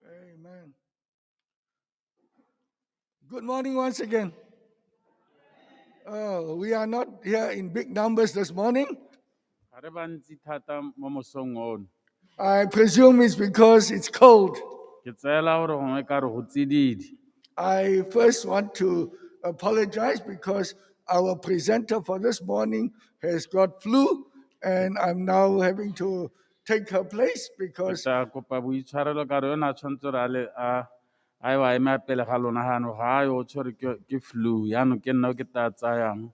Amen. Good morning once again. We are not here in big numbers this morning. Ga re bantsi thata mo mosong ono. I presume it's because it's cold. Ke tseela gore gongwe ka re go tsididi. I first want to apologize because our presenter for this morning has got flu and I'm now having to take her place Ke because tla kopa boitshwarelo ka re yone a tshwanetse gore a le a ye wa ema pele ga lona gano ga a yo o tshwerwe ke flu yaanong ke nna o ke tla tsayang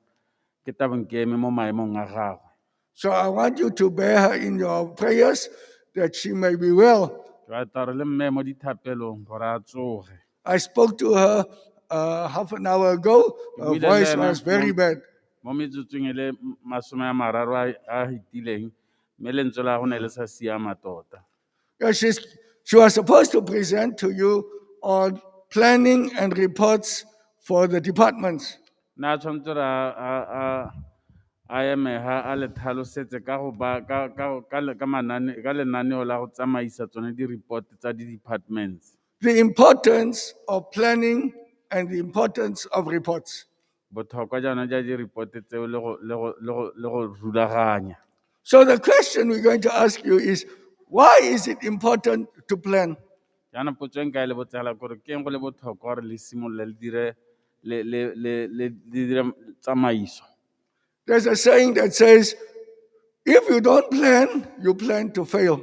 ke tla bong ke eme mo maemong a gagwe. So I want you to bear her in your prayers that she may be well. Ke batla gore le mme mo dithapelong gore a tsoge. I spoke to her half an hour ago. Her Buile le voice ena was very bad. Mo metsotsong e le 30 a fetileng mme lentswe la go ne le sa siama tota. Yeah, she was supposed to present to you on planning and reports for the departments. Ne a tshwanetse gore a eme ha a le tlhalosetse ka go ba ka ka ka le- ka manane ka lenaneo la go tsamaisa tsone di-report tsa di-departments. The importance of planning and the importance of reports. Botlhokwa jaana ja di-report tseo le go le go le go le go rulaganya. So the question we're going to ask you is, why is it important to plan? Jaanong potso e nka e le botsela kore ke eng go le botlhokwa gore le simolole le dire le le le le le dire tsamaiso. There's a saying that says, if you don't plan, you plan to fail.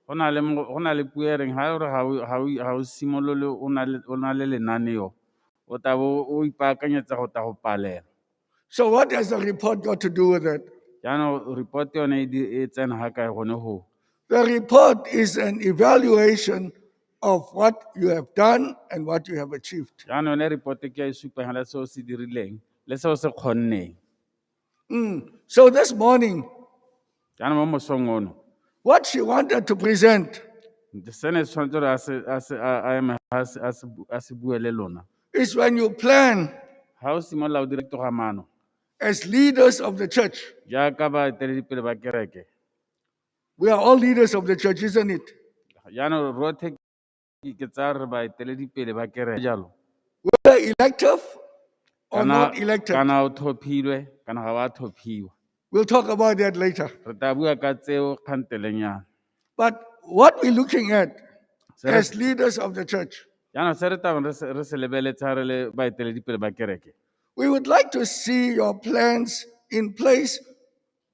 Go na le go na le puo e reng ha e re ga o simolole o na le lenaneo o tla bo o ipaakanyetsa go tla go palela. So what does the report got to do with it? Jaanong report yone e tsena ga kae gone go? The report is an evaluation of what you have done and what you have achieved. Jaanong yone report ke e supang hela se o se dirileng le se o se kgonneng. So this morning, Jaanong mo mosong ono, what she wanted to present se ne se tshwanetse gore a se, a eme a se bue le lona. is when you plan Ha o simolola o dira togamaano as leaders of the church. jaaka baeteledipele ba kereke. We are all leaders of the church, isn't it? Jaanong rotlhe ke tsaya re baeteledipele ba kereke jalo. Whether elective or not elected. Kana o tlhophilwe, kana ga wa tlhophiwa. We'll talk about that later. Re tla bua ka tseo kgantelenyana. But what we're looking at as leaders of the church, Jaanong se re tabeng re se lebeletse ha re le baeteledipele ba kereke. we would like to see your plans in place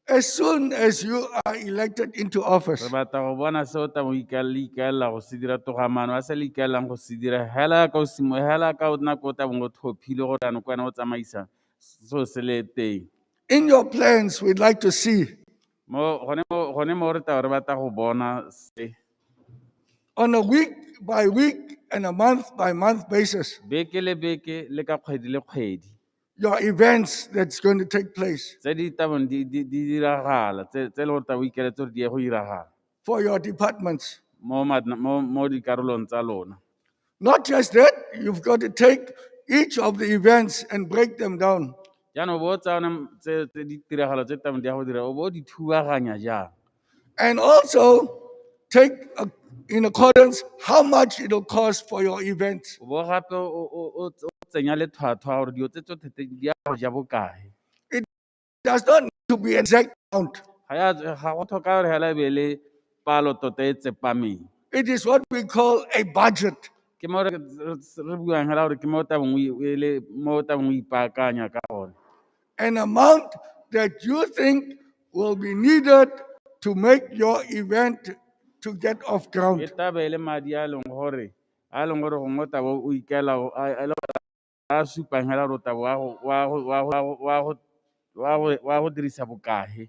as soon as you are elected into office. Re batla go bona se o tla mo le ikaelela go se dira togamaano, a se le ikaelelang go se dira hela ka o simo-, hela ka o nako o tla bong o tlhophile gore jaanong ke wena o tsamaisa seo se le teng. In your plans, we'd like to see Mo, gone mo, gone mo re tla re batla go bona se. on a week by week and a month by month basis, Beke le beke le ka kgwedi le kgwedi. your events that's going to take place Tse di tabong di diragala, tse e leng gore tla bo ikaeletse gore di ye go diragala. for your departments. Mo mo dikarolong tsa lona. Not just that, you've got to take each of the events and break them down. Jaanong o bo o tsaya one tse ditiragalo tse tabong di ya go dira, o bo o di thubaganya jang. And also take in accordance how much it'll cost for your event. O bo gape o tsenya le tlhwatlhwa gore dilo tse tsotlhe tse di ya go ja bokae. It does not need to be exact amount. Ga ya, ga go tlhoka gore hela e be le palo tota e tsepameng. It is what we call a budget. Ke mo re buang hela gore ke mo tabeng o e le mo tabeng o ipaakanya ka gone. An amount that you think will be needed to make your event to get off ground. E tla be e le madi a leng gore, a leng gore gongwe o tla bo o ikaela go, a le gore a supang hela gore o tla bo wa go, wa go, wa go, wa go, wa go, wa go dirisa bokae.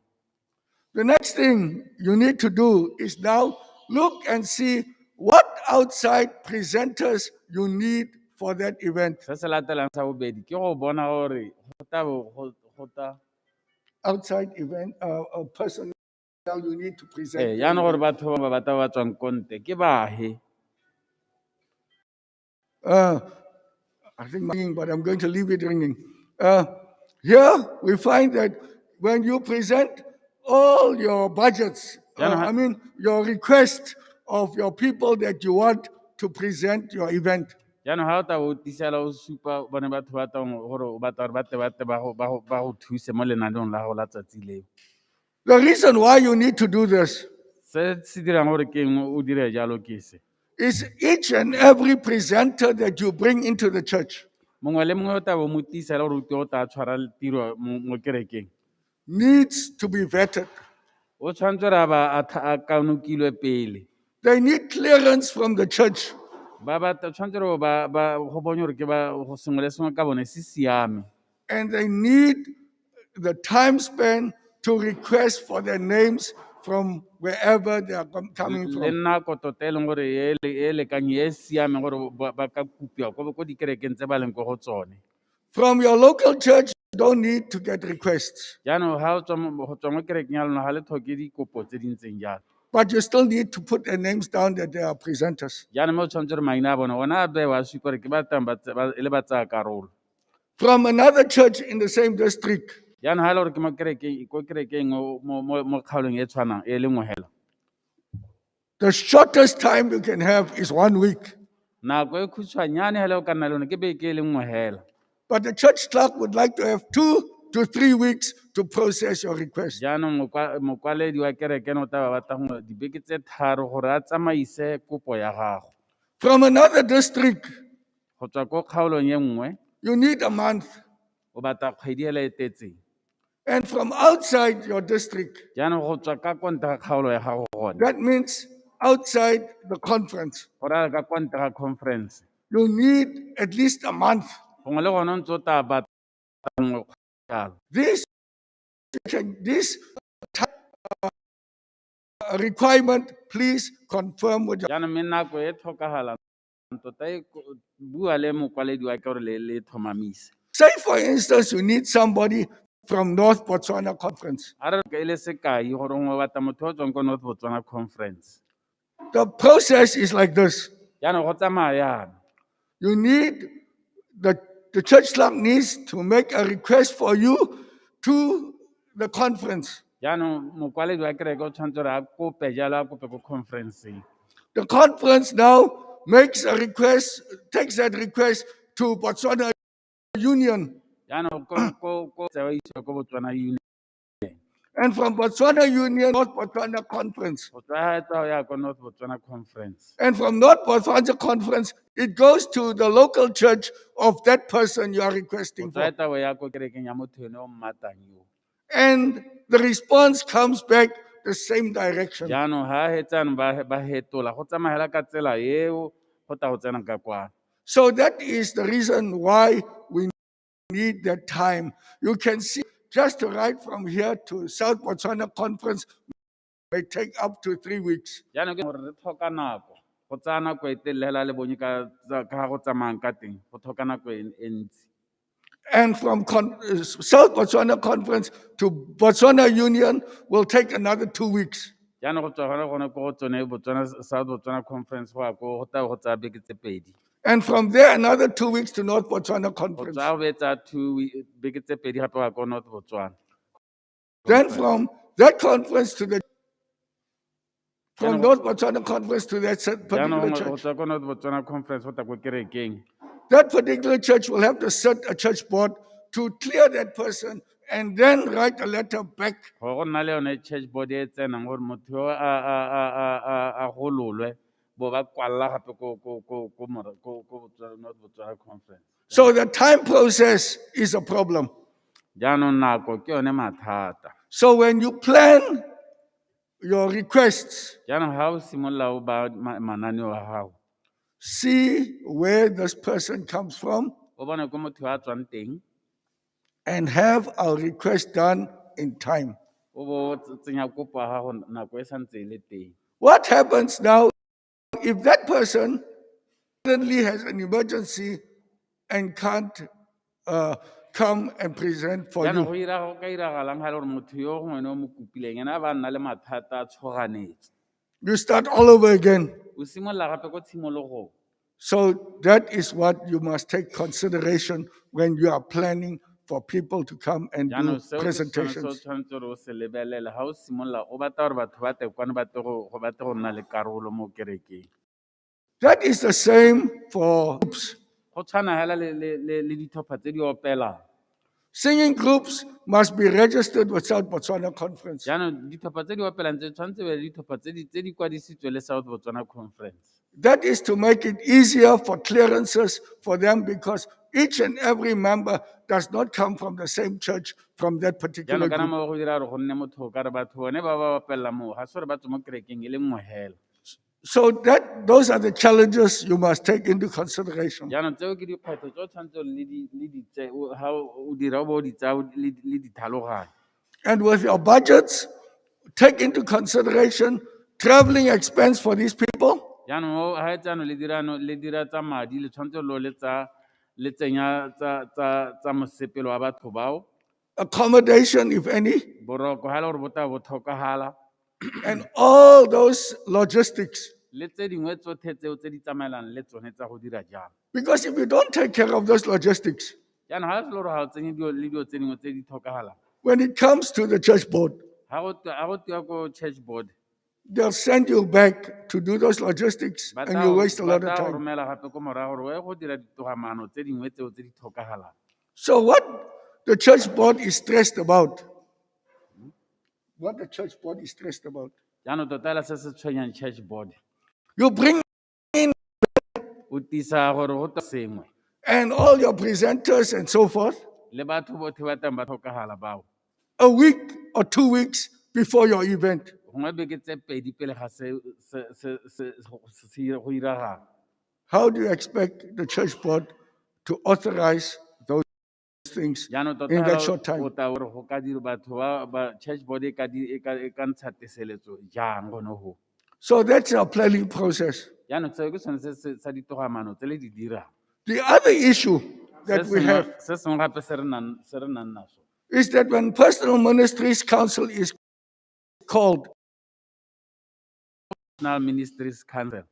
The next thing you need to do is now look and see what outside presenters you need for that event. Se se latelang sa bobedi ke go bona gore go tla bo go tla Outside event, personnel you need to present. Jaanong gore batho ba ba tla ba tswang ko ntle ke bahe. I think ringing, but I'm going to leave it ringing. Here we find that when you present all your budgets, Jaanong ha I mean your request of your people that you want to present your event. Jaanong ga o tla o tisela o supa bone batho ba tlang gore o batla gore ba tle ba tle ba go thuse mo lenaneong la gago la tsatsi leo. The reason why you need to do this Se se dirang gore ke eng o dire jalo ke se. is each and every presenter that you bring into the church Mongwe le mongwe o tla bo mo tisela gore o tle o tla tshwara tiro mo kerekeng. Needs to be vetted. O tshwanetse gore a ba a kanokilwe pele. They need clearance from the church. Ba tshwanetse gore ba go bone gore ke ba go sengwe le sengwe ka bone se siame. And they need the time span to request for their names from wherever they are coming Le from. Nako tota e leng gore e lekang e siameng gore ba ka kopiwa ko dikerekeng tse ba leng ko go tsone. From your local church, you don't need to get requests, Jaanong ga o tswa go tswa mo kerekeng ya lona ga le tlhoke dikopo tse di ntseng jalo. But you still need to put their names down that they are presenters. Jaanong mo o tshwanetse gore maina a bone ona a bewa a supa gore ke ba tang e le ba tsaya karolo. From another church in the same district, Jaanong ga e le gore ke mo kerekeng ko kerekeng mo kgaolong e tshwanang e le nngwe hela. The shortest time you can have is one week. Nako e khutshwanyane hela o ka nna le yone ke beke e le nngwe hela. But the church clerk would like to have 2 to 3 weeks to process your request. Jaanong mokwaledi wa kereke ene o tla ba batla gongwe dibeke tse 3 gore a tsamaise kopo ya gago. From another district, Go tswa ko kgaolong e nngwe you need a month. O batla kgwedi hela e tletseng. And from outside your district, Jaanong go tswa ka kwa ntle ga kgaolo ya gago gone that means outside the conference, go raya ka kwa ntle ga conference you need at least a month. Gongwe le gone o ntse o tla batla nngwe jalo. This requirement, please confirm with your Jaanong mme nako e tlhokagalang tota e bua le mokwaledi wa ke gore le tlhomamise. Say, for instance, you need somebody from North Botswana Conference. A re e le sekai gore gongwe o batla motho o tswang ko North Botswana Conference. The process is like this. Jaanong go tsamaya yana. You need the church clerk needs to make a request for you to the conference. Jaanong mokwaledi wa kereke o tshwanetse gore a kope jalo a kope ko conferenceng. The conference now makes a request, takes that request to Botswana Union. Jaanong ko tsewa isiwa ko Botswana Union. And from Botswana Union, North Botswana Conference. Go tswa tsa ya ko North Botswana Conference. And from North Botswana Conference, it goes to the local church of that person you are Go requesting tswa for. tabo ya ko kerekeng ya motho ene o mmatang yo. And the response comes back the same direction. Jaanong ha hetsane ba hetola go tsamaela ka tsela eo go tla go tsena ka kwana. So that is the reason why we need that time. You can see just to ride from here to South Botswana Conference may take up to 3 weeks. Jaanong ke gore re tlhoka nako go tsaya nako e telele hela le bonye ka ga go tsamayang ka teng go tlhoka nako e ntsi. And from South Botswana Conference to Botswana Union will take another 2 weeks. Jaanong go tswa gone ko go tsone Botswana South Botswana Conference go ya ko go tla go tsaya beke tse 2. And from there, another 2 weeks to North Botswana Go Conference. tswa go be tsaya beke tse 2 gape go ya ko North Botswana. Then from that conference to the from Jaanong- North Botswana Conference to that Jaanong particular go church. Tswa ko North Botswana Conference go tla ko kerekeng. That particular church will have to set a church board to clear that person and then write a letter back. Go nna le yone church board e tsenang gore motho yo a gololwe bo ba kwalla gape ko North Botswana Conference. So the time process is a problem. Jaanong nako ke yone mathata. So when you plan your requests, Jaanong ga o simolola o ba mananeo a gago see where this person comes from o bone ko motho a tswang teng and have our request done in time. O bo o tsenya kopo ya gago nako e santse e le teng. What happens now if that person suddenly has an emergency and can't come and present for Jaanong go you? ira go ka iragalang ga e le gore motho yo gongwe ene o mo kopileng ene a ba nna le mathata a tshoganyetso? You start all over again. O simolola gape ko tshimologong. So that is what you must take consideration when you are planning for people to come and do Jaanong seo ke sone se o presentations. Tshwanetse gore o se lebelele ga o simolola o batla gore batho ba tle kwano ba tle go nna le karolo mo kerekeng. That is the same for groups. Go tshwana hela le ditlhopha tse di opelang. Singing groups must be registered with South Botswana Conference. Jaanong ditlhopha tse di opelang tse tshwanetse be le ditlhopha tse di kwadisitswe le South Botswana Conference. That is to make it easier for clearances for them because each and every member does not come from the same church from that particular Jaanong kana group. Mo go dira gore go nne motho ka re batho bone ba ba opelela moo ga se gore ba tswe mo kerekeng e le nngwe hela. So that those are the challenges you must take into consideration. Jaanong tseo ke dikgwetlho tse o tshwanetse le di ga o dira o bo o di tsaya le di tlhaloganya. And with your budgets, take into consideration traveling expense for these people. Jaanong ga e tsano le dirano le dira tsa madi le tshwanetse lo le tsa le tsenya tsa mosepelo wa batho bao. Accommodation, if any, Boroko ga e le gore bo tla bo tlhokagala. And all those logistics. Le tse dingwe tsotlhe tseo tse di tsamaelang le tsone tsa go dira jalo. Because if you don't take care of those logistics, Jaanong ga e se le gore ga o tsenye dilo le dilo tse dingwe tse di tlhokagalang, when it comes to the church board, ga go tewa ko church board, they'll send you back to do those logistics ba and tla you waste a ba lot of tla go time. Romela gape ko morago gore o ye go dira ditogamaano tse dingwe tseo tse di tlhokagalang. So, what the church board is stressed about, what the church board is stressed about, Jaanong tota hela se se tshwenyang church board, you bring in o tisa gore go tla sengwe and all your presenters and so forth le batho botlhe ba teng ba tlhokagala bao a week or 2 weeks before your event. Gongwe beke tse 2 pele ga se go iragala. How do you expect the church board to authorize those things Jaanong tota in that hela short time? O tla gore go ka dira batho ba church board e ka ntsha teseletso jang gone go. So that's our planning process. Jaanong seo ke sone se sa ditogamaano tse le di dirang. The other issue Se that we sengwe have se sengwe gape se re nang naso is that when Personal Ministries Council is called, National Ministries Council,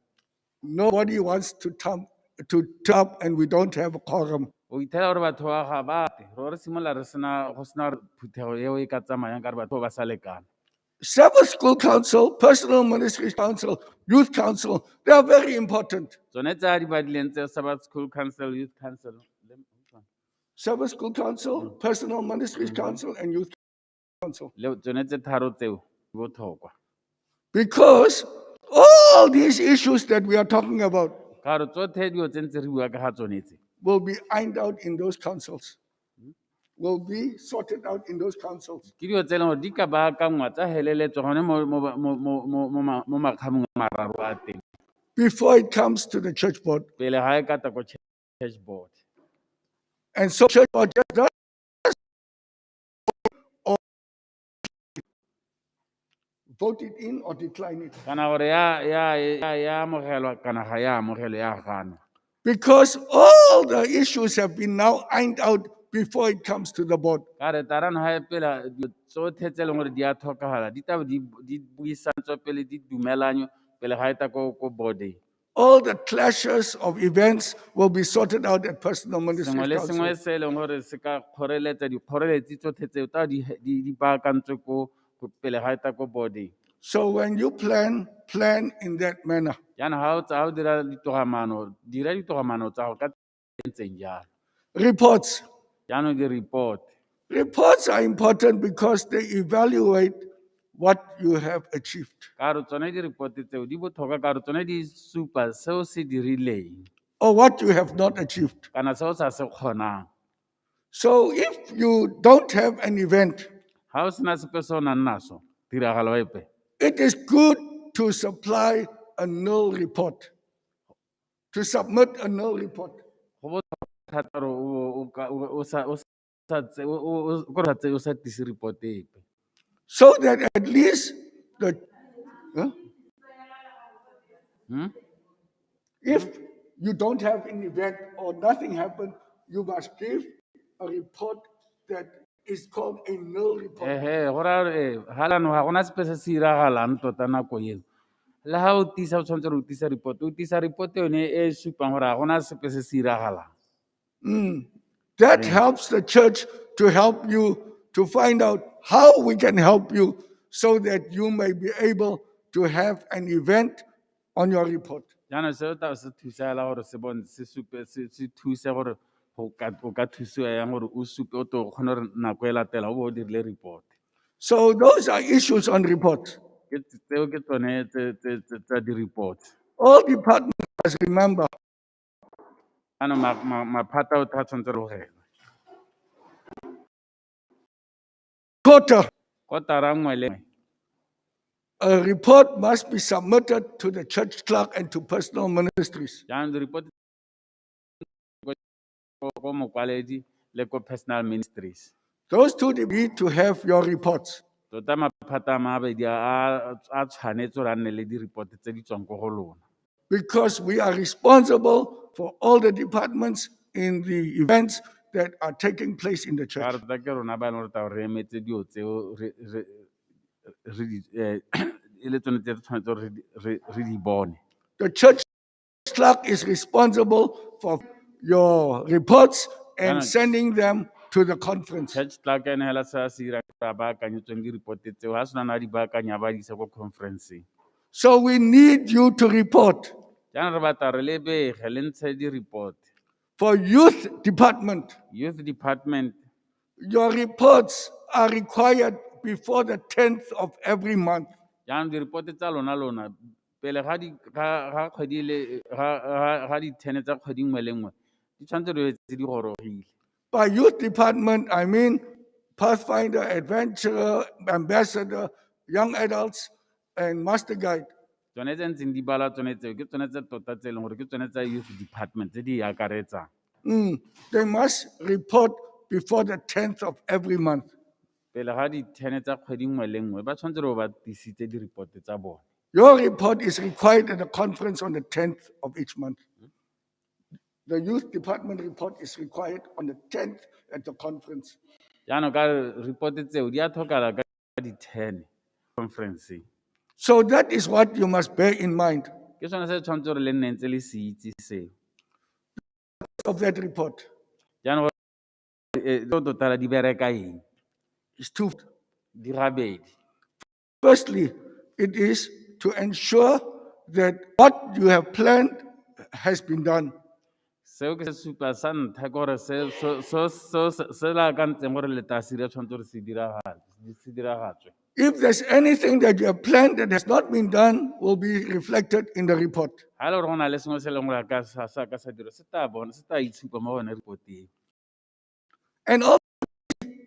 nobody wants to turn up and we don't have a quorum. O ithela gore batho ba ga ba tle re simolola re sena go sena phuthego eo e ka tsamayang ka re batho ba sa lekana. Sabbath School Council, Personal Ministries Council, Youth Council, they are very important. Tsone tse a di badileng tse, Sabbath School Council, Youth Council Sabbath School Council, Personal Ministries Council, and Youth Council. Le tsone tse tharo tseo di botlhokwa. Because all these issues that we are talking about Ka gore tsotlhe dilo tse ntse re bua ka ga tsone tse will be ironed out in those councils, will be sorted out in those councils. Ke dilo tse e leng gore di ka baakangwa tsa heleletswa gone mo makgamong a mararo a teng before it comes to the church board. Pele ga e ka ta ko church board. And so church board just does or vote it in or decline it. Kana gore ya amogelwa kana ga ya amogelwa ya ganwa. Because all the issues have been now ironed out before it comes to the board. Ka re tarano ga e pela dilo tsotlhe tse e leng gore di a tlhokagala di tlabe di buisantswe pele di dumelanywe pele ga e ta ko boardeng. All the clashes of events will be sorted out at Personal Ministries Sengwe le sengwe Council. Se e leng gore se ka kgoreletsa dikgoreletsi tsotlhe tseo tsa di baakantswe ko pele ga e ta ko boardeng. So when you plan, plan in that manner. Jaanong ga o tsa o dira ditogamaano dira ditogamaano tsa go ka tse ntseng jalo. Reports. Jaanong di-report. Reports are important because they evaluate what you have achieved Ka gore tsone di-report tseo di botlhokwa ka gore tsone di supa seo se dirileng or what you have not achieved. Kana seo sa se kgonang. So if you don't have an event, Ga o sena sepe se o nang naso tiragalo epe, it is good to supply a nil report, to submit a nil report. Go botlhokwa thata gore o o sa kore o sa tlise report epe. So that at least the, huh? Hmm? If you don't have an event or nothing happened, you must give a report that is called a nil report. Ehe, go raya gore ee ga lano ga gona sepe se se iragalang tota nako eo le ga o tisa o tshwanetse gore o tisa report o tisa report yone e e supang gore ga gona sepe se se iragalang. That helps the church to help you to find out how we can help you so that you may be able to have an event on your report. Jaanong seo tla se thusa hela gore se bone se supe se thuse gore go ka o ka thusiwa yang gore o supe o to kgone gore nako e latela o bo o dirile report. So those are issues on reports. Ke tseo ke tsone tse tsa di-report. All departments must remember Jaanong maphata otlhe a tshwanetse rogelwe. Quarter, Kotara nngwe le nngwe, a report must be submitted to the church clerk and to personal ministries. Jaanong di-report ko mokwaledi le ko personal ministries. Those two need to have your reports. Tota maphata a mabedi a tshwanetse gore a nne le di-report tse di tswang ko go lona. Because we are responsible for all the departments in the events that are taking place in the Ka church. re tota ke rona ba e leng gore tla re emetse dilo tseo re di e le tsone tse re tshwanetse gore re di bone. The church clerk is responsible for your reports and sending them to the conference. Church clerk ene hela se a se dirang ke a baakanyetsweng di-report tseo ga sena na di baakanya ba di isa ko conferenceng. So we need you to report. Jaanong re batla re le bege le ntshe di-report. For youth department, Youth department, your reports are required before the 10th of every month. Jaanong di-report tsa lona pele ga di ga kgwedi le ga di-10 tsa kgwedi nngwe le nngwe di tshwanetse di be tse di gorogile. By youth department, I mean Pathfinder, Adventurer, Ambassador, Young Adults, and Master Guide. Tsone tse ntseng di bala tsone tseo ke tsone tse tota tse e leng gore ke tsone tsa youth department tse di akaretsang. They must report before the 10th of every month. Pele ga di-10 tsa kgwedi nngwe le nngwe ba tshwanetse gore ba tisitse di-report tsa bone. Your report is required at the conference on the 10th of each month. The youth department report is required on the 10th at the conference. Jaanong ka report tseo di a tlhokala ka di-10 conferenceng. So that is what you must bear in mind Ke sone se tshwanetse gore le nne ntse le se itse seo. Of that report. Jaanong tseo tota di bereka eng? It's two. Di gabedi. Firstly, it is to ensure that what you have planned has been done. Seo ke se supa sa ntlha ke gore se le akantseng gore le tla se dira tshwanetse gore se diragatswe. If there's anything that you have planned that has not been done, will be reflected in the report. Ga e le gore go na le sengwe se e leng gore a ka sa ka sa dirwa se tla bona se tla itshupa mo gone report eo. And also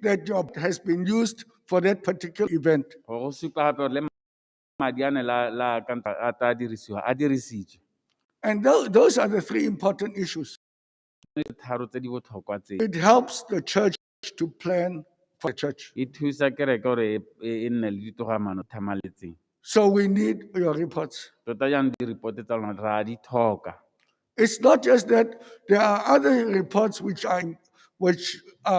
that job has been used for that particular event. Go supa gape gore le madi a ne la akantsa a tla dirisiwa a dirisitswe. And those are the three important issues. Ke tharo tse di botlhokwa tse. It helps the church to plan for the church. E thusa kereke gore e nne le ditogamaano thamaletseng. So we need your reports. Tota jaanong di-report tsa lona ra di tlhoka. It's not just that, there are other reports which are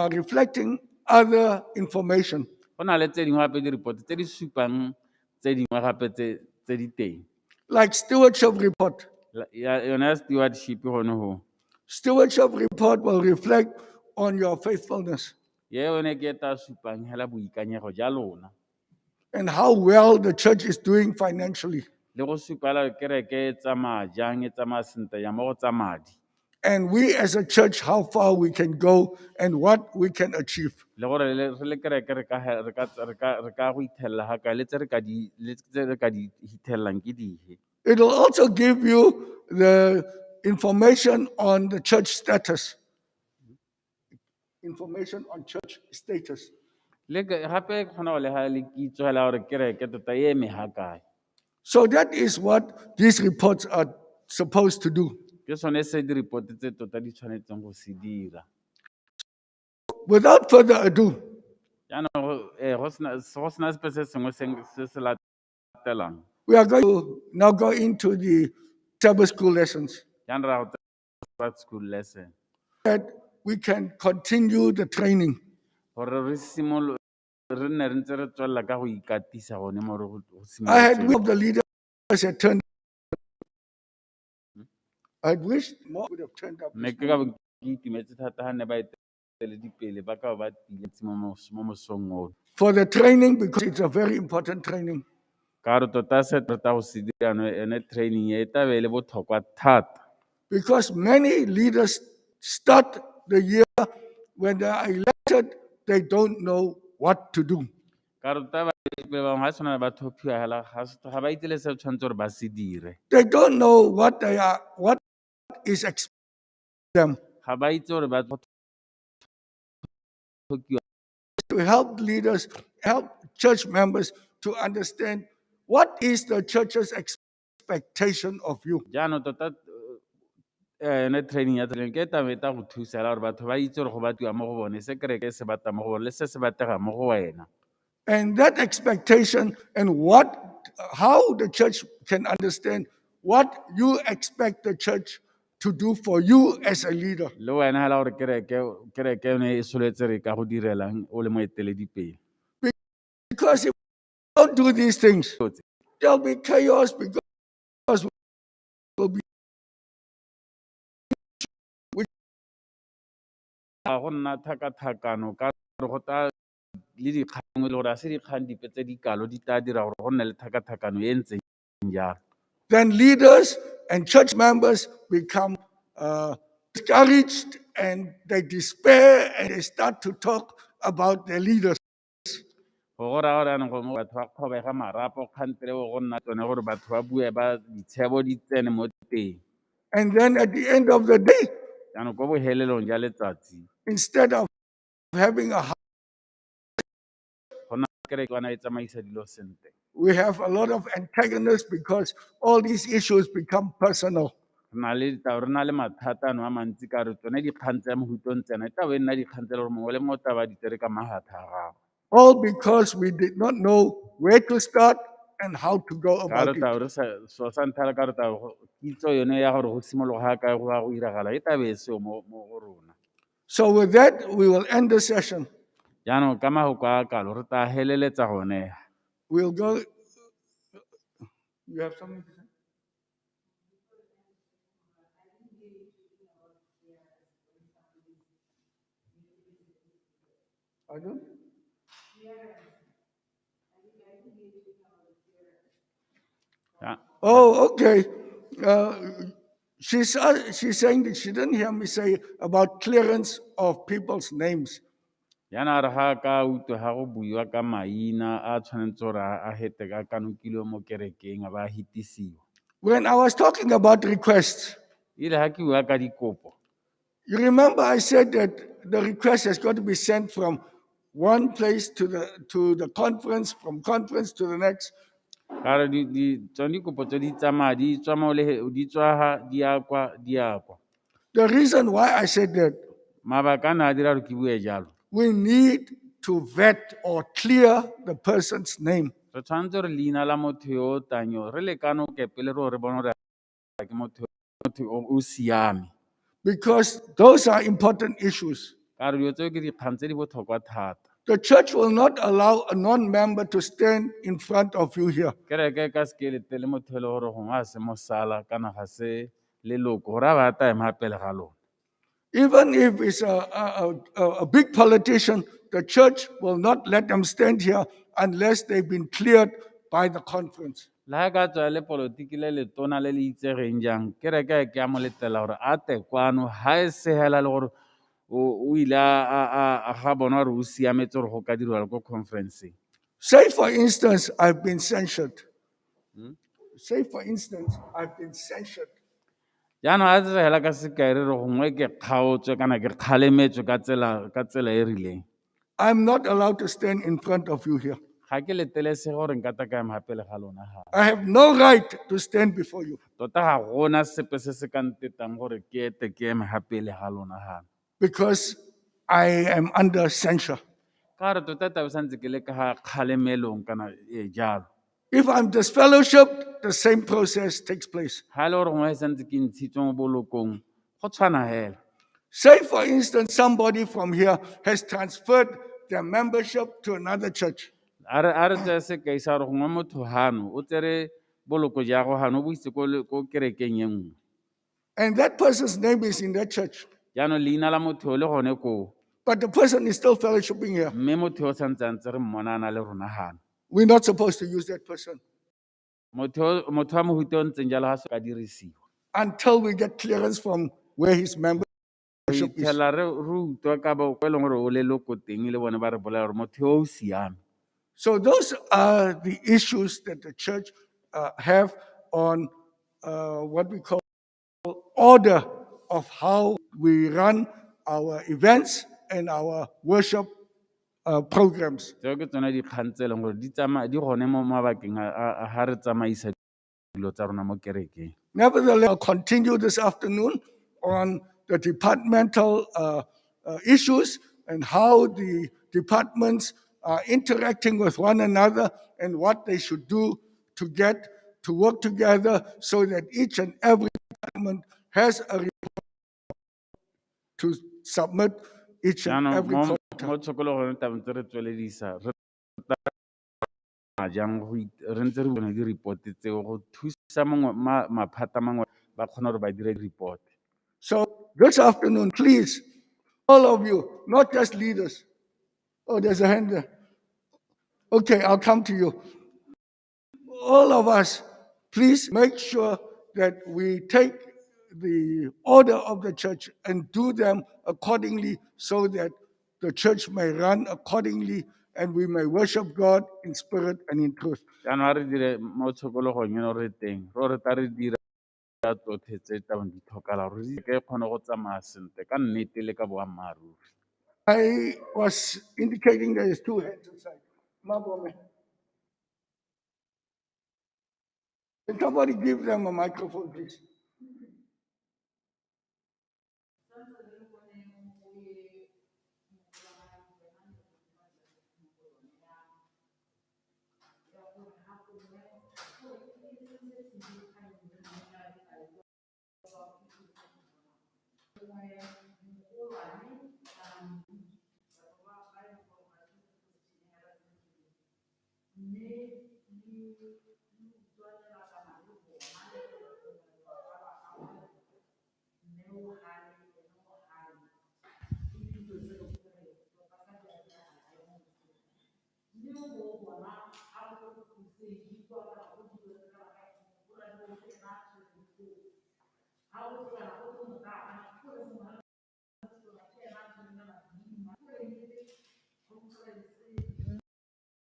reflecting other information. Go na le tse dingwe gape di-report tse di supang tse dingwe gape tse di teng. Like stewardship report. Yone ya stewardship gone go. Stewardship report will reflect on your faithfulness Ye yone ke e tla supang hela boikanyego ja lona. And how well the church is doing financially. Le go supa kereke e tsamaya jang e tsamaya sentle jang mo go tsa madi. And we as a church, how far we can go and what we can achieve. Le gore re le kereke re ka go ithelela ga kae le tse re ka di hithelang ke dihe. It will also give you the information on the church status. Information on church status. Le gape e kgona go le ga le kitso hela gore kereke tota e eme ga kae. So that is what these reports are supposed to do. Ke sone se di-report tse tota di tshwanetseng go se dira. Without further ado, Jaanong go sena sepe se sengwe se latelang. We are going to now go into the Sabbath school lessons Jaanong ra go tsaya school lesson. That we can continue the training. Gore re simolo re nne re ntse re tswelela ka go ikatisa gone mo re go I had simolotseng. Wished of the leaders had turned. I wished more would have turned up. Mme This ke ka morning. bo ke itumetse thata ga ne ba eteledipele ba ka bo ba tlile mo mosong ono. For the training, because it's a very important training. Ka gore tota se tota go se dirano ene training e tla be e le botlhokwa thata. Because many leaders start the year when they are elected, they don't know what to do. Ka gore tota baeteledipele bangwe ga tshwana ba tlhophiwa hela ga ba itse le se tshwanetse gore ba se dire. They don't know what is expected them. Ga ba itse gore ba tlhokiwa. To help leaders, help church members to understand what is the church's expectation of you. Jaanong tota ene training ya training ke taba e tla go thusa hela gore batho ba itse gore go batliwa mo go bone se kereke se batla mo go bone le se se batlegang mo go wena. And that expectation and how the church can understand what you expect the church to do for you as a leader. Le wena hela gore kereke yone e soletse re ka go direlang o le moeteledipele. Because if we don't do these things, there'll be chaos because we'll be go nna tlhakatlhakano ka gore go tla le dikgang le gore a se dikgang dipe tse di kalo di tla dira gore go nne le tlhakatlhakano e ntseng jalo. Then leaders and church members become discouraged and they despair and they start to talk about their leaders. Go go raya gore jaanong gongwe batho ba kgobega marapo kgantele bo go nna tsone gore batho ba bue ba ditshebo di tsene mo teng. And then at the end of the day, Jaanong ko bohelelong jwa letsatsi, instead of having a go nna kereke e tsamaisa dilo sentle. we have a lot of antagonists because all these issues become personal. Re na le ditaba, re na le mathata ano a mantsi ka gore tsone dikgang tsa mohutong tsena e tla be e nna dikgang tse e le gore mongwe le mongwe o tla ba di tsere ka magatha a gagwe. All because we did not know where to start and how to go Ka about re it. tla be re sa, so sa ntlha le ka re tla be go, kitso yone ya gore go simologa kae go ya go iragala e tla be e seo mo go rona. So with that, we will end the session. Jaanong ka mafoko a kalo re tla heleletsa gone. We'll go. You have something to say? I don't. Yeah. Oh, okay. She's saying that she didn't hear me say about clearance of people's names. Jaana re ga ka utlwa ga go buiwa ka maina a tshwanetse gore a hete ka kanokilwe mo kerekeng a ba a hitisiwa. When I was talking about requests, Ile ga ke bua ka dikopo. You remember I said that the request has got to be sent from one place to the conference, from conference to the next. Ka re tsone dikopo tse di tsamaya di tswa mo le, di tswa ha, di ya kwa, di ya kwa. The reason why I said that, Mabaka a ne a dira gore ke bue jalo. we need to vet or clear the person's name. Re tshwanetse gore leina la motho yo o tlang yo, re le kanoke pele re bone gore ke motho o siame. Because those are important issues. Ka re dilo tseo ke dikgang tse di botlhokwa thata. The church will not allow a non-member to stand in front of you here. Kereke e ka se ke letele motho e le gore gongwe a se mosala kana ga se leloko gore a ba ta ema pele ga lona. Even if it's a big politician, the church will not let them stand here unless they've been cleared by the conference. Le ha ka tswa le politiki le letona le le itsegeng jang, kereke e ke a mo letela gore a tle kwano, ha e se hela le gore o ile a ga bona gore o siametse gore go ka dirwa ko conferenceng. Say, for instance, I've been censured. Say, for instance, I've been censured. Jaanong a tse hela ka sekai re re gongwe ke kgaotswe kana ke kgalemetswe ka tsela e rileng. I'm not allowed to stand in front of you here. Ga ke letelesege gore nka tla ka ema pele ga lona gape. I have no right to stand before you. Tota ga gona sepe se se ka ntetang gore ke ete ke eme ga pele ga lona gape. Because I am under censure. Ka gore tota taba santse ke le ka ga kgalemelong kana e jalo. If I'm disfellowshipped, the same process takes place. Ha e le gore gongwe santse ke ntshitswe mo bolokong, go tshwana hela. Say, for instance, somebody from here has transferred their membership to another church. A re tseye sekai sa gore gongwe motho hano o tsere boloko ja go hano o bo isitse ko kerekeng e nngwe. And that person's name is in that church. Jaanong leina la motho o le gone koo. But the person is still fellowshipping here. Mme motho yo o santse a ntse re mmona a na le rona hano. We're not supposed to use that person. Motho wa mohuta o ntseng jalo ga se ka dirisiwa. Until we get clearance from where his Go membership is. Itlhela re utlwa ka ba ko e leng gore o leloko teng le bone ba re bolela gore motho yo o siame. So those are the issues that the church have on what we call order of how we run our events and our worship programs. Tseo ke tsone dikgang tse e leng gore di tsamaya di gone mo mabakeng a ga re tsamaisa dilo tsa rona mo kerekeng. Nevertheless, I'll continue this afternoon on the departmental issues and how the departments are interacting with one another and what they should do to get to work together so that each and every department has a report to submit each and Jaanong every mo quarter. Mo tshokologong tla ntse re tsweledisa re tla jang go re ntse re bona di-report tseo go thusa mongwe maphata mangwe ba kgona gore ba dire report. So this afternoon, please, all of you, not just leaders. Oh, there's a hand there. Okay, I'll come to you. All of us, please make sure that we take the order of the church and do them accordingly so that the church may run accordingly and we may worship God in spirit and in truth. Jaanong a re dire mo tshokologong eno re teng re tla re dira tsotlhe tse tlabeng di tlhokala gore di ke kgone go tsamaya sentle ka nnete le ka boammaaruri. I was indicating there is two hands inside. Mabome. Can somebody give them a microphone, please?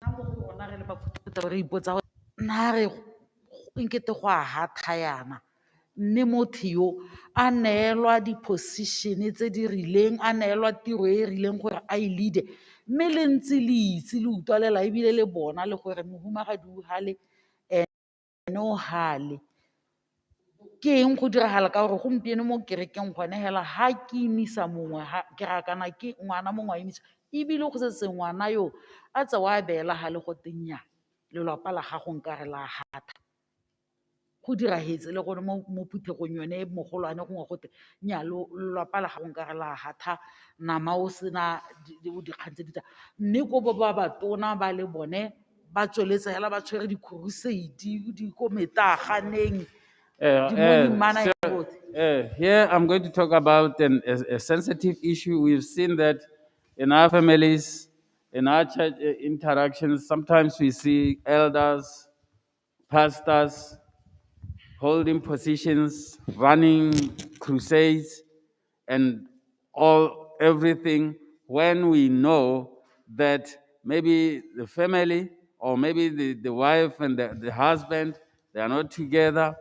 Nna mo go rona re le baphutha re ipotsa gore nna re nkete go a hatha yana, mme motho yo a neelwa di-position tse di rileng, a neelwa tiro e e rileng gore a e lead-e, mme le ntse le itse le utlwalela ebile le bona le gore mohumagadi o hale, ene o hale. Ke eng go diragala ka gore gompieno mo kerekeng gone hela ha ke imisa mongwe, ke ra kana ke ngwana mongwe a imisa, ebile go setse ngwana yo a tsewa a beela gale go teng nnyaa, lelapa la gago nkare la hatha. Go diragetse le gore mo phuthegong yone mogolwane gongwe gote nnyaa, lelapa la gago nkare la hatha, nama o sena dikgang tse di tsa. Mme ko bo ba batona ba le bone ba tsweletse hela ba tshwere di-crusade di ko metaaganeng. Di morning manna e botlhe. Here I'm going to talk about a sensitive issue. We've seen that in our families, in our church interactions, sometimes we see elders, pastors holding positions, running crusades, and everything, when we know that maybe the family or maybe the wife and the husband, they are not together.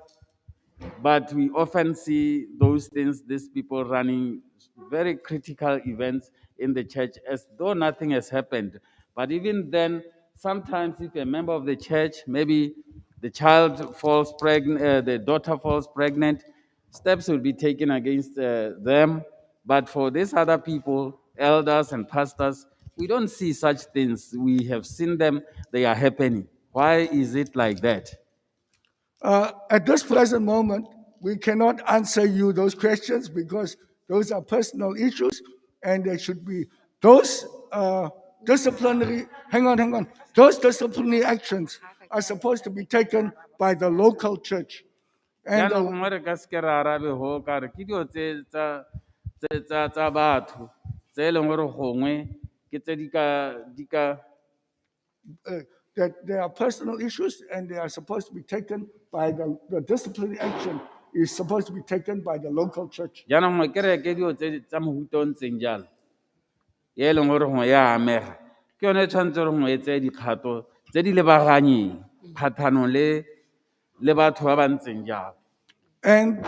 But we often see those things, these people running very critical events in the church as though nothing has happened. But even then, sometimes if a member of the church, maybe the child falls pregnant, the daughter falls pregnant, steps will be taken against them. But for these other people, elders and pastors, we don't see such things. We have seen them, they are happening. Why is it like that? At this present moment, we cannot answer you those questions because those are personal issues and there should be those disciplinary, hang on, hang on. Those disciplinary actions are supposed to be taken by the local church. And Jaanong the gongwe re ka seke ra arabe go ka re ke dilo tse tsa batho tse e leng gore gongwe ke tse di ka, di ka that there are personal issues and they are supposed to be taken by the disciplinary action is supposed to be taken by the local church. Jaanong gongwe kereke dilo tse tsa mohuta o ntseng jalo e e leng gore gongwe ya amega ke yone e tshwanetse gore gongwe e tseye dikgato tse di lebaganyeng kgatlhanong le batho ba ba ntseng jalo. And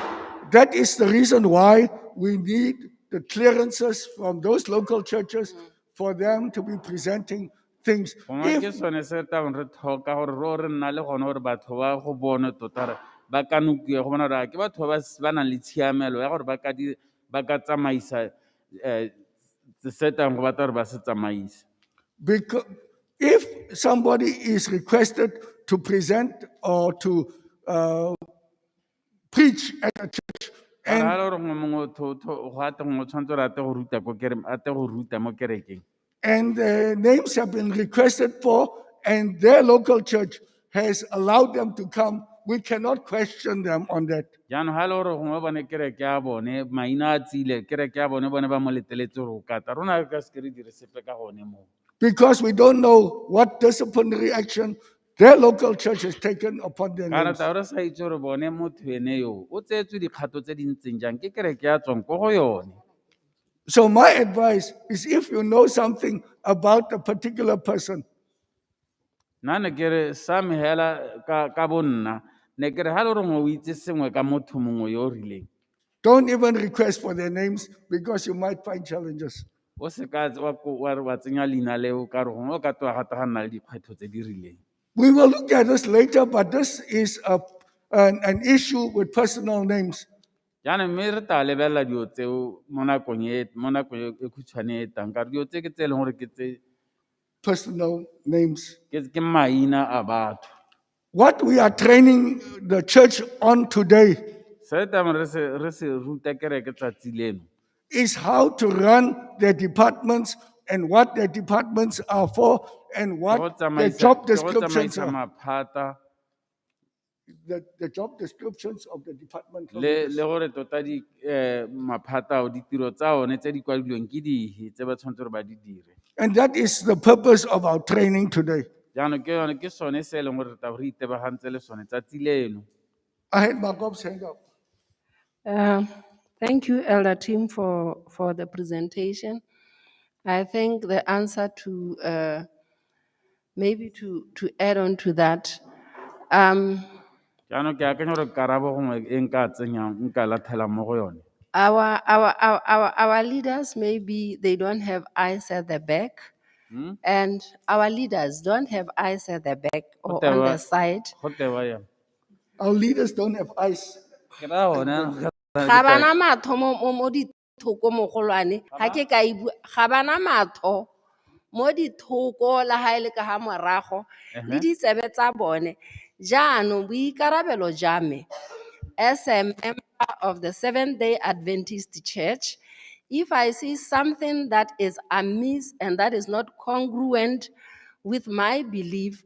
that is the reason why we need the clearances from those local churches for them to be presenting things. Gongwe ke If, sone se re tlabeng re tlhoka gore ro re nna le gone gore batho ba go bone tota gore ba kanokiwe go bona gore a ke batho ba nang le tshiamelo ya gore ba ka tsamaisa se tlang go batla gore ba se tsamaise. Because if somebody is requested to present or to preach at a church, Ka and re ha e le gore gongwe mongwe go ate gongwe o tshwanetse gore a tle go ruta ko a tle go ruta mo kerekeng. And the names have been requested for, and their local church has allowed them to come, we cannot question them on that. Jaanong ha e le gore gongwe bone kereke ya bone maina a tsile kereke ya bone bone ba mo leteletse gore o kata rona re ka seke re dire sepe ka gone moo. Because we don't know what disciplinary action their local church has taken upon their Kana names. taba re sa itse gore bone motho ene yo o tseetswe dikgato tse di ntseng jang ke kereke ya tswang ko go yone. So my advice is, if you know something about a particular person, Nna ne ke re sa me hela ka bo nna ne ke re ha e le gore gongwe o itse sengwe ka motho mongwe yo o rileng, don't even request for their names because you might find challenges. O se ka wa re wa tsenya leina leo ka re gongwe o ka tloga gata ga nna le dikgwetlho tse di rileng. We will look at this later, but this is an issue with personal names. Jaanong mme re tla lebelela dilo tseo mo nakong e khutshwane e tlang ka gore dilo tse ke tse e leng gore ke tse Personal names. Ke maina a batho. What we are training the church on today Se re tlamehang re se ruta kereke tsatsi leno is how to run their departments and what their departments are for and Ke go what their job ke go descriptions tsamaisa are. Maphata The job descriptions of the department le leaders. Le gore tota di maphata ao ditiro tsa one tse di kwadilweng ke dife tse ba tshwanetse gore ba di dire. And that is the purpose of our training today. Jaanong ke yone ke sone se e leng gore re tla bo re itebagantse le sone tsatsi leno. I had Markov's hand up. Thank you, Elder Tim, for the presentation. I think the answer to, maybe to add on to that. Jaanong ke akanya gore karabo gongwe e nka tsenyang nka latlhelang mo go yone. Our leaders, maybe they don't have eyes at the back. And our leaders don't have eyes at the back or on the side. Go tewa yang? Our leaders don't have eyes. Ke raya gone, Ga bana matho mo dithoko mogolwane. Ha ke ka e bua, ga bana matho mo dithoko la ha e le ka ha morago, le ditsebe tsa bone. Jaanong boikarabelo jwa me as a member of the Seventh-day Adventist Church, if I see something that is amiss and that is not congruent with my belief,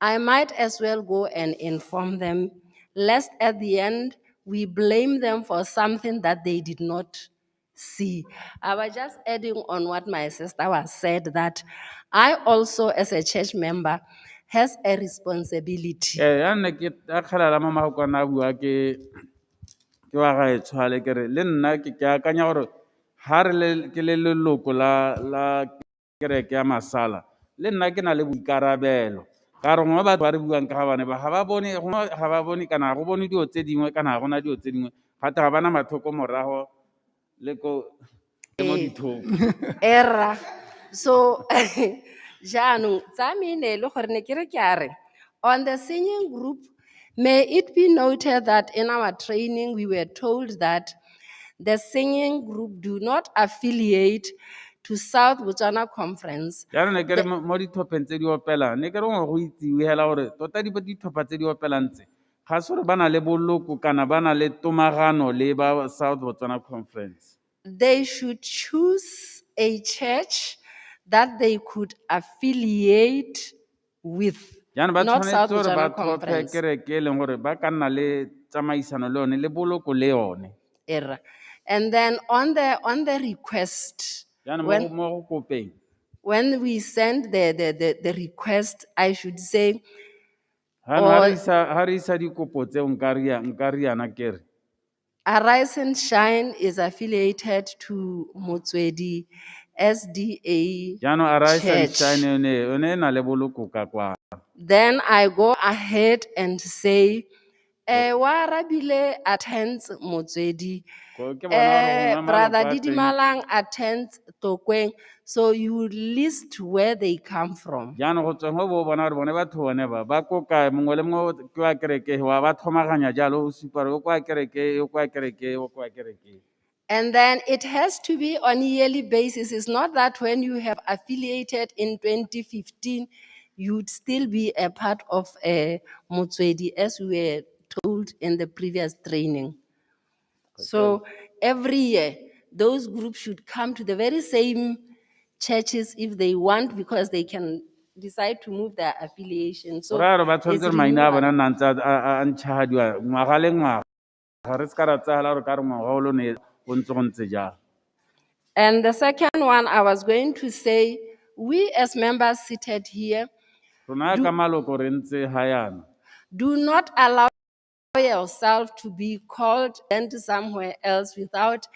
I might as well go and inform them, lest at the end we blame them for something that they did not see. I was just adding on what my sister was said, that I also, as a church member, has a responsibility. Ya nne ke akgela la mo magokwana a bua ke wa gae tshwale ke re le nna ke akanya gore ha re le ke le leloko la kereke ya masala le nna ke na le boikarabelo ka gore gongwe batho ba re buang ka ga bone ba ga ba bone gongwe ga ba bone kana ga go bone dilo tse dingwe kana ga gona dilo tse dingwe gate ga bana mathoko morago le ko le mo dithoko. Erra. So, jaanong, tsa me ne e le gore ne ke re ke a re, on the singing group, may it be noted that in our training we were told that the singing group do not affiliate to South Botswana Conference. Jaanong ne ke re mo ditlhopheng tse di opelang, ne ke re gongwe go itsiwe hela gore tota ditlhopha tse di opelang tse, ga se gore ba na le boloko kana ba na le tomagano le ba South Botswana Conference. They should choose a church that they could affiliate with, Jaanong ba not tshwanetse South gore ba Botswana tlhophe Conference. kereke e leng gore ba ka nna le tsamaisano le yone le boloko le yone. Erra. And then on the request, Jaanong mo go kopeng. When we send the request, I should say, Jaanong ha re Or- isa, ha re isa dikopo tseo nka ria, nka riana ke re. Arise and Shine is affiliated to Motswedi SDA Jaanong Arise and Church. Shine yone e na le boloko ka kwa. Then I go ahead and say, Oarabile attends Motswedi. Ko ke bona gore gongwe maloko Brother a teng- Didimalang attends Tlokweng. So you list where they come from. Jaanong go tsweng go bo o bona gore bone batho bone ba, ba ko kae, mongwe le mongwe ke wa kereke, wa ba tlhomaganya jalo, o supa gore o kwa kereke, o kwa kereke, o kwa kereke. And then it has to be on a yearly basis. It's not that when you have affiliated in 2015, you'd still be a part of a Motswedi, as we were told in the previous training. So every year, those groups should come to the very same churches if they want, because they can decide to move their affiliation. So Go raya gore ba it's tshwanetse gore maina a renewal. bona a nna ntse a ntšhahadiwa ngwaga le ngwaga. Ga re seka ra tsaya la gore ka re ngwaga o lo ne o ntse go ntse jang. And the second one, I was going to say, we as members seated here, Rona ka maloko re ntse ha yana. do not allow yourself to be called into somewhere else without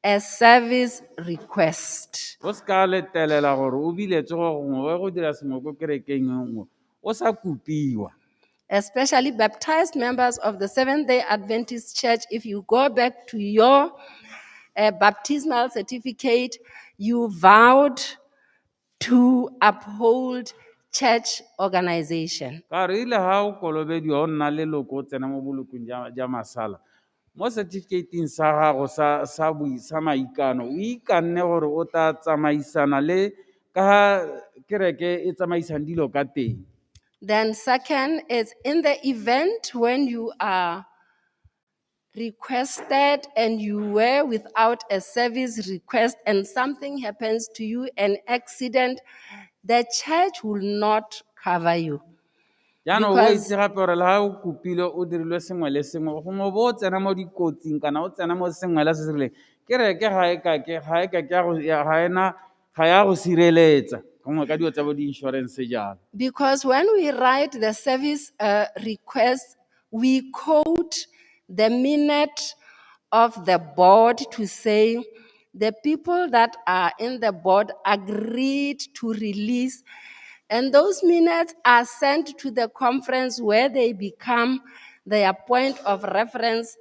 a service request. O seka letelela gore o biletse go gongwe, o ye go dira sengwe ko kerekeng e nngwe, o sa kopiwa. Especially baptized members of the Seventh-day Adventist Church, if you go back to your baptismal certificate, you vowed to uphold church organization. Ka re ile ha o kolobediwa o nna leloko o tsena mo bolokong ja masala. Mo certificate-ing sa gago sa maikano, o ikanne gore o tla tsamaisana le ka ha kereke e tsamaisang dilo ka teng. Then second is in the event when you are requested and you were without a service request and something happens to you, an accident, the church will not cover you. Jaanong o Because itse gape gore le ha o kopile o dirilwe sengwe le sengwe, gongwe bo o tsena mo dikotsing kana o tsena mo sengwe le se se rileng, kereke ga e ka ke, ga e ka ke ya go, ya, ga ena, ga ya go sireletsa, gongwe ka dilo tsa bo di-insurance jalo. Because when we write the service request, we quote the minute of the board to say the people that are in the board agreed to release. And those minutes are sent to the conference where they become their point of reference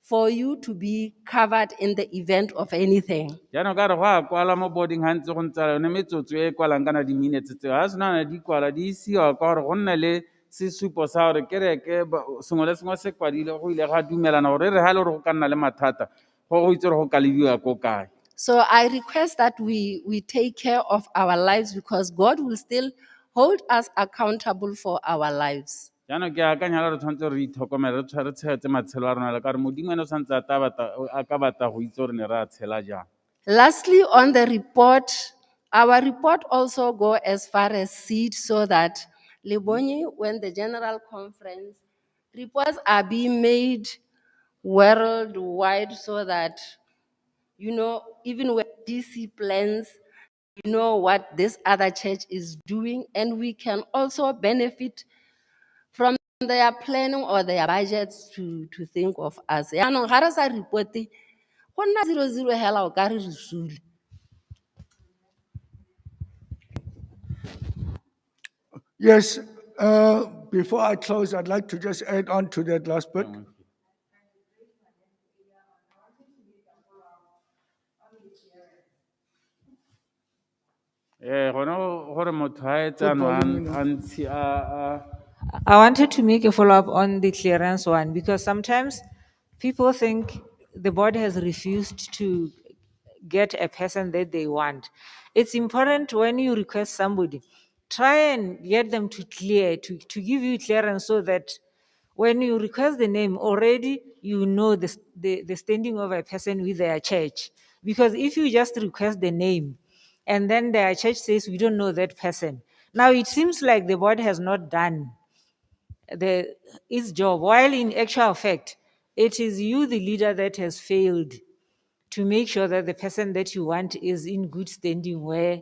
for you to be covered in the event of anything. Jaanong ka re go a kwala mo boarding ha ntse go ntse yone metsotso e kwalang kana di-minutes tseo, ha sena ne di kwala di isiwa kwa gore go nne le sesupo sa gore kereke sengwe le sengwe se kwadile, go ile ga dumelana gore e re ha e le gore go ka nna le mathata, go itse gore go ka lebiwa ko kae. So I request that we take care of our lives because God will still hold us accountable for our lives. Jaanong ke akanya re tshwanetse re itlhokomele, re tshegetse matshelo a rona le ka gore Modimo ene o santse a tla batla, a ka batla go itse gore ne re a tshela jang. Lastly, on the report, our report also go as far as seed so that Lebonye, when the general conference, reports are being made worldwide so that, even when DC plans, you know what this other church is doing, and we can also benefit from their planning or their budgets to think of us. Jaanong ga re sa reporte, go nna 0-0 hela o ka re re sule. Yes, before I close, I'd like to just add on to that last bit. Gone gore motho ha etse ano a a ntshi, a, a I wanted to make a follow-up on the clearance one, because sometimes people think the board has refused to get a person that they want. It's important when you request somebody, try and get them to clear, to give you clearance so that when you request the name, already you know the standing of a person with their church. Because if you just request the name, and then their church says, we don't know that person. Now it seems like the board has not done its job, while in actual fact, it is you, the leader, that has failed to make sure that the person that you want is in good standing where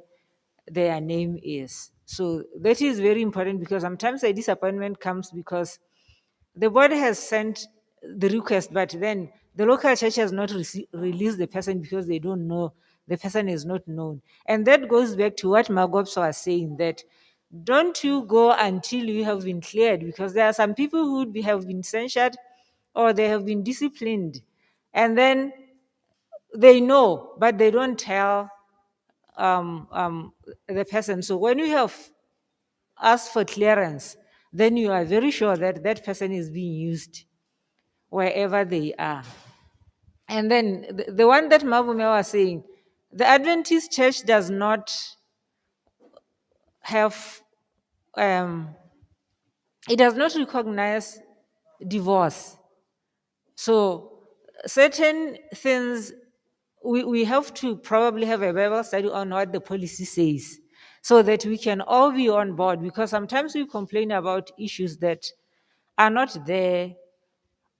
their name is. So that is very important because sometimes a disappointment comes because the board has sent the request, but then the local church has not released the person because they don't know, the person is not known. And that goes back to what Magopso was saying, that don't you go until you have been cleared, because there are some people who have been censured or they have been disciplined. And then they know, but they don't tell the person. So when you have asked for clearance, then you are very sure that that person is being used wherever they are. And then the one that Mavume was saying, the Adventist Church does not have, it does not recognize divorce. So certain things, we have to probably have a Bible study on what the policy says so that we can all be on board, because sometimes we complain about issues that are not there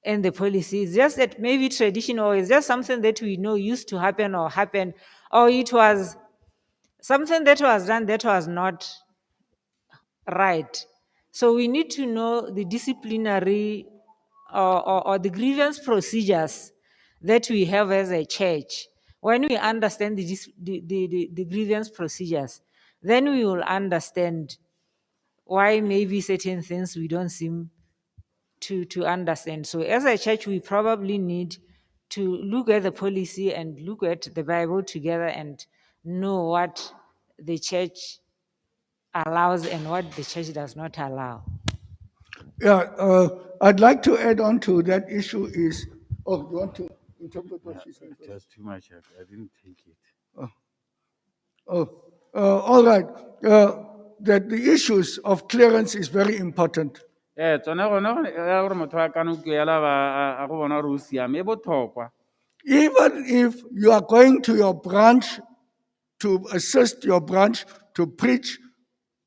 in the policy. It's just that maybe tradition, or it's just something that we know used to happen or happened, or it was something that was done that was not right. So we need to know the disciplinary or the grievance procedures that we have as a church. When we understand the grievance procedures, then we will understand why maybe certain things we don't seem to understand. So as a church, we probably need to look at the policy and look at the Bible together and know what the church allows and what the church does not allow. Yeah, I'd like to add on to that issue is, oh, you want to interpret what she said? It was too much. I didn't take it. Oh, all right. That the issues of clearance is very important. Tsone gone gone, ya gore motho a kanokiwe yala ba a go bona gore o siame, e botlhokwa. Even if you are going to your branch to assist your branch to preach,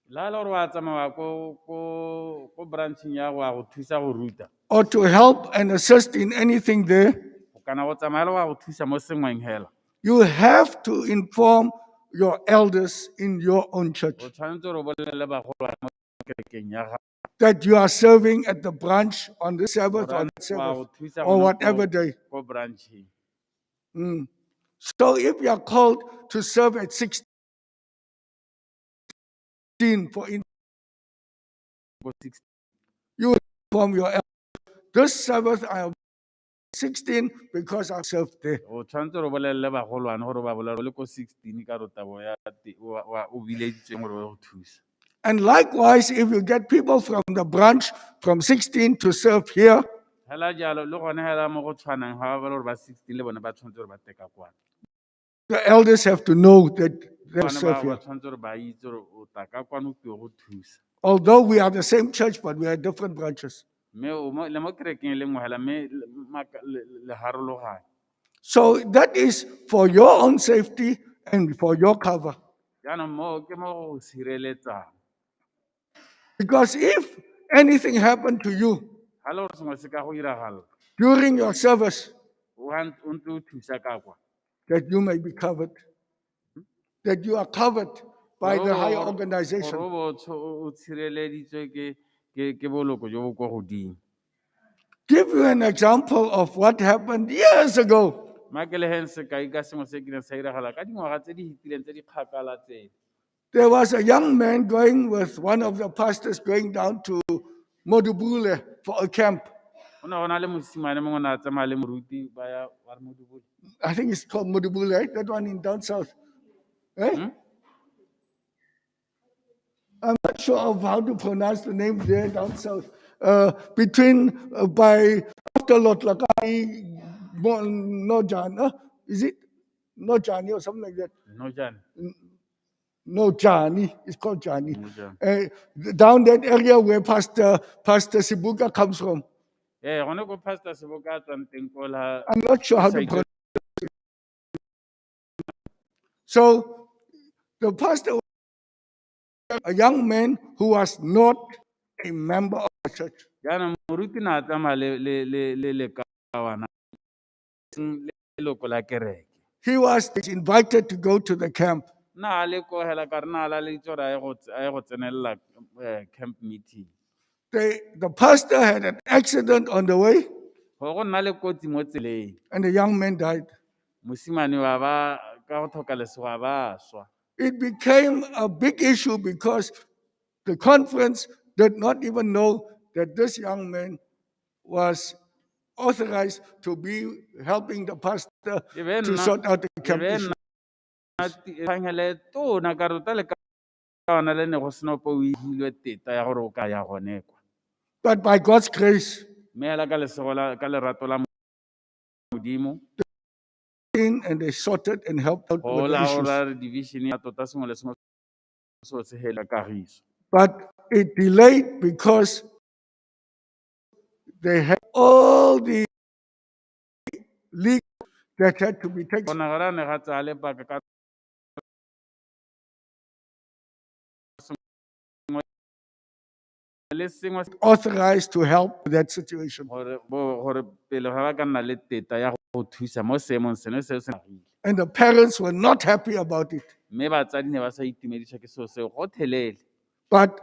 La e le gore wa tsamaya ko brancheng ya go ya go thusa go ruta. Or to help and assist in anything there, O kana go tsamaya le wa go thusa mo sengweng hela. You have to inform your elders in your own church O tshwanetse gore o bolelele bagolwane mo kerekeng ya gago. That you are serving at the branch on the Sabbath or Gore the wa go Sabbath thusa or gone whatever day. Ko brancheng. So if you are called to serve at 16, for instance, Ko six. You inform your elders. This Sabbath I am 16 because I served there. O tshwanetse gore o bolelele bagolwane gore ba bolele le ko 16 ka rotabo ya te- o bileditsweng gore o ye go thusa. And likewise, if you get people from the branch from 16 to serve here, Hela jalo le gone hela mo go tshwanang ga ba le gore ba 16 le bone ba tshwanetse gore ba teka kwana. The elders have to know that they Bone serve ba here. tshwanetse gore ba itse gore o tla ka kwano o tlile go thusa. Although we are the same church, but we are different branches. Mme o mo le mo kerekeng e le nngwe hela mme le harologane. So that is for your own safety and for your cover. Jaanong mo ke mo go sireletsang. Because if anything happened to you Ga le gore sengwe se ka go iragalla during your service, o o ntse o thusa ka kwa. That you may be covered, that you are covered by the higher organization. Gore o bo o tshireleditswe ke boloko jo bo kwa godimo. Give you an example of what happened years ago. Mma ke le heng sekai ka sengwe se kileng sa iragala ka dingwaga tse di fetileng tse di kgakala tsele. There was a young man going with one of the pastors going down to Modubule for a camp. Go ne go na le mosimane mongwe o ne a tsamaya le moruti ba ya wa re Modubule. I think it's called Modubule, right? That one in down south. Eh? I'm not sure of how to pronounce the name there down south. Between, by after Lotlakani, Nojan, is it? Nojani or something like that. Nojane. No, Jani. It's called Jani. Nojane. Down that area where Pastor Sibuka comes from. Gone ko Pastor Sibuka a tswang teng ko la I'm not sure how to Sa pronounce it. So the pastor, a young man who was not a member of the church. Jaanong moruti ne a tsamaya le lekawana, seng leloko la kereke. He was invited to go to the camp. Na a le ko hela ka re na a laleditswe gore a ye go a ye go tsenelela camp meeting. The pastor had an accident on the way, Go nna le kotsi mo tseleng. and the young man died. Mosimane wa ba ka go tlhoka lesego a ba swa. It became a big issue because the conference did not even know that this young man was authorized to be helping the pastor E be to sort out the camp issue. nna kgangele tona ka re tota le ka ona le ne go sena ope o ihilwe teta ya gore o ka ya gone kwa. But by God's grace, Mme hela ka lesego la ka lerato la Modimo in and they sorted and helped out go with the issues. laola division ya tota sengwe le sengwe se se hela kagiso. But it delayed because they had all the legal that had to be taken. Gona ga ne ga tsaya lebaka ka sengwe le sengwe authorized to help that situation. gore bo gore pele ga ba ka nna le teta ya go thusa mo seemong seno seo se nagile. And the parents were not happy about it. Mme batsadi ne ba sa itumediswa ke seo seo gotlhelele. But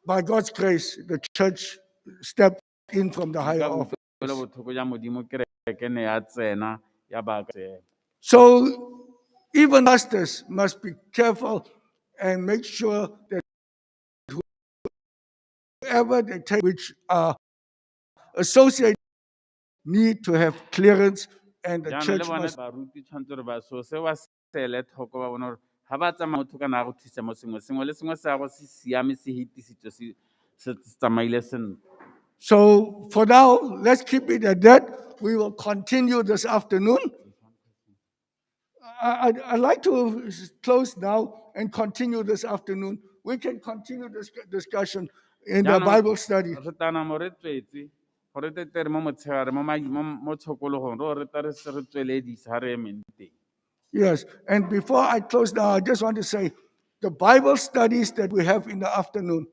by God's grace, the church stepped in from the higher Ka office. boutlwelo botlhoko jwa Modimo kereke ne ya tsena ya ba seemo. So even pastors must be careful and make sure that whoever they take, which are associated, need to have clearance, and the Jaanong le church bone must baruti tshwanetse gore ba so se ba sele tlhoko ba bone gore ga ba tsamaya motho kana a go thusa mo sengwe sengwe le sengwe se ya go se siame se hetisitswe se se tsamaile sentle. So for now, let's keep it at that. We will continue this afternoon. I'd like to close now and continue this afternoon. We can continue this discussion in the Jaanong, Bible study. Re tana mo re tswetse gore te re mo motshegare mo mo tshokologong re o re ta re se re tsweledisa ha re emeng teng. Yes, and before I close now, I just want to say the Bible studies that we have in the afternoon,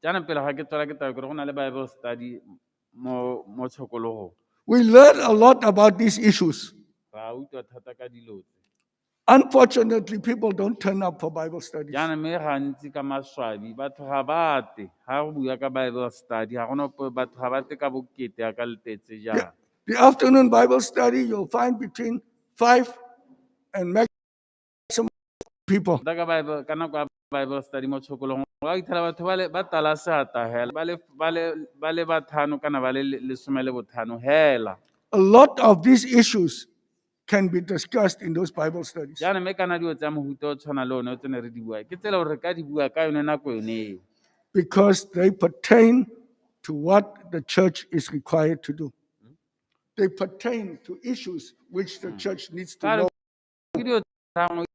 Jaanong pele ga ke tswela ke taba ke re go na le Bible study mo mo tshokologong. we learn a lot about these issues. Ra utlwa thata ka dilo tse. Unfortunately, people don't turn up for Bible studies. Jaanong mme gantsi ka maswabi batho ga ba tle ga go bua ka Bible study ga gona ope batho ga ba tle ka bokete yaka letetse jaana. The afternoon Bible study, you'll find between 5 and maximum people. Tota ka Bible ka nako ya Bible study mo tshokologong ba fitlhela batho ba le ba tala seata hela ba le ba le ba le batlhano kana ba le lesome le botlhano hela. A lot of these issues can be discussed in those Bible studies. Jaanong mme kana dilo tsa mohuta o tshwana le one o tse ne re di bua ke tsela gore re ka di bua ka yone nako yone eo. Because they pertain to what the church is required to do. They pertain to issues which the church needs to Ka re know. ke dilo tsa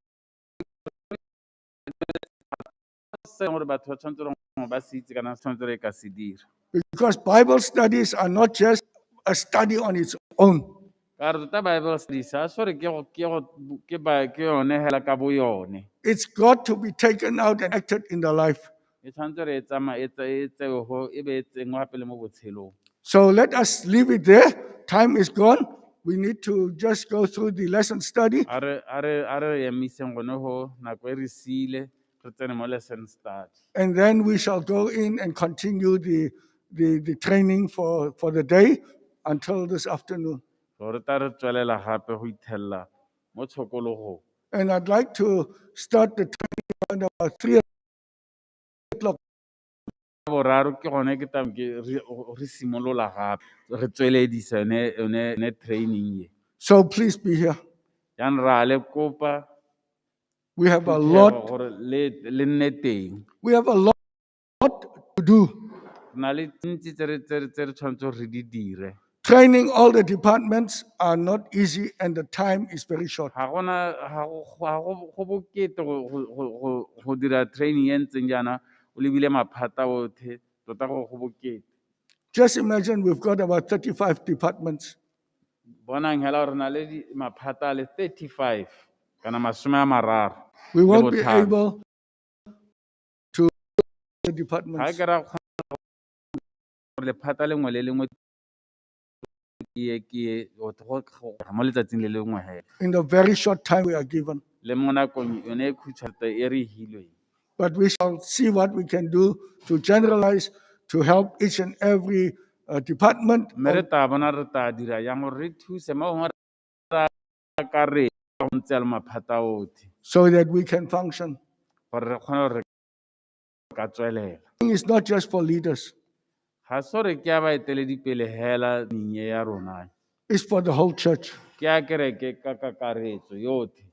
se gore batho ba tshwanetse gore ba se itse kana se tshwanetse re ka se dira. Because Bible studies are not just a study on its own. Ka re tota Bible studies ga se gore ke go ke go ke ba ke yone hela ka bo yone. It's got to be taken out and acted in the life. E tshwanetse re e tsamaye e tsewe go e be e tsenngwe gape le mo botshelong. So let us leave it there. Time is gone. We need to just go through the lesson study. A re a re a re emiseng gone go nako e re siile re tsene mo lesson study. And then we shall go in and continue the training for the day until this afternoon. Gore ta re tswelela gape go ithella mo tshokologong. And I'd like to start the training around about 3 o'clock. Boraro ke gone ke tang ke re re simolola gape re tsweledisa yone yone yone training e. So please be here. Jaanong ra le kopa We have a phuthego lot. gore le le nne teng. We have a lot to do. Re na le ntsi tse re tse re tse re tshwanetseng re di dire. Training all the departments are not easy and the time is very short. Ga gona ga go ga go go bokete go go go go go dira training e ntseng jaana o lebile maphata otlhe tota go go bokete. Just imagine we've got about 35 departments. Bonang hela gore re na le di maphata a le 35 kana masome a mararo We le won't be botlhano. able to the Ga departments. ke ra kgona gore lephata lengwe le lengwe ke ye ke ye go mo letsatsing le lengwe hela. In the very short time we are given. le mo nakong yone e khutshwane e re e hilweng. But we shall see what we can do to generalize, to help each and every department. Mme re tla bona re tla dira jang gore re thuse mo gongwe re akaretsa go ntse le maphata otlhe So that we can function. Gore re kgone gore re ka tswelela. It's not just for leaders, Ga se gore ke ya baeteledipele hela menye ya rona, it's for the whole church. Ke ya kereke ka kakaretso yotlhe.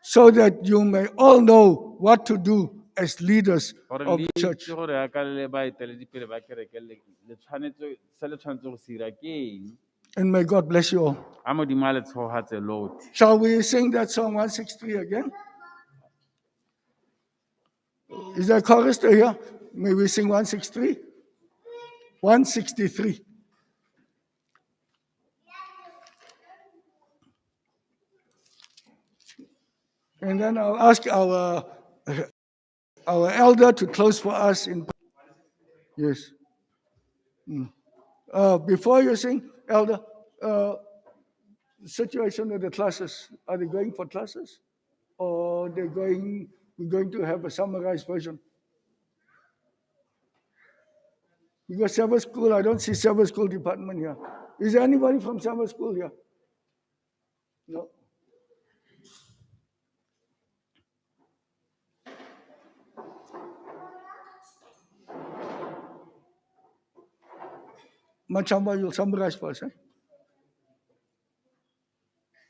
So that you may all know what to do as leaders Gore of le the church. itse gore yaka le baeteledipele ba kereke le tshwanetse se le tshwanetse go se dira ke eng. And may God bless you all. A Modimo a le tshogatse lotlhe. Shall we sing that song 163 again? Is there a chorister here? May we sing 163? 163. And then I'll ask our elder to close for us in. Yes. Before you sing, elder, situation with the classes. Are they going for classes? Or we're going to have a summarized version? Because Sabbath school, I don't see Sabbath school department here. Is there anybody from Sabbath school here? No. Machamba, you'll summarize for us, eh?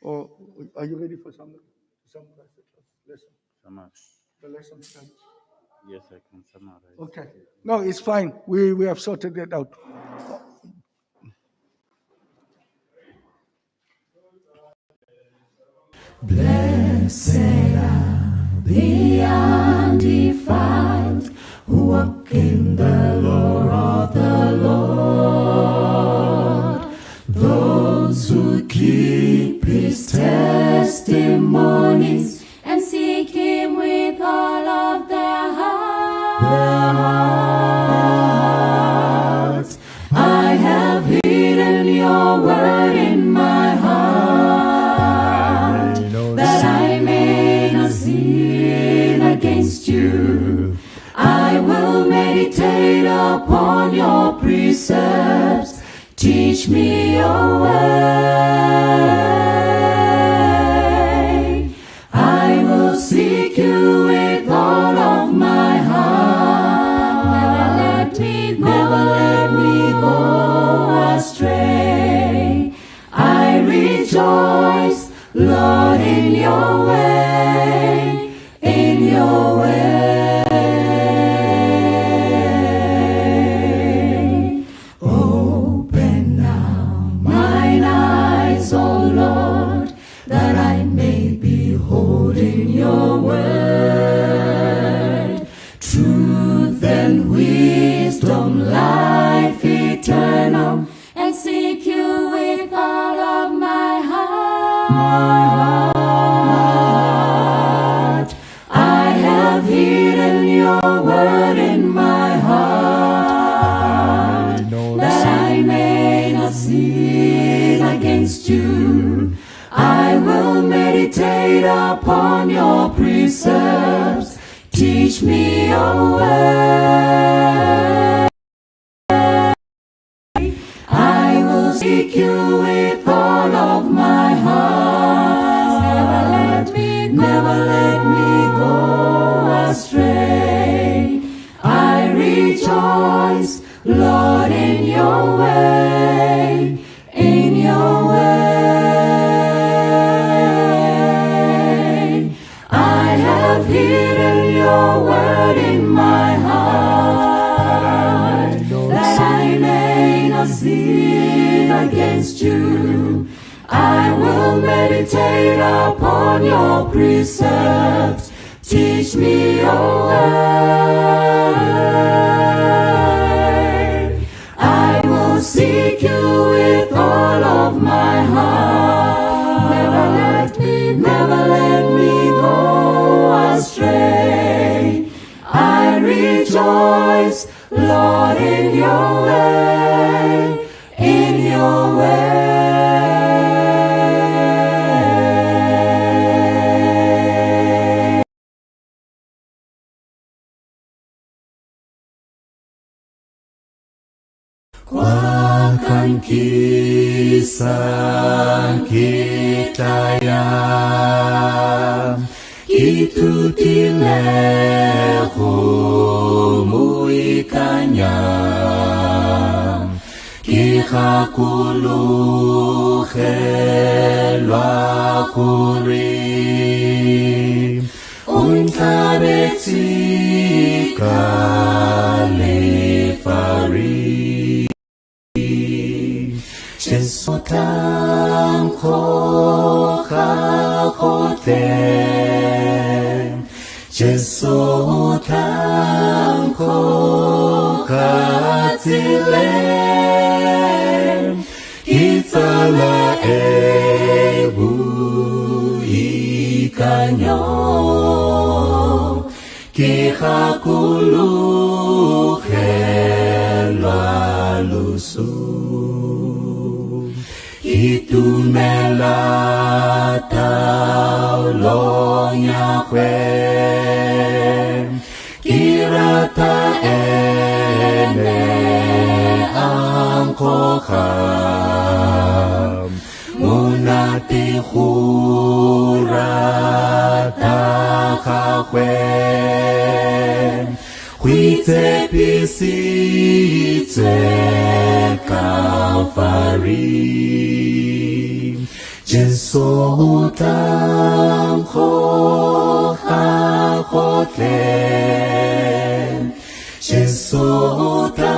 Or are you ready for summary? To summarize the class lesson? Summarize. The lesson studies. Yes, I can summarize. Okay. No, it's fine. We have sorted that out. Blessed are the undefiled who walk in the law of the Lord, those who keep his testimonies and seek him with all of their hearts. I have hidden your word in my heart, that I may not sin against you. I will meditate upon your precepts. Teach me your way. I will seek you with all of my heart. Never let me go. Never let me go astray. I rejoice, Lord, in your way, in your way. Open now mine eyes, O Lord, that I may behold in your word truth and wisdom, life eternal, and seek you with all of my heart. My heart. I have hidden your word in my heart, that I may not sin against you. I will meditate upon your precepts. Teach me your way. I will seek you with all of my heart. Never let me go. Never let me go astray. I rejoice, Lord, in your way, in your way. I have hidden your word in my heart, that I may not sin against you. I will meditate upon your precepts. Teach me your way. I will seek you with all of my heart. Never let me go. Never let me go astray. I rejoice, Lord, in your way, in your way. Nkisang ke tla ya, ke ithutile go mo ikanya. Ke gakologelwa gore o ntlhabetse Kalefari. Jesu tla nkgoga gotlhe, Jesu tla nkgoga tseleng, ke tsala e boikanyo, ke gakologelwa loso. Ke itumela taolong ya gagwe, ke rata ene a nkgoga, monate go rata gagwe, go itshepisitswe Kalvari. Jesu o tla nkgoga gotlhe, Jesu o tla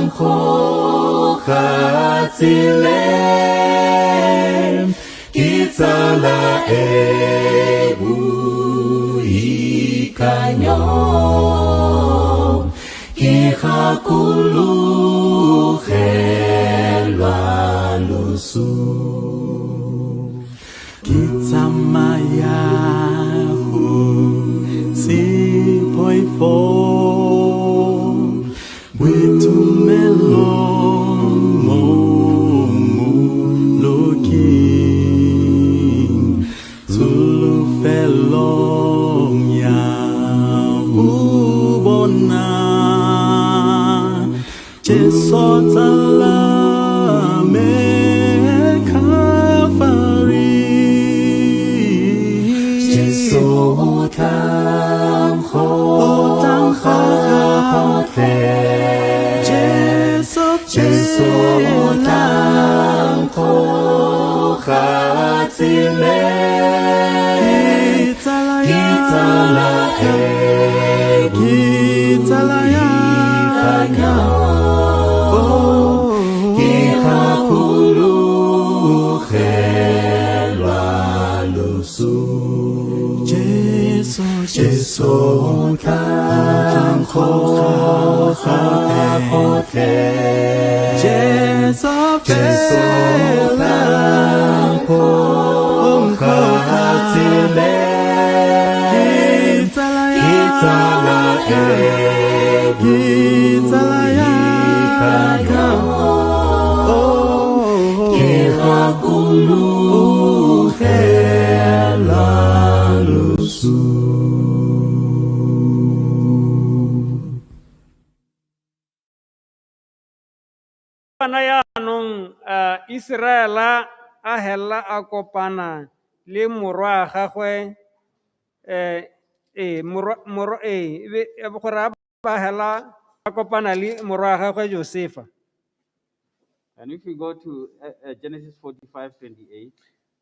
nkgoga tseleng, ke tsala e boikanyo, ke gakologelwa loso. Ke tsamaya go se poifo, boitumelo mo Mmoloking, tsholofelong ya go bona Jesu tsala me Calvary. Jesu o tla nkgoga gotlhe, Jesu Jesu o tla nkgoga tseleng, ke tsala e Ke tsala ya boikanyo, ke gakologelwa loso. Jesu, Jesu o tla nkgoga gotlhe, Jesu Jesu o tla nkgoga tseleng, ke tsala e Ke tsala ya boikanyo, ke gakologelwa loso. Bana yaanong Iseraela a hela a kopana le morwa wa gagwe, morwa morwa e be gore a ba hela a kopana le morwa wa gagwe Josefa. And if we go to Genesis 45 28,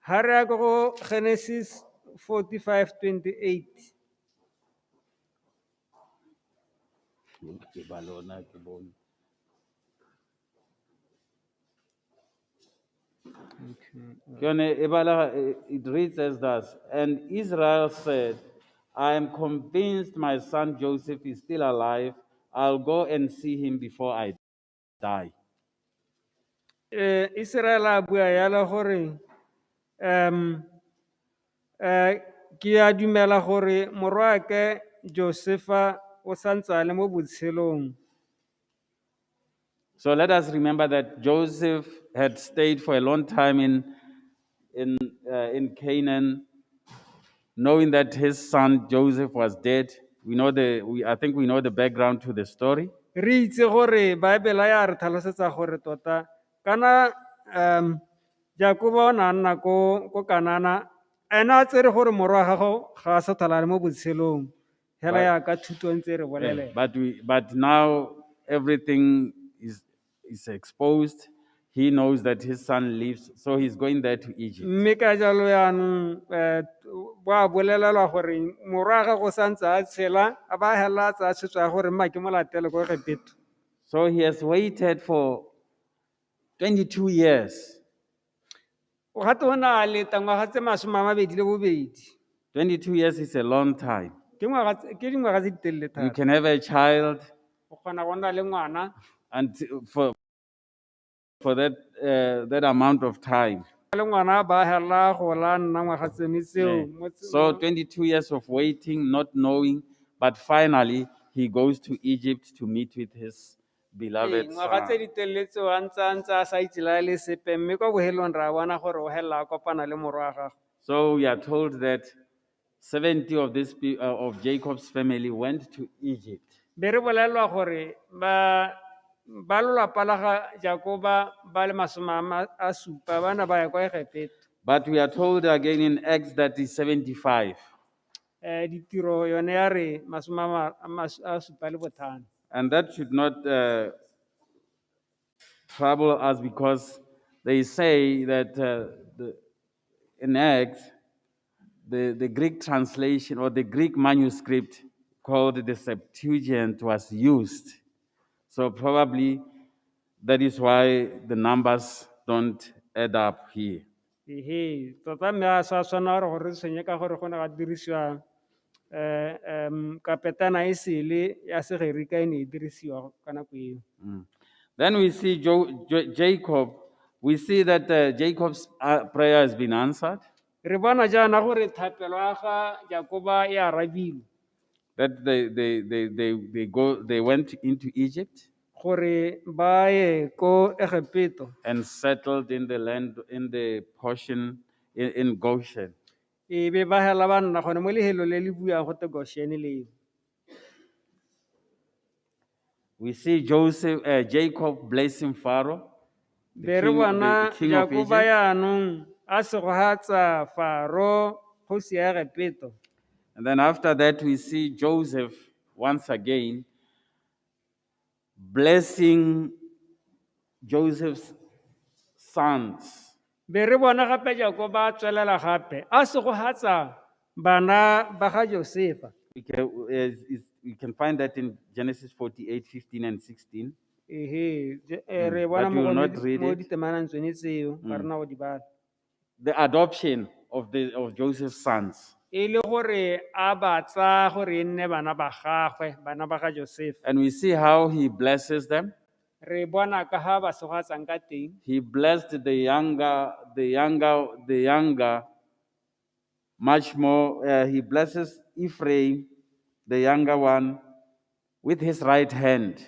Ha re ya ko go Genesis 45:28. Ke ba lona, ke bone. Ke yone e balega, it reads as thus: "And Israel said, 'I am convinced my son Joseph is still alive. I'll go and see him before I die.'" Israel a bua yalo gore ke a dumela gore morwaake Josefa o santse a le mo botshelong. So let us remember that Joseph had stayed for a long time in Canaan, knowing that his son Joseph was dead. I think we know the background to the story. Re itse gore Baebele ya re tlhalosetsa gore tota ka Kana Jakobo o ne a nna ko Kanana, ene a tsere gore morwa wa gago ga a sa tlhola a le mo botshelong, hela yaka thuto ntse e re bolelela. But now everything is exposed. He knows that his son lives, so he's going there to Egypt. Mme ka jalo yaanong ba bolelelwa gore morwa wa gago sa ntse a tshela, a ba hela a tsaya tshwetso ya gore mma ke mo latele ko Egepeto. So he has waited for 22 years. O gate o ne a leta ngwaga tse 22. 22 years is a long time. Ke dingwaga tse di telele You thata. can have a child O kgona go nna le ngwana. and for that amount of time. Le ngwana ba hela go la nna ngwaga tsone tseo mo tse- So 22 years of waiting, not knowing, but finally he goes to Egypt to meet with his beloved Ee, ngwaga tse son. di telele tseo a ntse a sa itse le ha e le sepe, mme kwa bohelong ra bona gore o helela a kopana le morwa wa gagwe. So we are told that 70 of this of Jacob's family went to Egypt. Be re bolelelwa gore ba lolwapa la ga Jakoba ba le masome a a supa ba ne ba ya kwa Egepeto. But we are told again in Acts that it's 75. Ditiro yone ya re masome a a a supa le botlhano. And that should not trouble us, because they say that in Acts, the Greek translation or the Greek manuscript called the Septuagint was used. So probably that is why the numbers don't add up here. Ehe, tota mme a sa tshwana gore re tshwenye ka gore go ne ga dirisiwa, kapetana e sele ya Segerika e ne e dirisiwa ka nako eo. Then we see Jacob. We see that Jacob's prayer has been answered. Re bona jaana gore thapelo ya ga Jakoba e arabilwe. That they went into Egypt. Gore ba ye ko Egepeto. And settled in the land, in the portion in Goshen. E be ba hela ba nna gone mo lehelong le le buang gote Goshen leo. We see Jacob blessing Pharaoh, Be re bona the king of Jakoba Egypt. yaanong a segogatsa Faro, kgosi ya Egepeto. And then after that, we see Joseph once again blessing Joseph's sons. Be re bona gape Jakoba a tswelela gape a segogatsa bana ba ga Josefa. We can find that in Genesis 48, 15 and 16. Ehe, re bona But we mo will go not read mo it. ditemanang tsone tseo, ga re na go di bala. The adoption of Joseph's sons. E le gore a ba tsaya gore e nne bana ba gagwe, bana ba ga Josefa. And we see how he blesses them. Re bona ka ha ba segogatsang ka teng. He blessed the younger much more. He blesses Ephraim, the younger one, with his right hand.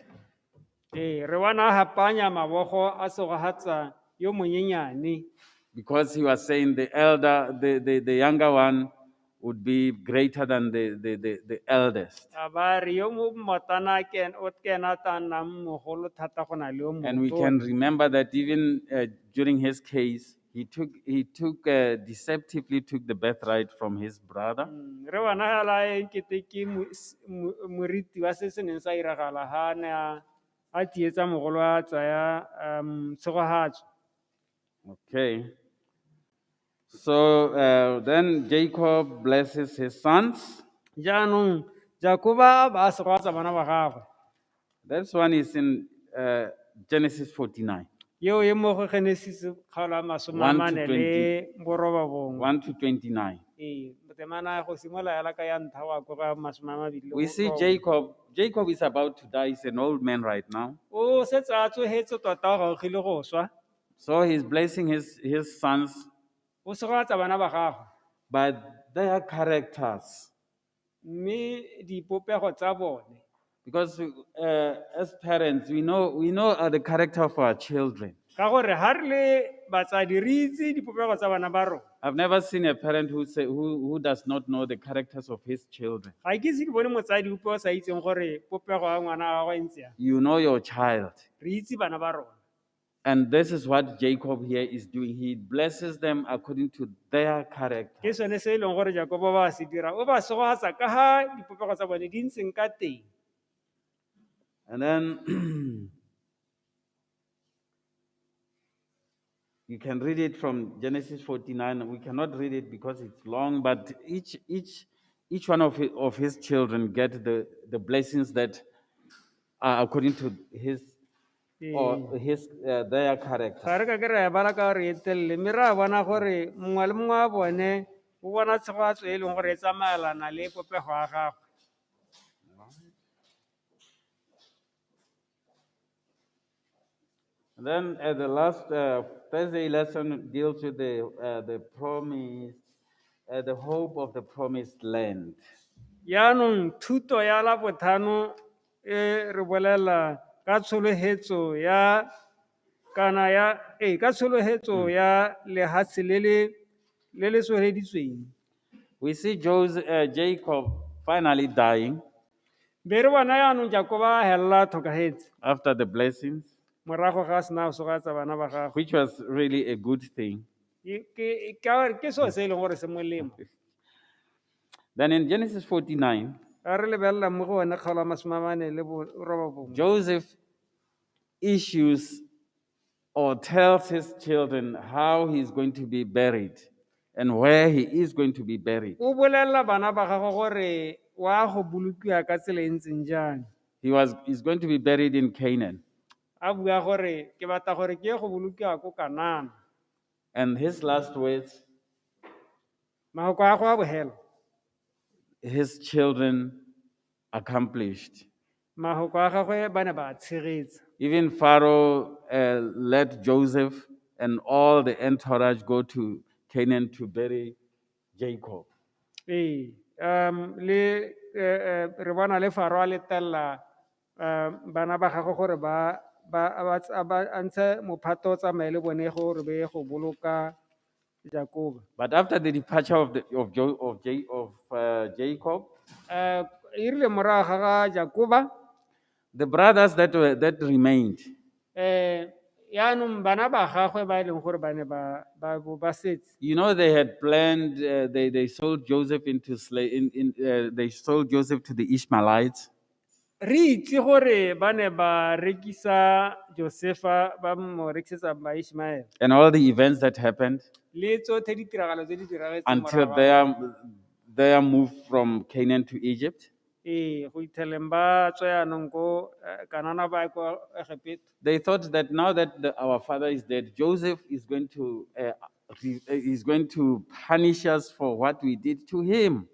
Ee, re bona a hapanya mabogo a segogatsa yo monyenyane. Because he was saying the younger one would be greater than the eldest. A ba re yo mo mmotana ke ene, o ke ena a tla nnang mogolo thata go na le yo And we motona. can remember that even during his case, he deceptively took the birthright from his brother. Re bona hela e nkete ke moriti wa se se neng sa iragala ha a ne a tsietsa mogolo a tsaya tshegogatso. Okay. So then Jacob blesses his sons. Jaanong Jakoba ba a segogatsa bana ba gagwe. This one is in Genesis 49. Eo e mo go Genesis kgaolo ya masome a One to mane le twenty. borobabongwe. 1 to 29. Ee, temana go simolola hela ka ya ntlha wa ko ga masome a mabedi le We see borobongwe. Jacob. Jacob is about to die. He's an old man right now. O setse a tsogetse tota o gaogile go swa. So he's blessing his sons. O segogatsa bana ba gagwe. But their characters. Mme dipopego tsa bone. Because as parents, we know the character of our children. Ka gore ha re le batsadi re itse dipopego tsa bana ba rona. I've never seen a parent who does not know the characters of his children. Ga ke ise ke bone motsadi ope o sa itseng gore popego ya ngwana wa gagwe e ntse yang. You know your child. Re itse bana ba rona. And this is what Jacob here is doing. He blesses them according to their character. Ke sone se e leng gore Jakobo ba se dira, o ba segofatsa ka ga dipopego tsa bone di ntseng ka teng. And then you can read it from Genesis 49. We cannot read it because it's long, but each one of his children get the blessings that are according to his or his their character. Ga re ka ke ra e bala ka gore e telele, mme re a bona gore mongwe le mongwe wa bone o bona tshegofatso e leng gore e tsamaelana le popego ya gagwe. And then the last Thursday lesson deals with the promise, the hope of the promised land. Yaanong thuto ya Labotlhano e re bolela ka tsholohetso ya kana ya ee ka tsholohetso ya lehatshe le le le le solofeditsweng. We see Jacob finally dying Be re bona yaanong Jakoba a hella tlhokahetse after the blessings, morago ga a sena go sogatsa bana ba gagwe. which was really a good thing. Ke ka gore ke seo se e leng gore se molemo. Then in Genesis 49, Ga re lebelela mo go one kgaolo ya 49. Joseph issues or tells his children how he is going to be buried and where he is going to be buried. O bolelela bana ba gagwe gore wa go bolokiwa ka tsela e ntseng jang. He is going to be buried in Canaan. A bua gore ke batla gore ke ye go bolokiwa ko Kanana. And his last words, Mahoko a gagwe a bohelo. his children accomplished. Mahoko a gagwe ba ne ba a tshegetsa. Even Pharaoh let Joseph and all the entourage go to Canaan to bury Jacob. Ee, le re bona le Pharaoh a letella bana ba gagwe gore ba a ntshe mophato o tsamaye le bone gore be go boloka Jakoba. But after the departure of Jacob, E rile morago ga ga Jakoba, the brothers that remained, yaanong bana ba gagwe ba e leng gore ba ne ba bo ba setse. You know, they had planned. They sold Joseph into slave. They sold Joseph to the Ishmaelites. Re itse gore ba ne ba rekisa Josefa, ba mo rekisetsa ba Ishmael. And all the events that happened Le tsotlhe ditiragalo tse di diragetseng until morago. their move from Canaan to Egypt. Ee, go itheleng ba tswa yaanong ko Kanana ba ya kwa Egepeta. They thought that now that our father is dead, Joseph is going to is going to punish us for what we did to him.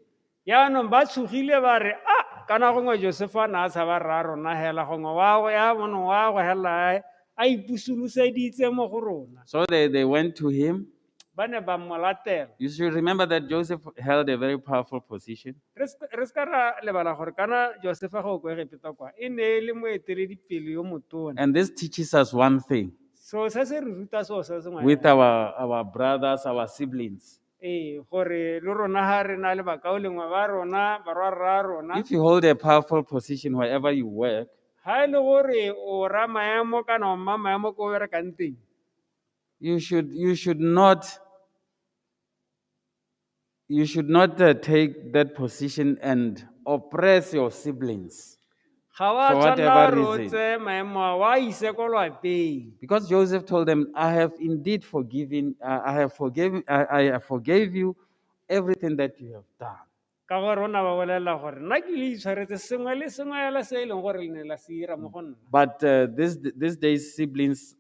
Yaanong ba tshogile ba re, ah, kana gongwe Josefa a ne a tshaba rra rona hela, gongwe wa go ya mono wa go hela a ipusoloseditse mo go rona. So they went to him. Ba ne ba mo latela. You should remember that Joseph held a very powerful position. Re seka ra lebala gore kana Josefa go ko Egepeta kwa, e ne e le moeteledipele yo motona. And this teaches us one thing. So se se re ruta seo se sengwe. With our brothers, our siblings. Ee, gore le rona ha re na le bakaulengwe ba rona, barwa rra rona. If you hold a powerful position wherever you work, Ha e le gore o ra maemo kana o mma maemo ko o berekang teng, you should not take that position and oppress your siblings. Ga wa For tshwanela whatever gore o reason. tseye maemo a, wa ise ko lwapeng. Because Joseph told them, I have indeed forgiven, I have forgiven, I forgave you everything that you have done. Ka gore o ne a ba bolelela gore nna ke le itshwaretse sengwe le sengwe hela se e leng gore le ne la se ira mo go nna. But these days, siblings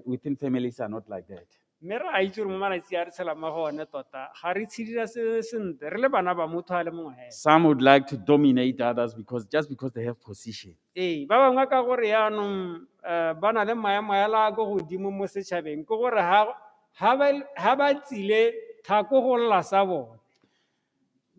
within families are not like that. Mme re a itse gore mo malatsi a re tshelang mo go one tota, ga re tshedira se sentle, re le bana ba motho a le mongwe hela. Some would like to dominate others just because they have position. Ee, ba bangwe ka gore yaanong, ba na le maemo hela a ko godimo mo setšhabeng, ke gore ha ba tsile thako go lla sa bone.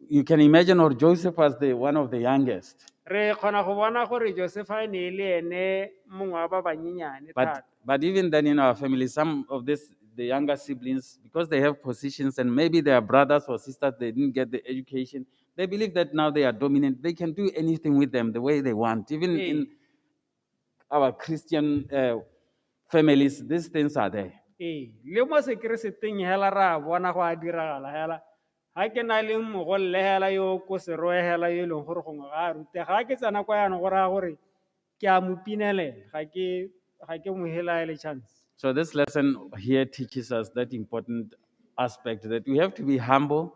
You can imagine, or Joseph was the one of the youngest. Re kgona go bona gore Joseph e ne e le ene mongwe wa ba banyenyane But thata. even then in our family, some of the younger siblings, because they have positions and maybe their brothers or sisters, they didn't get the education. They believe that now they are dominant. They can do anything with them the way they want. Even in our Christian families, these things are there. Ee, le mo sekereseteng hela ra bona go a diragala hela. Ha ke na le mogolle hela yo ko seroe hela yo e leng gore gongwe ga a rutega, ga ke tsena kwa yanong go raya gore ke a mo pinelela, ga ke mo hela ele chance. So this lesson here teaches us that important aspect that we have to be humble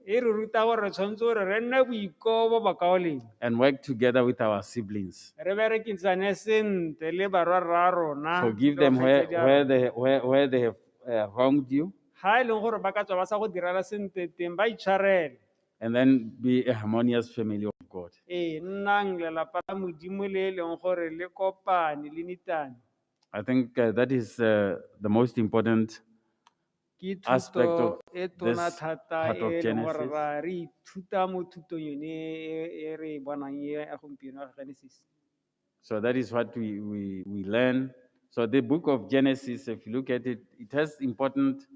E re ruta gore re tshwanetse gore re nne boikobo bakaoleng. and work together with our siblings. Re berekisane sentle le barwarra rona. Forgive le them where, bokgaitsadi a where rona. they, where they have wronged you, Ha e leng gore ba ka tswa ba sa go direla sentle teng ba itshwarele. and then be a harmonious family of God. Ee, nnang lelapa la Modimo le e leng gore le kopane le nitane. I think that is the most important Ke aspect thuto of e tona this thata part of e leng gore Genesis. ra re ithuta mo thutong yone e re e bonang e ya gompieno ya Genesis. So that is what we learn. So the book of Genesis, if you look at it, it has important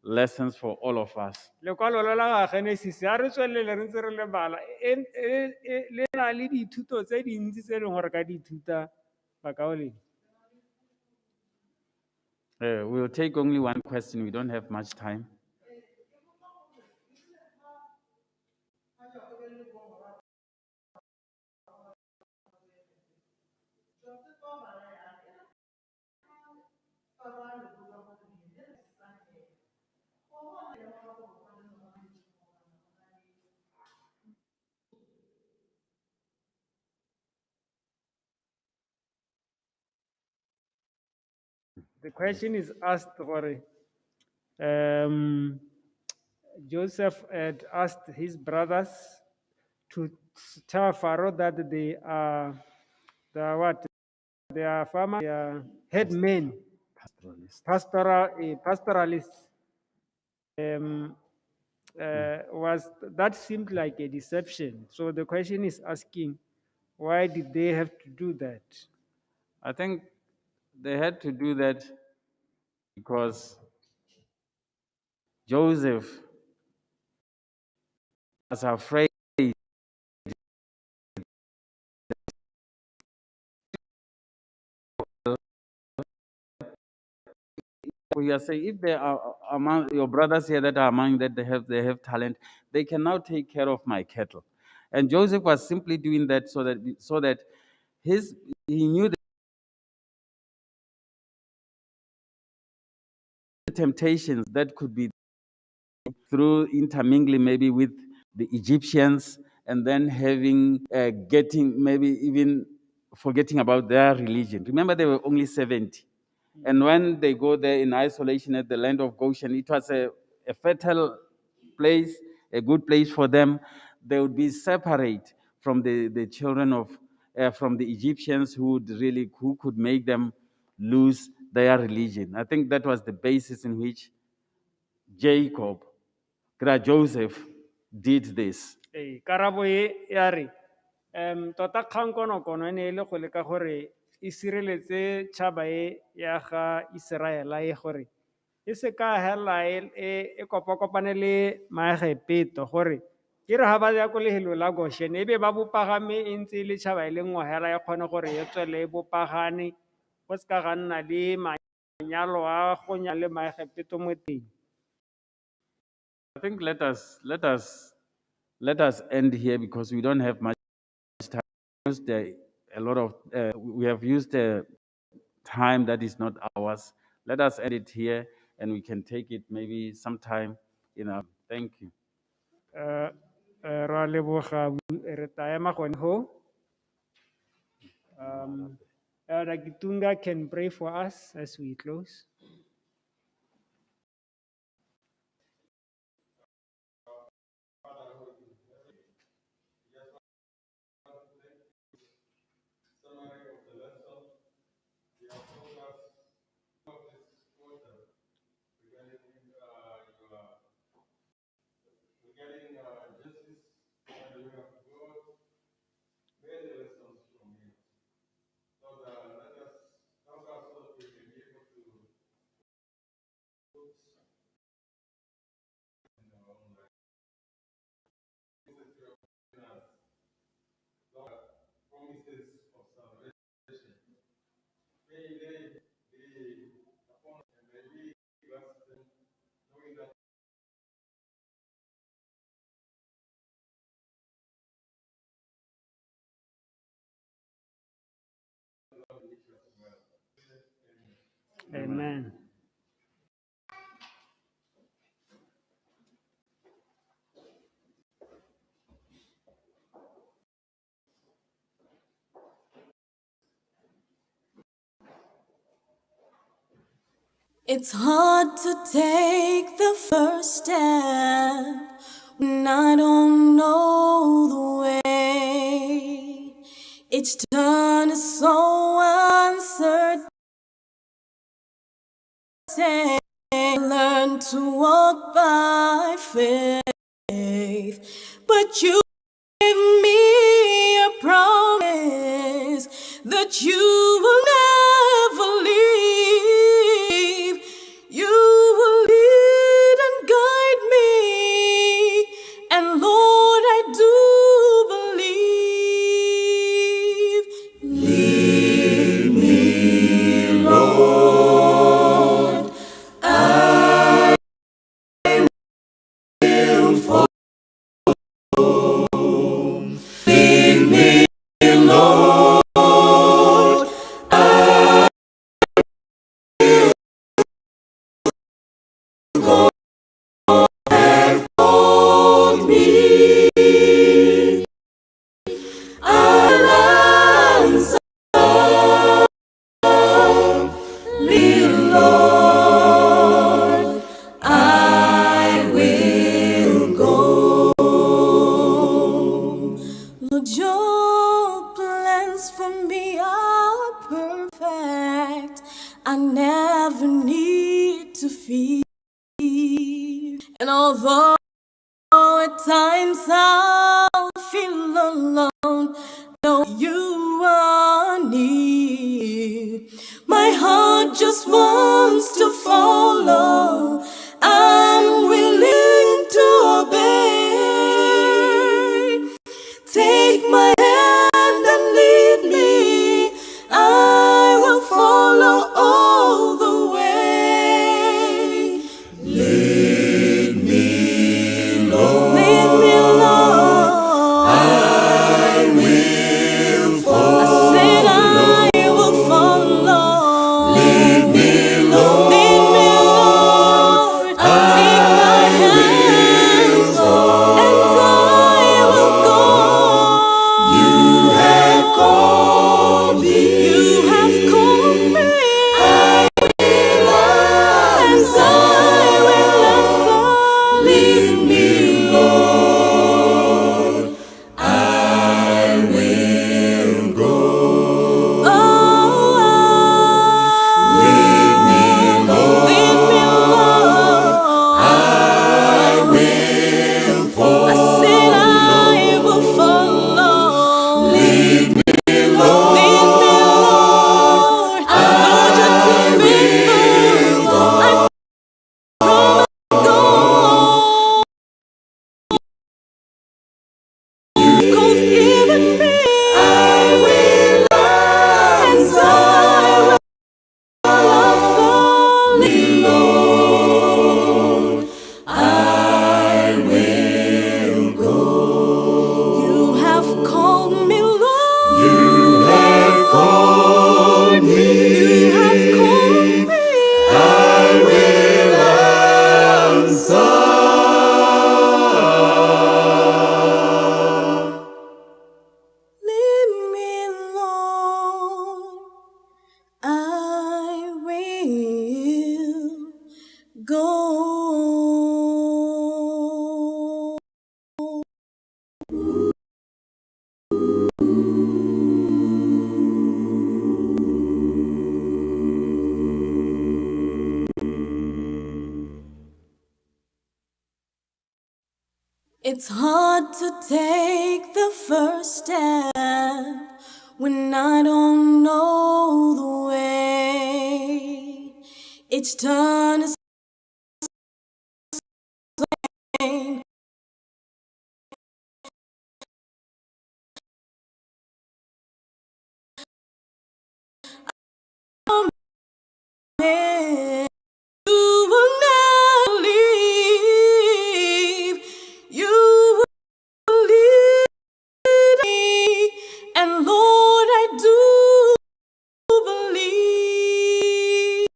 lessons for all of us. Lekwalo lo la ga Genesis a re tswelele re ntse re le bala le na le dithuto tse dintsi tse e leng gore ka di ithuta bakaoleng. We'll take only one question. We don't have much time. The question is asked gore Joseph had asked his brothers to tell Pharaoh that they are what? They are farmers, they are head men, Pastoralist. Pastoralists. Was that seemed like a deception? So the question is asking, why did they have to do that? I think they had to do that because Joseph was afraid. We are saying if there are among your brothers here that are among that they have talent, they can now take care of my cattle. And Joseph was simply doing that so that his he knew the temptations that could be through intermingling maybe with the Egyptians and then having getting maybe even forgetting about their religion. Remember, they were only 70. And when they go there in isolation at the land of Goshen, it was a fertile place, a good place for them. They would be separate from the children of, from the Egyptians who would really, who could make them lose their religion. I think that was the basis in which Jacob, Joseph did this. Ee, karabo e ya re tota kgang konokono e ne e le go leka gore e sireletse tšhaba e ya ga Iseraela e gore e se ka hela e kopa-kopane le Maegepeto gore ke re ga ba ya ko lefelo la Goshen e be ba bopagame e ntse e le tšhaba e le nngwe hela e kgone gore e tswele e bopagane go se ka ga nna le manyalo a go nya le Maegepeto mo teng. I think let us end here because we don't have much time. Used, A lot of we have used time that is not ours. Let us end it here, and we can take it maybe sometime. Thank you. Ra leboga re tla ema gone ho. Elder Gitunga can pray for us as we close. Promises of salvation. May they be Amen. It's hard to take the first step when I don't know the way. Each turn is so uncertain. Learn to walk by faith, but you give me a promise that you will never leave. You will lead and guide me, and Lord, I do believe. Lead me, Lord. I will follow. Lead me, Lord. I will go. Have called me. I'll answer. Lead, Lord. I will go. Lord, your plans for me are perfect. I never need to fear. And although at times I'll feel alone, know you are near. My heart just wants to follow. I'm willing to obey. Take my hand and lead me. I will follow all the way. Lead me, Lord. Lead me, Lord. I will follow. I said I will follow. Lead me, Lord. Lead me, Lord. Take my hand and I will go. You have called me. You have called me. I will answer. I will answer. Lead me, Lord. I will go. Oh, lead me, Lord. Lead me, Lord. I will follow. I said I will follow. Lead me, Lord. Lead me, Lord. Lord, you're too faithful. I promise go. Called even me. I will answer. I will answer. Lead, Lord. I will go. You have called me, Lord. You have called me. You have called me. I will answer. Lead me, Lord. I will go. It's hard to take the first step when I don't know the way. Each turn is You will never leave. You will lead me, and Lord, I do believe.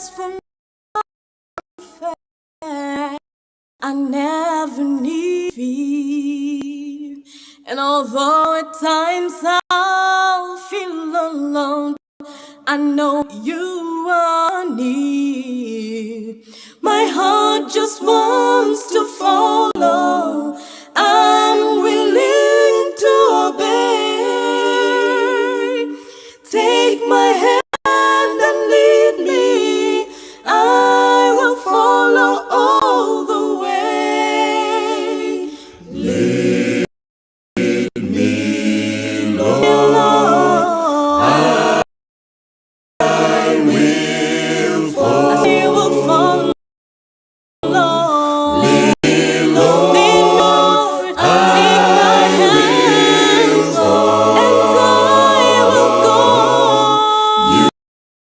plans for me are perfect. I never need fear. And although at times I'll feel alone, I know you are near. My heart just wants to follow. I'm willing to obey. Take my hand and lead me. I will follow all the way. Lead me, Lord. I will follow. I will follow. Lead, Lord, take my hand, and I will go.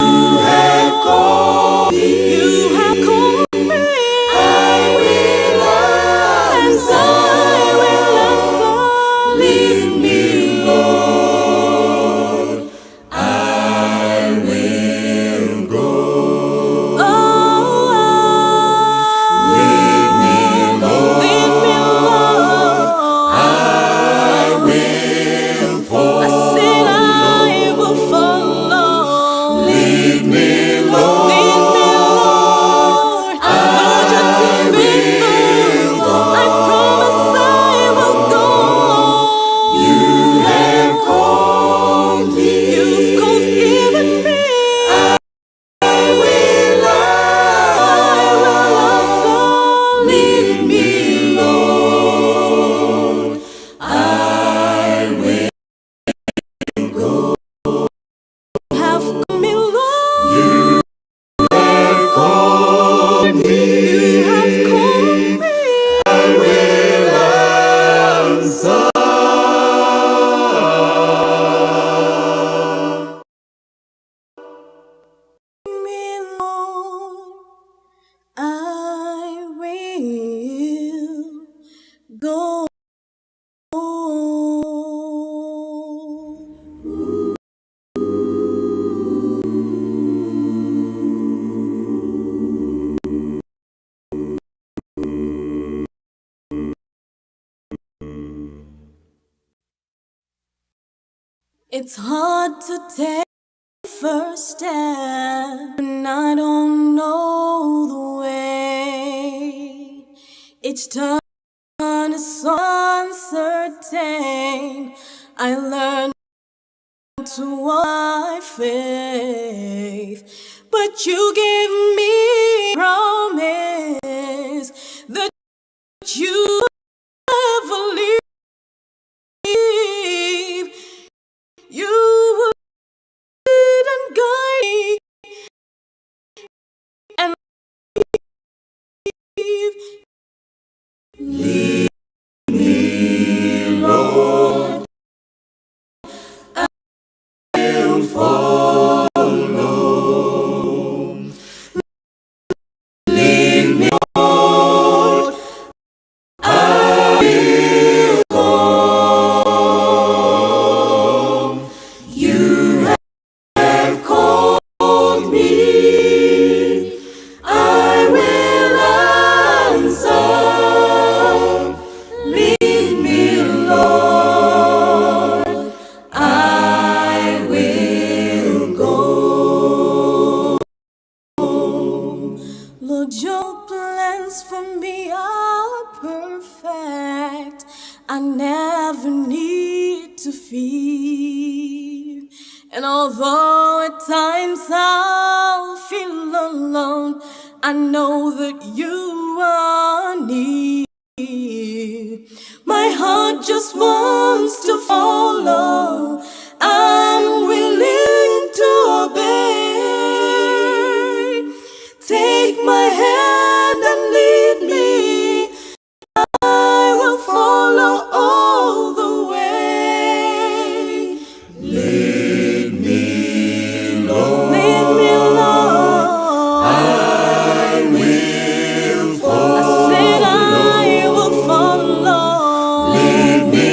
You have called me. You have called me. I will answer. I will answer. Lead me, Lord. I will go. Oh, lead me, Lord. Lead me, Lord. I will follow. I said I will follow. Lead me, Lord. Lead me, Lord. Lord, you're too faithful. I promise I will go. You have called me. You've called even me. I will answer. Lead me, Lord. I will go. Have called me, Lord. You have called me. You have called me. I will answer. Me, Lord. I will go. It's hard to take the first step when I don't know the way. Each turn is so uncertain. I learn to walk by faith, but you gave me promise that you never leave. You will lead and guide me and leave. Lead me, Lord. I will follow. Lead me, Lord. I will go. You have called me. I will answer. Lead me, Lord. I will go. Lord, your plans for me are perfect. I never need to fear. And although at times I'll feel alone, I know that you are near. My heart just wants to follow. I'm willing to obey. Take my hand and lead me. I will follow all the way. Lead me, Lord. Lead me, Lord. I will follow. I said I will follow. Lead me,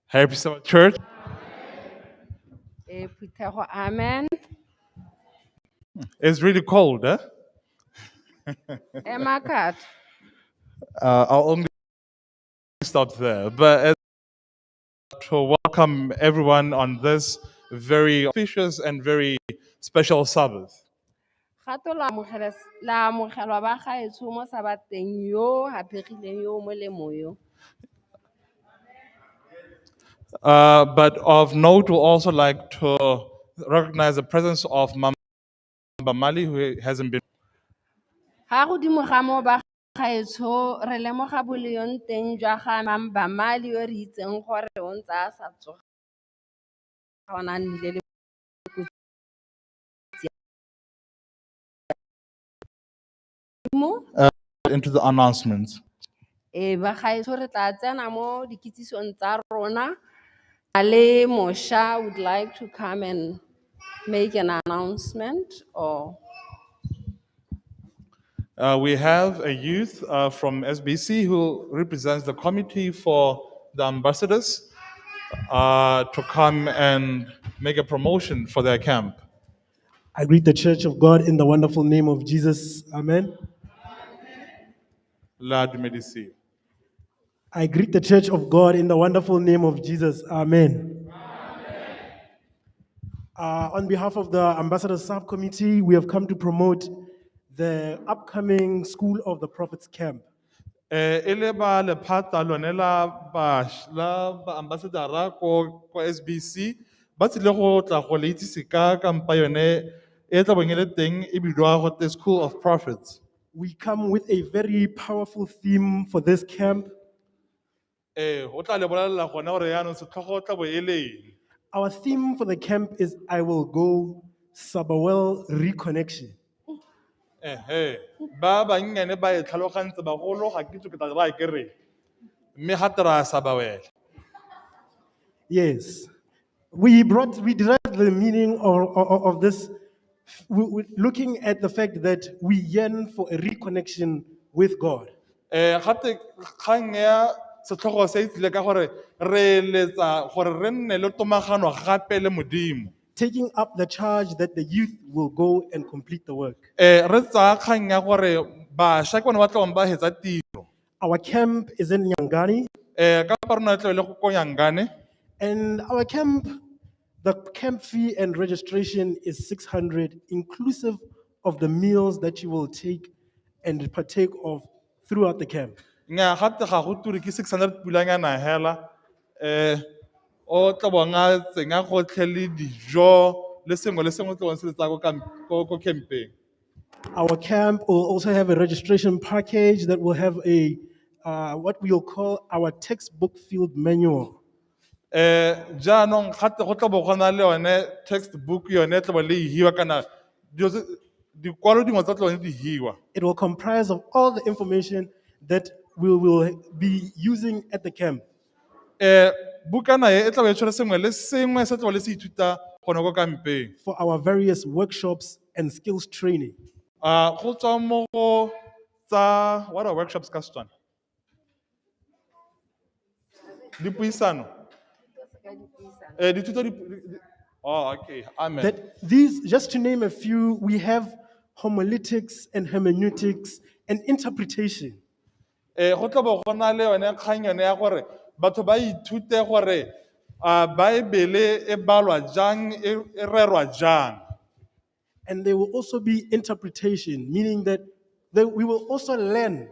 Happy Sabbath, Church. E phuthego amen. It's really cold, eh? Ema khatha. I'll only stop there. But to welcome everyone on this very auspicious and very special Sabbath. Gato la amogela la amogelwa ba gaetsho mo sabateng yo haphegileng yo o molemo yo. But of note, we'll also like to recognize the presence of Mamba Mali, who hasn't been. Ga godimo ga mo ba gaetsho re lemoga boleyong teng jwa ga Mamba Mali yo re itseng gore o ntse a sa tsoga o ne a nnile le kotsi mo Into the announcements. E ba gaetsho re tla tsena mo dikitsisong tsa rona. Ale Mosha would like to come and make an announcement or We have a youth from SBC who represents the committee for the ambassadors to come and make a promotion for their camp. I greet the Church of God in the wonderful name of Jesus. Amen. La dumedisiwa. I greet the Church of God in the wonderful name of Jesus. Amen. On behalf of the Ambassador Subcommittee, we have come to promote the upcoming School of the Prophets Camp. E le ba lephata lone la ba la ba ambassador ko SBC ba tsile go tla go le itsise ka kampa yone e tla bong e le teng e bidiwa go te School of Prophets. We come with a very powerful theme for this camp. O tla le bolelela gone gore yaanong setlhogo tla bo e le eng. Our theme for the camp is I Will Go Sabawel Reconnection. Ehe, ba bannyane ba e tlhalogantse, bagolo ga ke itse ke tla raya ke reng. Mme ga te ra sabawela. Yes. We derived the meaning of this, looking at the fact that we yearn for a reconnection with God. Gate kgang ya setlhogo se e tlile ka gore re eletsa gore re nne le tomagano gape le Modimo. Taking up the charge that the youth will go and complete the work. Re tsaya kgang ya gore bašwa ke bone ba tla bong ba hetsa tiro. Our camp is in Nyangani. Ka pa rona e tla be le ko Nyangani. And our camp, the camp fee and registration is 600, inclusive of the meals that you will take and partake of throughout the camp. Nnyaa, gate ga go ture ke 600 pulanyana hela. O tla bong a tsenya gotlhe le dijo le sengwe le sengwe tla bong se le tsaya ko campeng. Our camp will also have a registration package that will have a what we will call our textbook field manual. Jaanong gate go tla bo go na le yone textbook yone tla bo le e hiwa kana dilo tse, dikwalo dingwe tsa tla bong di hiwa. It will comprise of all the information that we will be using at the camp. Bukana e tla bo e tshwere sengwe le sengwe se tla bo le se ithuta gone ko kampeng. For our various workshops and skills training. Go tswa mo go tsa, what are workshops ka Setswana? Dipuisano. Dithuto di, oh, okay. Amen. That these, just to name a few, we have homiletics and hermeneutics and interpretation. Go tla bo go na le yone kgang yone ya gore batho ba ithute gore, Baebele e balwa jang, e rerwa jang. And there will also be interpretation, meaning that we will also learn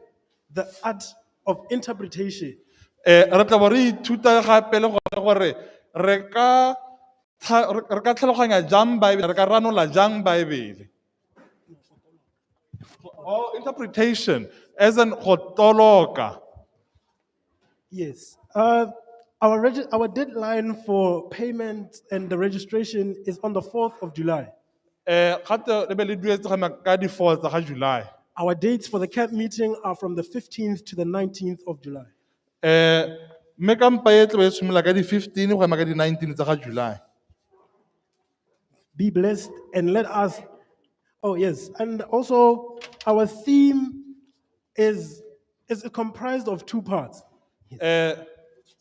the art of interpretation. Re tla bo re ithuta gape le gone gore re ka tlhaloganya jang Baebele, re ka ranola jang Baebele. Oh, interpretation, as in go toloka. Yes. Our deadline for payment and the registration is on the 4th of July. Gape re be le duetse ga ka di 4 tsa ga July. Our dates for the camp meeting are from the 15th to the 19th of July. Mme kampa e tla be e simolola ka di 15 go ema ka di 19 tsa ga July. Be blessed and let us, oh yes, and also our theme is comprised of two parts.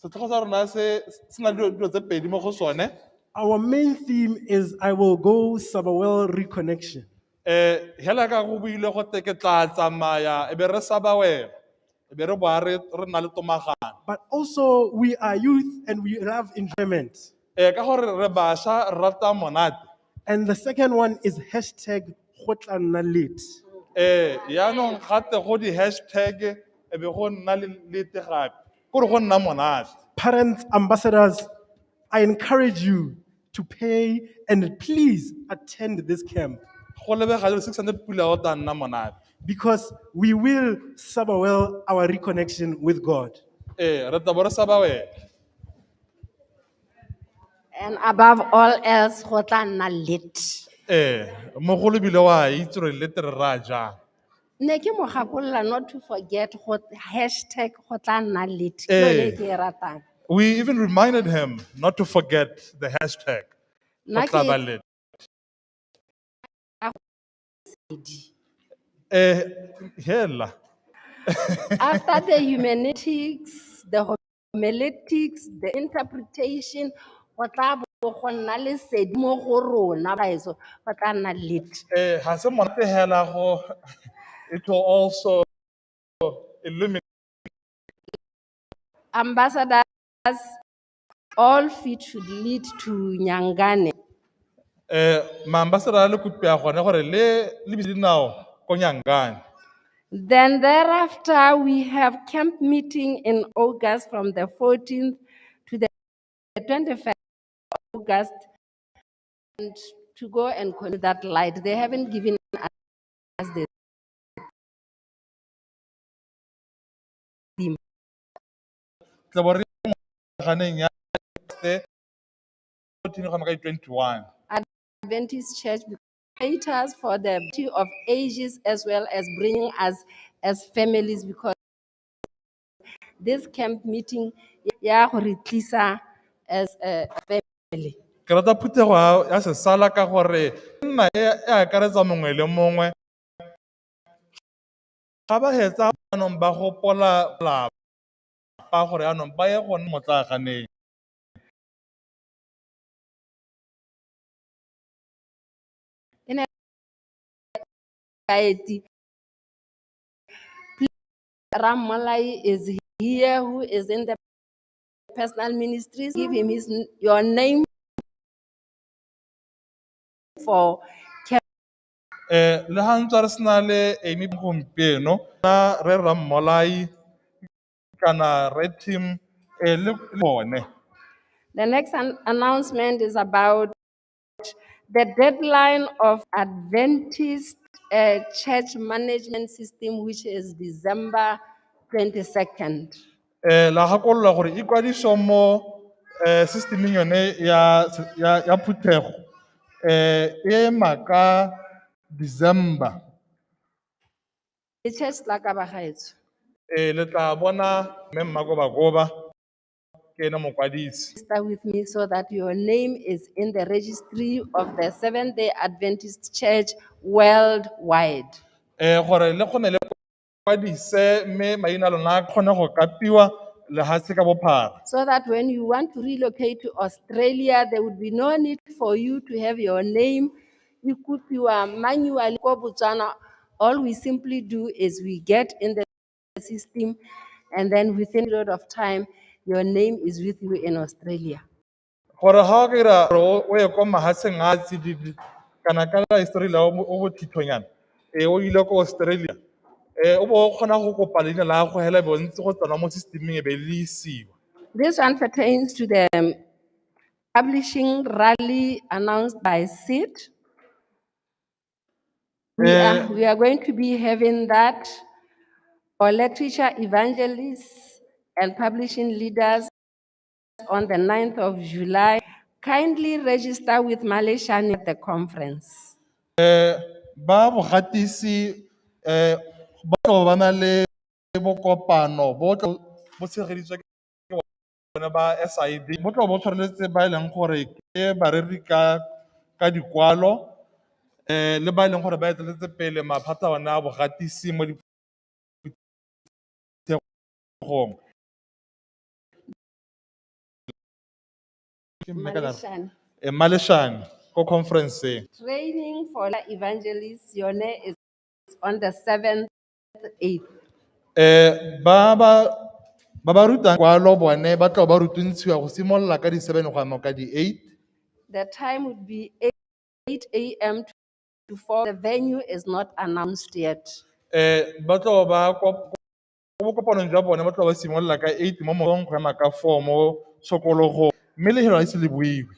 Setlhogo sa rona se se na le dilo tse pedi mo go sone. Our main theme is I Will Go Sabawel Reconnection. Hela ka go buile go te ke tla tsamaya e be re sa ba wela e be re boa re nna le tomagano. But also, we are youth and we love enjoyment. Ka gore re bašwa re rata monate. And the second one is hashtag go tla nna lit. Yaanong gate go di-hashtag e be go nna le lete gape kore go nna monate. Parents, ambassadors, I encourage you to pay and please attend this camp. Go lebega jalo 600 pula o tla nna monate. Because we will sabawel our reconnection with God. Re tla bo re sa ba wela. And above all else, go tla nna lit. Mogolo ebile wa itse gore lit re raya jang. Ne ke mo gakolola not to forget go hashtag go tla nna lit. Ke yone e ke e ratang. We even reminded him not to forget the hashtag. Go Nna tla ke ba lit. Hela. After the hermeneutics, the homiletics, the interpretation, go tla bo go nna lesedi mo go rona baetsho, go tla nna lit. Ga se monate hela go, it will also illuminate. Ambassadors, all feet should lead to Nyangane. Ma-ambassador a le kopiwa gone gore le bitse dinao ko Nyangane. Then thereafter, we have camp meeting in August from the 14th to the 21st of August, and to go and continue that light. They haven't given us the theme. Tla bo re ganeng ya 14 go ka 21. Adventist Church caters for the beauty of ages as well as bringing us as families, because this camp meeting ya go re tlisa as a family. Ke rata phuthego ya Sesala ka gore nna e akaretsa mongwe le mongwe. Ga ba hetsa jaanong ba gopola lapa gore jaanong ba ye go nna motlaaganeng. Baeti. Ramolai is here, who is in the personal ministries. Give him your name for Le ha ntse re sena le Amy gompieno, na re Ramolai kana re team, le bone. The next announcement is about the deadline of Adventist Church Management System, which is December 22nd. La gakolola gore ikwadiso mo systeming yone ya phuthego, e ema ka December. The church la ka ba gaetsho. Le tla bona mme Mmakobakoba ke ene mokwadisi. Register with me so that your name is in the registry of the Seventh-day Adventist Church worldwide. Gore le kgone le kwadise mme maina a lona a kgone go kapiwa lehatshe ka bophara. So that when you want to relocate to Australia, there would be no need for you to have your name ikopiwa manually ko Botswana. All we simply do is we get in the system, and then within a period of time, your name is with you in Australia. Gore ha o ka dira gore o ye kwa mahatsheng a tsididi, kana ka la Australia o bothithonyana, o ile ko Australia, o bo o kgona go kopa leina la gago hela be o ntse go tsena mo systeming e be le isiwa. This one pertains to the publishing rally announced by SID. We are going to be having that for literature evangelists and publishing leaders on the 9th of July. Kindly register with Maleshane at the conference. Ba bogatisi, ba tlo ba na le bokopano, bo tlo bo tshegeditswe ke bone ba SID, bo tlo bo tshwareletse ba e leng gore ke bareri ka dikwalo, le ba e leng gore ba eteletse pele maphata one a bogatisi mo diphuthegong. Ke mme kana- Maleshane. Maleshane ko conference. Training for evangelists yone is on the 7th, 8th. Ba ba rutang kwalo bone ba tla ba rutuntshiwa go simolola ka di 7 go ya ka di 8. The time would be 8 a.m. to 4. The venue is not announced yet. Ba tla ba kwa ko bokopanong jwa bone ba tla ba simolola ka 8 mo mosong go ema ka 4 mo tshokologong, mme lefelo ga ise le buiwe.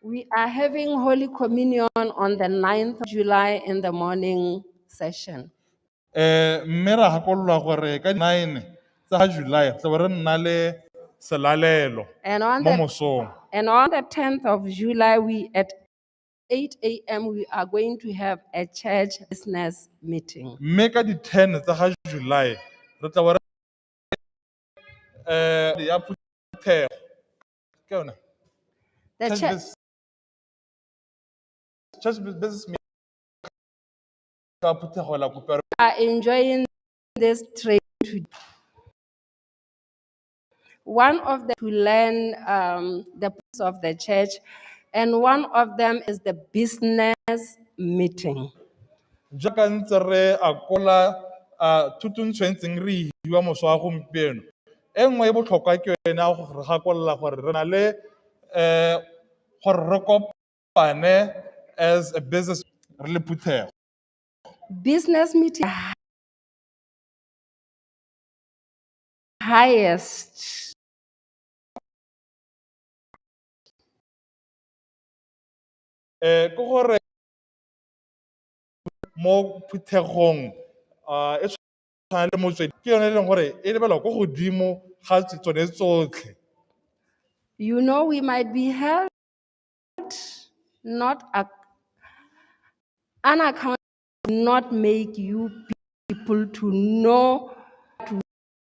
We are having Holy Communion on the 9th of July in the morning session. Mme ra gakololwa gore ka 9 tsa ga July tla be re nna le selalelo And on mo the mosong. And on the 10th of July, we at 8 a.m. we are going to have a church business meeting. Mme ka di 10 tsa ga July re tla be re ya phuthego ke yone. The Church church church business meeting ka phuthego la kopa are enjoying this trade today. One of them to learn the purpose of the church, and one of them is the business meeting. Jaaka ntse re akola thutuntsho e ntseng re e hiwa moso wa gompieno, e nngwe e botlhokwa ke yone ya go re gakolola gore re na le gore re kopane as a business re le phuthego. Business meeting highest Ke gore mo phuthegong e tshwana le motswedi ke yone e leng gore e lebelwa ko godimo ga tsone tsotlhe. We might be held not unaccountable, not make you people to know what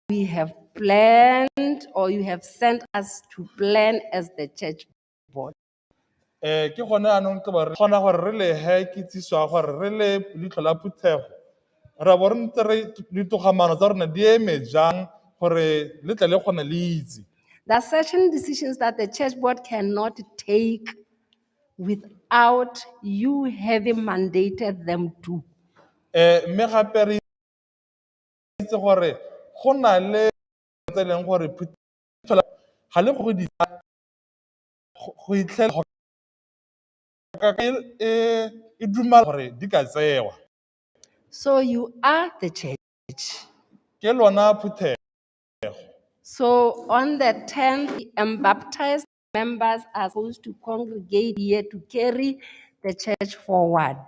we have planned or you have sent us to plan as the church board. Ke gone anong ke ba re kgona gore re le he kitsiso ya gore re le leitlho la phuthego ra bo re ntse re ditogamaano tsa rona di eme jang gore le tle le kgone le itse. There are certain decisions that the church board cannot take without you having mandated them to. Mme gape re itse gore go na le tse e leng gore phuthego ga le go di go itlhela ka e dumela gore di ka tsewa. So you are the church. Ke lona phuthego. So on the 10th, and baptized members are supposed to congregate here to carry the church forward.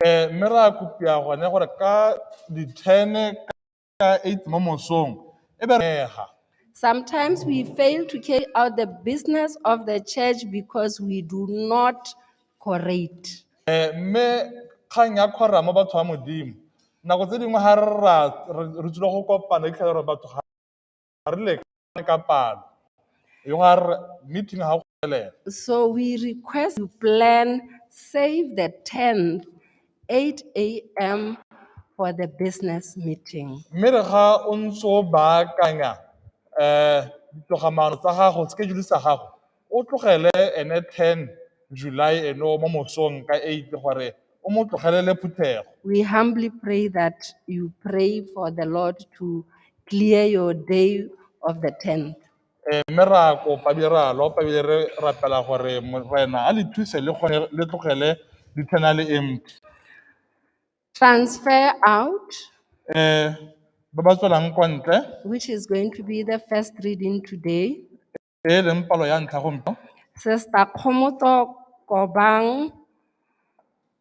Mme ra kopiwa gone gore ka di-10 ka 8 mo mosong e be re ega. Sometimes we fail to carry out the business of the church because we do not quorate. Mme kgang ya quorum batho ba modimo nako tse dingwe ga re ra re tsile go kopana e tlhela gore batho ga re lekane ka palo yo ga re meeting ga go felela. So we request you plan, save the 10th, 8 a.m. for the business meeting. Mme re ga o ntse o baakanya ditogamaano tsa gago, schedule sa gago, o tlogele ene 10 July eno mo mosong ka 8 gore o mo tlogelele phuthego. We humbly pray that you pray for the Lord to clear your day of the 10th. Mme ra kopa ebile ra lopa ebile re rapela gore Morena a le thuse le kgone le tlogele di-10 a le empty. Transfer out, Ba ba tswelang kwa ntle, which is going to be the first reading today. E leng palo ya ntlha gompieno. Sister Khomoto Kobang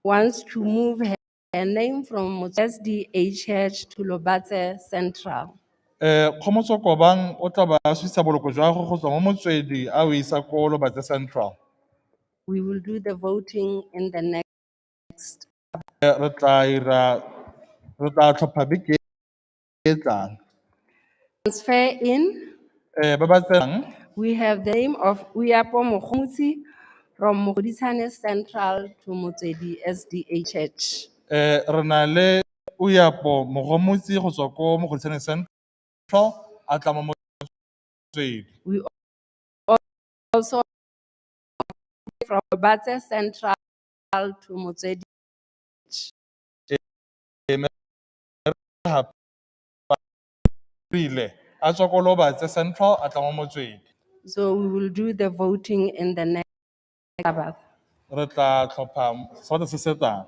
wants to move her name from SDA Church to Lobatse Central. Kgomotso Kobang o tla ba susa boloko jwa gagwe go tswa mo Motswedi a o isa ko Lobatse Central. We will do the voting in the next. Re tla ira re tla tlhopha beke e tlang. Transfer in. Ba ba tsenang. We have the name of Uyapo Mogomotsi from Mogoditshane Central to Motswedi SDA Church. Re na le Uyapo Mogomotsi go tswa ko Mogoditshane Central a tla mo Motswedi. We also from Lobatse Central to Motswedi. Rile a tswa ko Lobatse Central a tla mo Motswedi. So we will do the voting in the next Sabbath. Re tla tlhopha sebata se se tlang.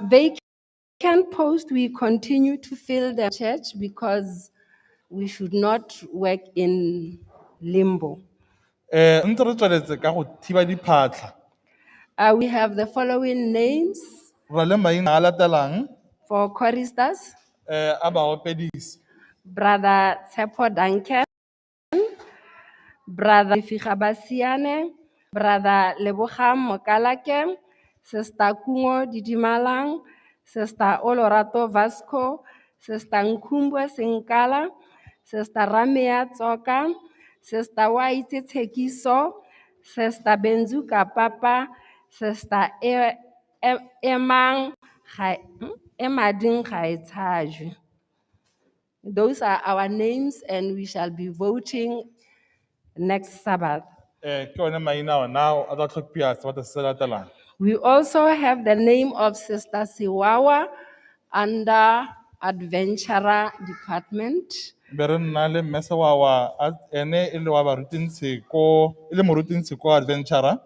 Vacant post, we continue to fill the church because we should not work in limbo. Ntse re tsweletse ka go thiba diphatlha. We have the following names. Re na le maina a latelang. For choristers. A baopedisi. Brother Tshepo Duncan, Brother Figabasiane, Brother Lebogang Mokalake, Sister Kungo Didimalang, Sister Olorato Vasco, Sister Nkumbwe Senkala, Sister Ramea Tsoka, Sister Waitse Tshekiso, Sister Benzuka Papa, Sister Emang Emading Gaetshajwe. Those are our names and we shall be voting next Sabbath. Ke one maina ona a tla tlhophiwa sebata se se latelang. We also have the name of Sister Siwawa under Adventurer Department. Be re nna le Mme Sewawa, a ene e le wa barutintshi ko, e le morutintshi ko Adventurer.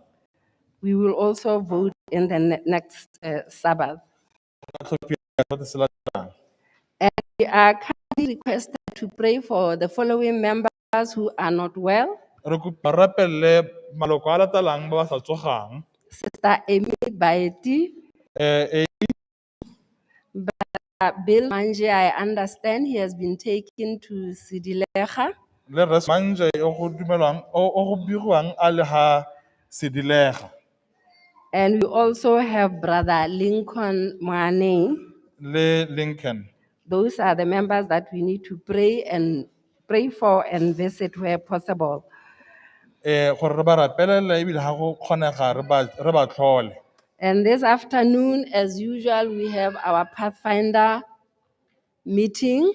We will also vote in the next Sabbath. And we are kindly requested to pray for the following members who are not well. Re kopa rapelle maloko a latelang ba ba sa tsogang. Sister Amy Baeti. Amy. Brother Bill Manje, I understand he has been taken to Sidilega. Le Rre Manje o go dumelwang, o go begiwang a le ha Sidilega. And we also have Brother Lincoln Mwane. Le Lincoln. Those are the members that we need to pray and pray for and visit where possible. Gore re ba rapelele ebile ha go kgonega re ba tlhole. And this afternoon, as usual, we have our Pathfinder meeting.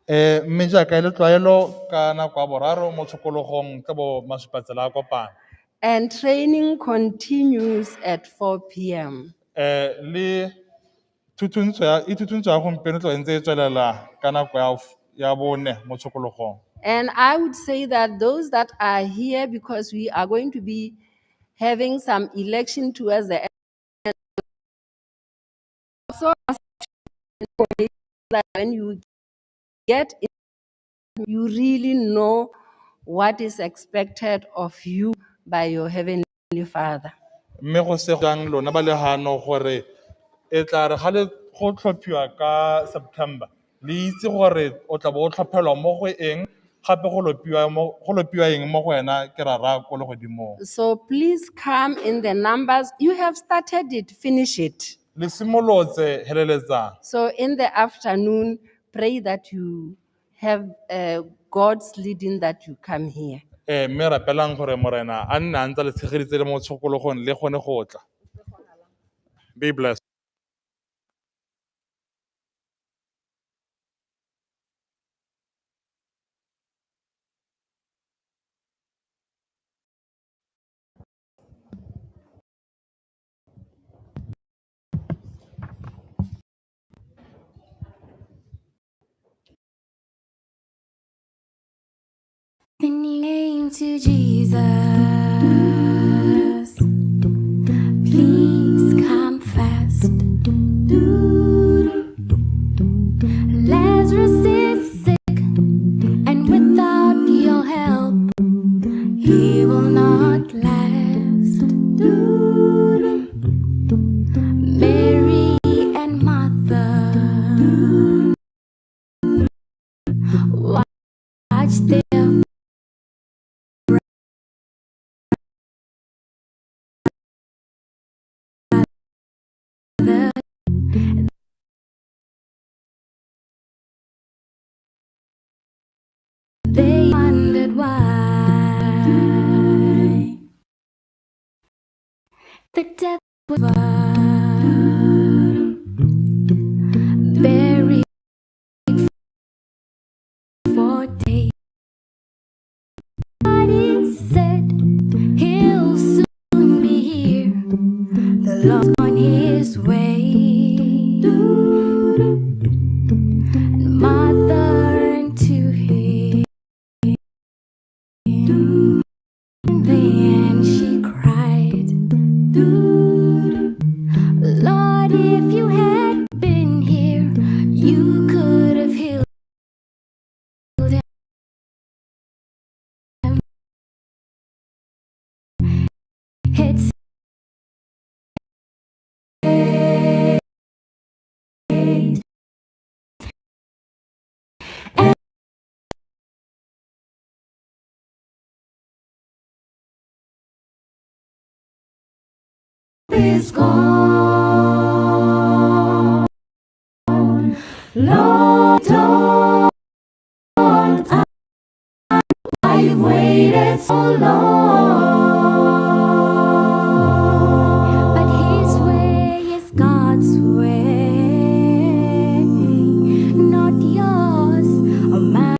Mme jaaka e le tlwaelo ka nako ya boraro mo tshokologong tla bo masupatsela a kopana. And training continues at 4 p.m. Le thutuntsho ya, e thutuntsho ya gompieno tlo ntse e tswelela ka nako ya bone mo tshokologong. And I would say that those that are here, because we are going to be having some election towards the end. So that when you get in, you really know what is expected of you by your Heavenly Father. Mme go se jang lona ba le hano gore e tla re ga le go tlhophiwa ka September, le itse gore o tla bo o tlhophelwa mo go eng, gape go lopiwa eng mo go wena ke rara ko legodimong. So please come in the numbers. You have started it, finish it. Le simolotse, heleletsang. So in the afternoon, pray that you have God's leading that you come here. Mme rapelang gore Morena a nne a ntse a le tshegeditse le mo tshokologong le gone go tla. Be blessed. Then he came to Jesus. Please come fast. Lazarus is sick, and without your help, he will not last. Mary and Martha watch their brother. They wondered why the death was buried for days. But he said he'll soon find his way. And Martha ran to him. Then she cried, Lord, if you had been here, you could have healed him. It's late. And is gone. Lord, don't I've waited so long. But his way is God's way, not yours or mine.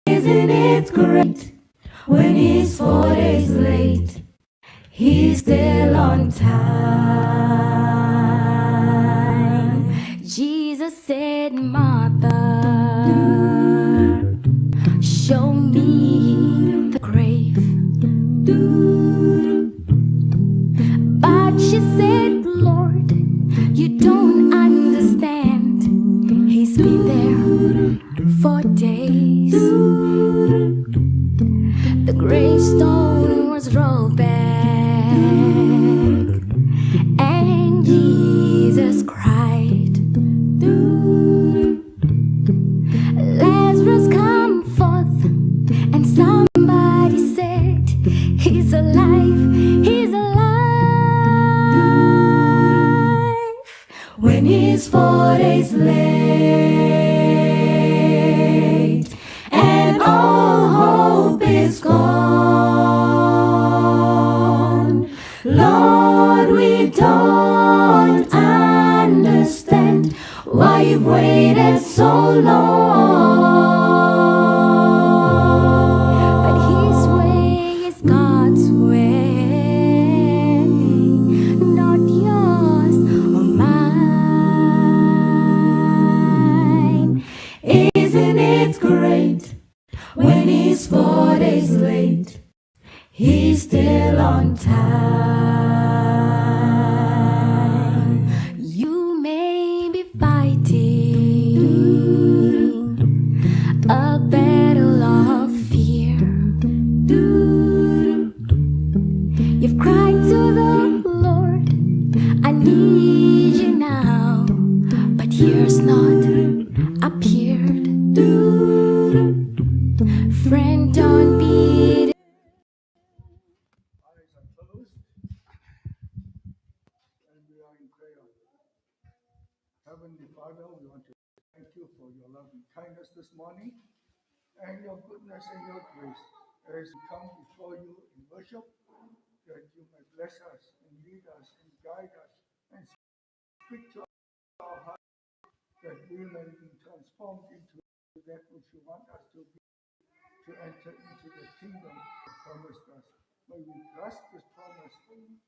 Isn't it great when he's 4 days late? He's still on time. Jesus said, Martha, show me the grave. But she said, Lord, you don't understand. He's been there for days. The gravestone was rolled back, and Jesus cried, Lazarus, come forth. And somebody said, He's alive, he's alive. When he's 4 days late, and all hope is gone. Lord, we don't understand why you've waited so long. But his way is God's way, not yours or mine. Isn't it great when he's 4 days late? He's still on time. You may be fighting a battle of fear. You've cried to the Lord, I need you now, but here's not appeared. Friend, don't be Eyes are closed and we are in prayer. Heavenly Father, we want to thank you for your love and kindness this morning and your goodness and your grace as we come before you in worship, that you may bless us and lead us and guide us and speak to our hearts, that we may be transformed into that which you want us to be, to enter into the kingdom you promised us. May we grasp this promise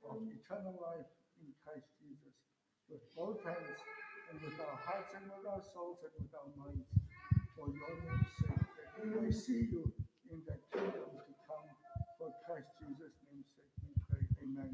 of eternal life in Christ Jesus with both hands and with our hearts and with our souls and with our minds, for your name's sake, that we may see you in the kingdom to come. For Christ Jesus' name's sake, we pray. Amen.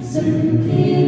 Simply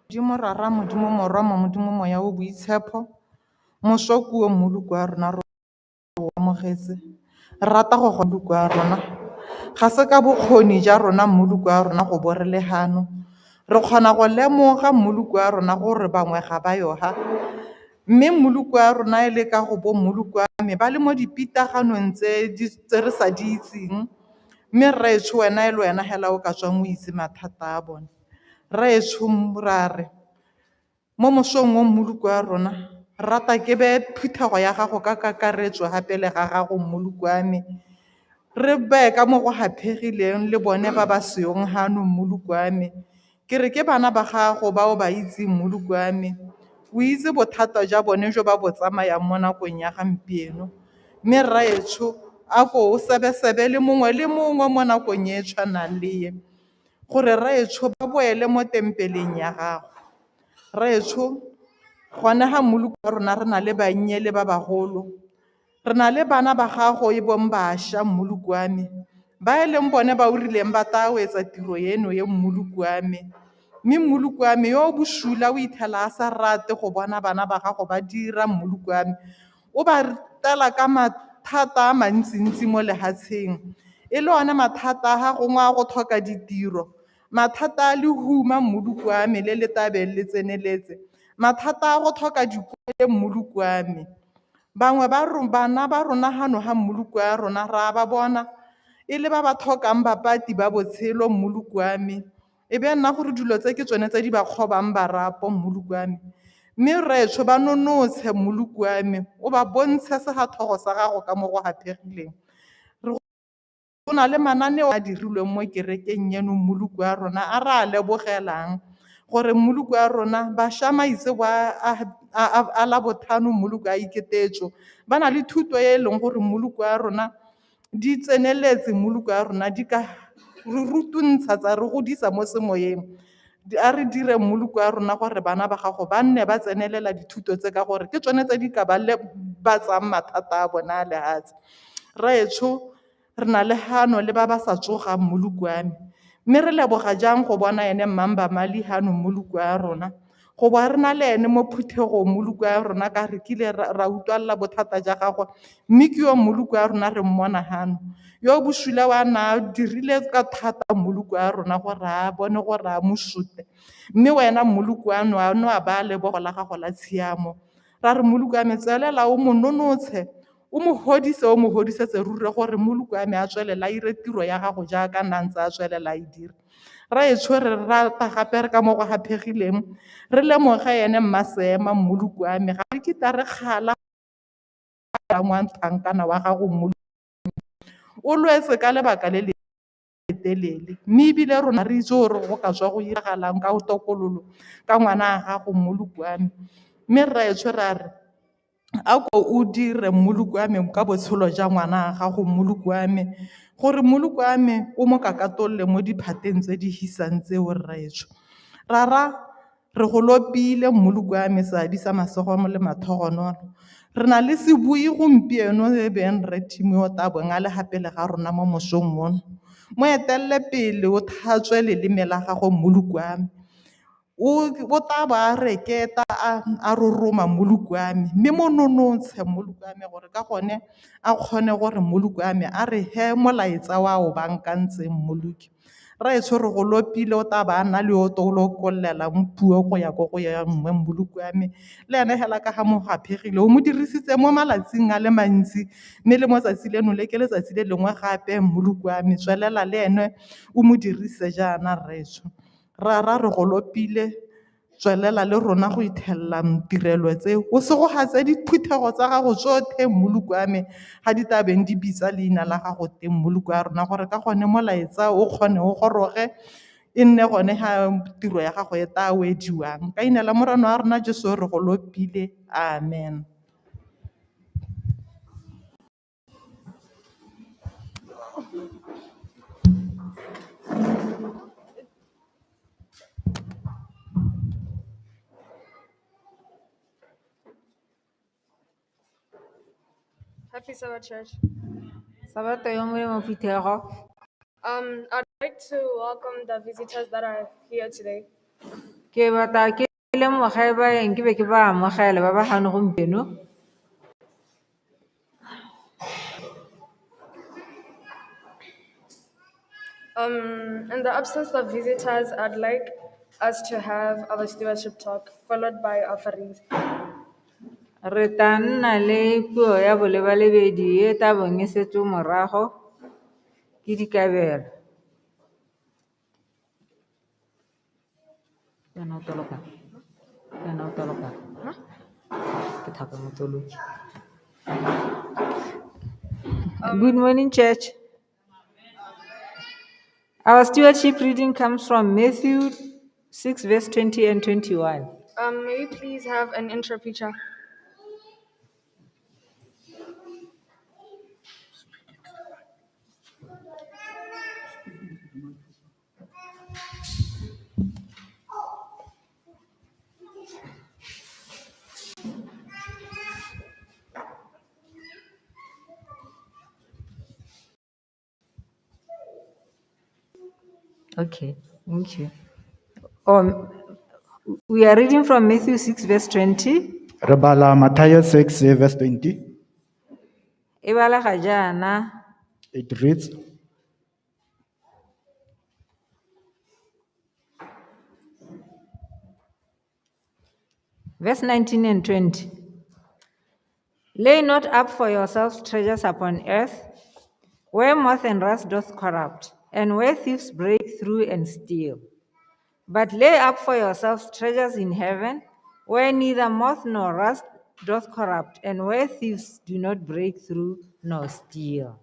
Modimo Rara, Modimo Morwa, Modimo Moya o Boitshepo, moso kuo mmoloko wa rona re o amogetse. Re rata go go mmoloko wa rona. Ga se ka bokgoni ja rona mmoloko wa rona go bo re le hano. Re kgona go lemoga mmoloko wa rona gore bangwe ga ba yo ha. Mme mmoloko wa rona e le ka go bo mmoloko wa me ba le mo dipitaganong tse re sa di itseng. Mme rraetsho wena e le wena hela o ka tswang o itse mathata a bone. Rraetsho ra re, mo mosong o mmoloko wa rona, rata ke beye phuthego ya gago ka kakaretso gape le ga gago mmoloko wa me. Re beye ka mo go haphegileng le bone ba ba seong hano mmoloko wa me. Ke re ke bana ba gago ba o ba itseng mmoloko wa me. O itse bothata jwa bone jo ba bo tsamayang mo nakong ya gampieno. Mme rraetsho, a ko o sebesebe le mongwe le mongwe mo nakong e e tshwanang le e, gore rraetsho ba boele mo tempeleng ya gago. Rraetsho, gone ga mmoloko wa rona re na le bannye le ba bagolo, re na le bana ba gago e bong bašwa mmoloko wa me, ba e leng bone ba o rileng ba tla wetsa tiro eno e mmoloko wa me. Mme mmoloko wa me yo o bosula o ithela a sa rate go bona bana ba gago ba dira mmoloko wa me. O ba tela ka mathata a mantsintsi mo lehatsheng. E le one mathata a ga gongwe a go tlhoka ditiro, mathata a lehuma mmoloko wa me le le tabeng le tseneletse, mathata a go tlhoka dikole mmoloko wa me. Bangwe ba bana ba rona hano ha mmoloko wa rona ra ba bona e le ba ba tlhokang bapati ba botshelo mmoloko wa me. E be nna gore dilo tse ke tsone tse di ba kgobang marapo mmoloko wa me. Mme rraetsho ba nonotshe mmoloko wa me, o ba bontshe sefatlhogo sa gago ka mo go haphegileng. Re go na le mananeo a dirilweng mo kerekeng eno mmoloko wa rona a re a lebogelang gore mmoloko wa rona bašwa maitseboa a Labotlhano mmoloko a iketetso ba na le thuto e e leng gore mmoloko wa rona di tseneletse mmoloko wa rona di ka re rutuntsha tsa re godisa mo semoyeng. A re dire mmoloko wa rona gore bana ba gago ba nne ba tsenelela dithuto tse ka gore ke tsone tse di ka ba lebatsang mathata a bona a lehatshe. Rraetsho, re na le hano le ba ba sa tsogang mmoloko wa me. Mme re leboga jang go bona ene Mmamba Mali hano mmoloko wa rona. Go bo re na le ene mo phuthegong mmoloko wa rona ka re kile ra utlwalela bothata ja gagwe. Mme ke yo mmoloko wa rona re mmona hano. Yo bosula wa na dirile ka thata mmoloko wa rona gore a bone gore a mo sute. Mme wena mmoloko wa no a no a baya lebogo la gago la tshiamo. Ra re mmoloko wa me tswelela o mo nonotshe, o mo godise, o mo godisetse ruri gore mmoloko wa me a tswelela a ire tiro ya gago jaaka nna ntse a tswelela a e dira. Rraetsho re rata gape re ka mo go haphegileng, re lemoge ene Mmaseema mmoloko wa me, ga re kitla re kgala Wa tlhankana wa gago Mmoloki. O lwetse ka lebaka le le telele, mme ebile rona re itse gore go ka tswa go iragalang ka tokololo ka ngwana a gago Mmoloki wa me. Mme rraetsho ra re, a ko o dire Mmoloki wa me ka botshelo jwa ngwana a gago Mmoloki wa me, gore Mmoloki wa me o mo kakatolle mo diphateng tse di hisang tseo rraetsho. Rara, re go lopile Mmoloki wa me seabe sa masego le matlhogonolo. Re na le sebui gompieno e beng rre Tim yo tla bong a le ga pele ga rona mo mosong ono. Mo etelele pele o tlhatswe leleme la gago Mmoloki wa me. O tla ba a reketa a roroma Mmoloki wa me, mme mo nonotshe Mmoloki wa me gore ka gone a kgone gore Mmoloki wa me a re he molaetsa wa o bankantseng Mmoloki. Rraetsho re go lopile o tla ba a nna le yo tolokolelang puo go ya ko go ya nngwe Mmoloki wa me. Le ene hela ka ga mo gaphegile o mo dirisitse mo malatsing a le mantsi, mme le mo tsatsi leno le ke letsatsi le lengwe gape Mmoloki wa me, tswelela le ene o mo dirise jaana rraetsho. Rara re go lopile, tswelela le rona go ithelela tirelo tse, o segogatse diphuthego tsa gago tsotlhe Mmoloki wa me, ga di tla beng di bitsa leina la gago teng Mmoloki wa rona, gore ka gone molaetsa o kgone o goroge, e nne gone ga tiro ya gago e tla wediwang. Ka ina la Morena wa rona Jesu re go lopile, amen. Happy Sabbath, Church. Sabato yo molemo phuthego. I'd like to welcome the visitors that are here today. Ke batla ke lemoge baeng ke be ke ba amogele ba ba gano gompieno. In the absence of visitors, I'd like us to have our stewardship talk followed by offerings. Re tla nna le puo ya bolebalebedi e tla bong e setswe morago ke dikabelo. Wena o toloka. Wena o toloka. Ke thaka motoloki. Good morning, church. Our stewardship reading comes from Matthew 6, verse 20 and 21. May we please have an intro picture? Okay, thank you. We are reading from Matthew 6, verse 20. Re bala Matthew 6, verse 20. E balega jaana. It reads, Verse 19 and 20. Lay not up for yourselves treasures upon earth, where moth and rust doth corrupt, and where thieves break through and steal. But lay up for yourselves treasures in heaven, where neither moth nor rust doth corrupt, and where thieves do not break through nor steal.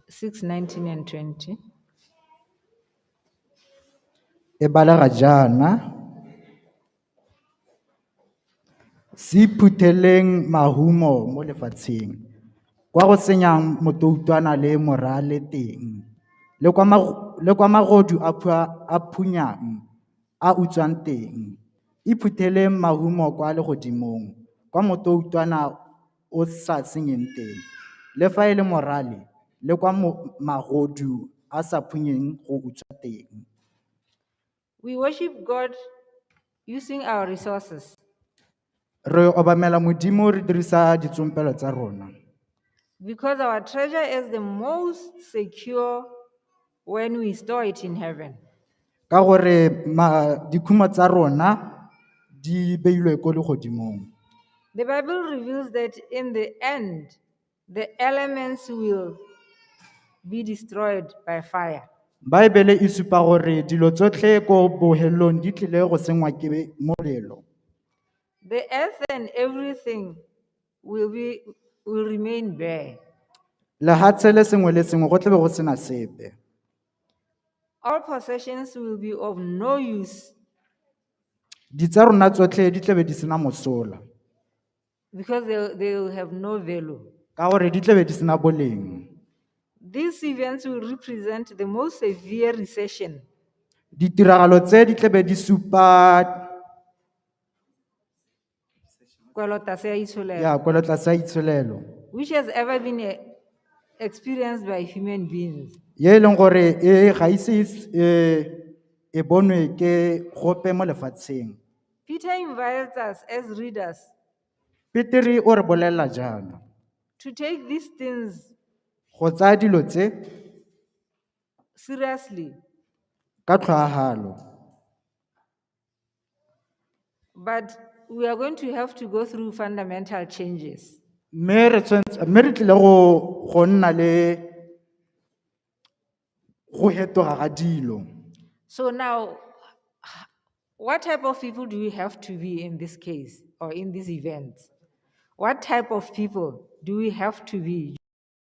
6, 19 and 20. E balega jaana. Se phutheleng mahumo mo lefatsheng, kwa go senyang motoutwana le morale teng, le kwa le kwa magodu a a phunyang, a utswang teng. Iphutheleng mahumo kwa legodimong, kwa motoutwana o sa senyeng teng, le fa e le morale, le kwa magodu a sa phunyeng go utswa teng. We worship God using our resources. Re obamela Modimo re dirisa ditsompelo tsa rona. Because our treasure is the most secure when we store it in heaven. Ka gore dikhumo tsa rona di beilwe ko legodimong. The Bible reveals that in the end, the elements will be destroyed by fire. Baebele e supa gore dilo tsotlhe ko bohelong di tlile go sengwa ke molelo. The earth and everything will remain bare. Lehatshe le sengwe le sengwe go tlebe go sena sepe. All possessions will be of no use Di tsa rona tsotlhe di tlebe di sena mosola. because they will have no value. Ka gore di tlebe di sena boleng. These events will represent the most severe recession Ditiragalo tse di tlebe di supa kwelotlase ya itsholelo, ya kwelotlase ya itsholelo. which has ever been experienced by human beings. Ye e leng gore e ga ise e bonwe ke gope mo lefatsheng. Peter invites us as readers Petere o re bolelela jaana. to take these things Go tsaya dilo tse seriously, ka tlhoahalo. But we are going to have to go through fundamental changes. Mme re tshwanetse, mme re tlile go nna le go hetoga ga dilo. So now, what type of people do we have to be in this case or in this event? What type of people do we have to be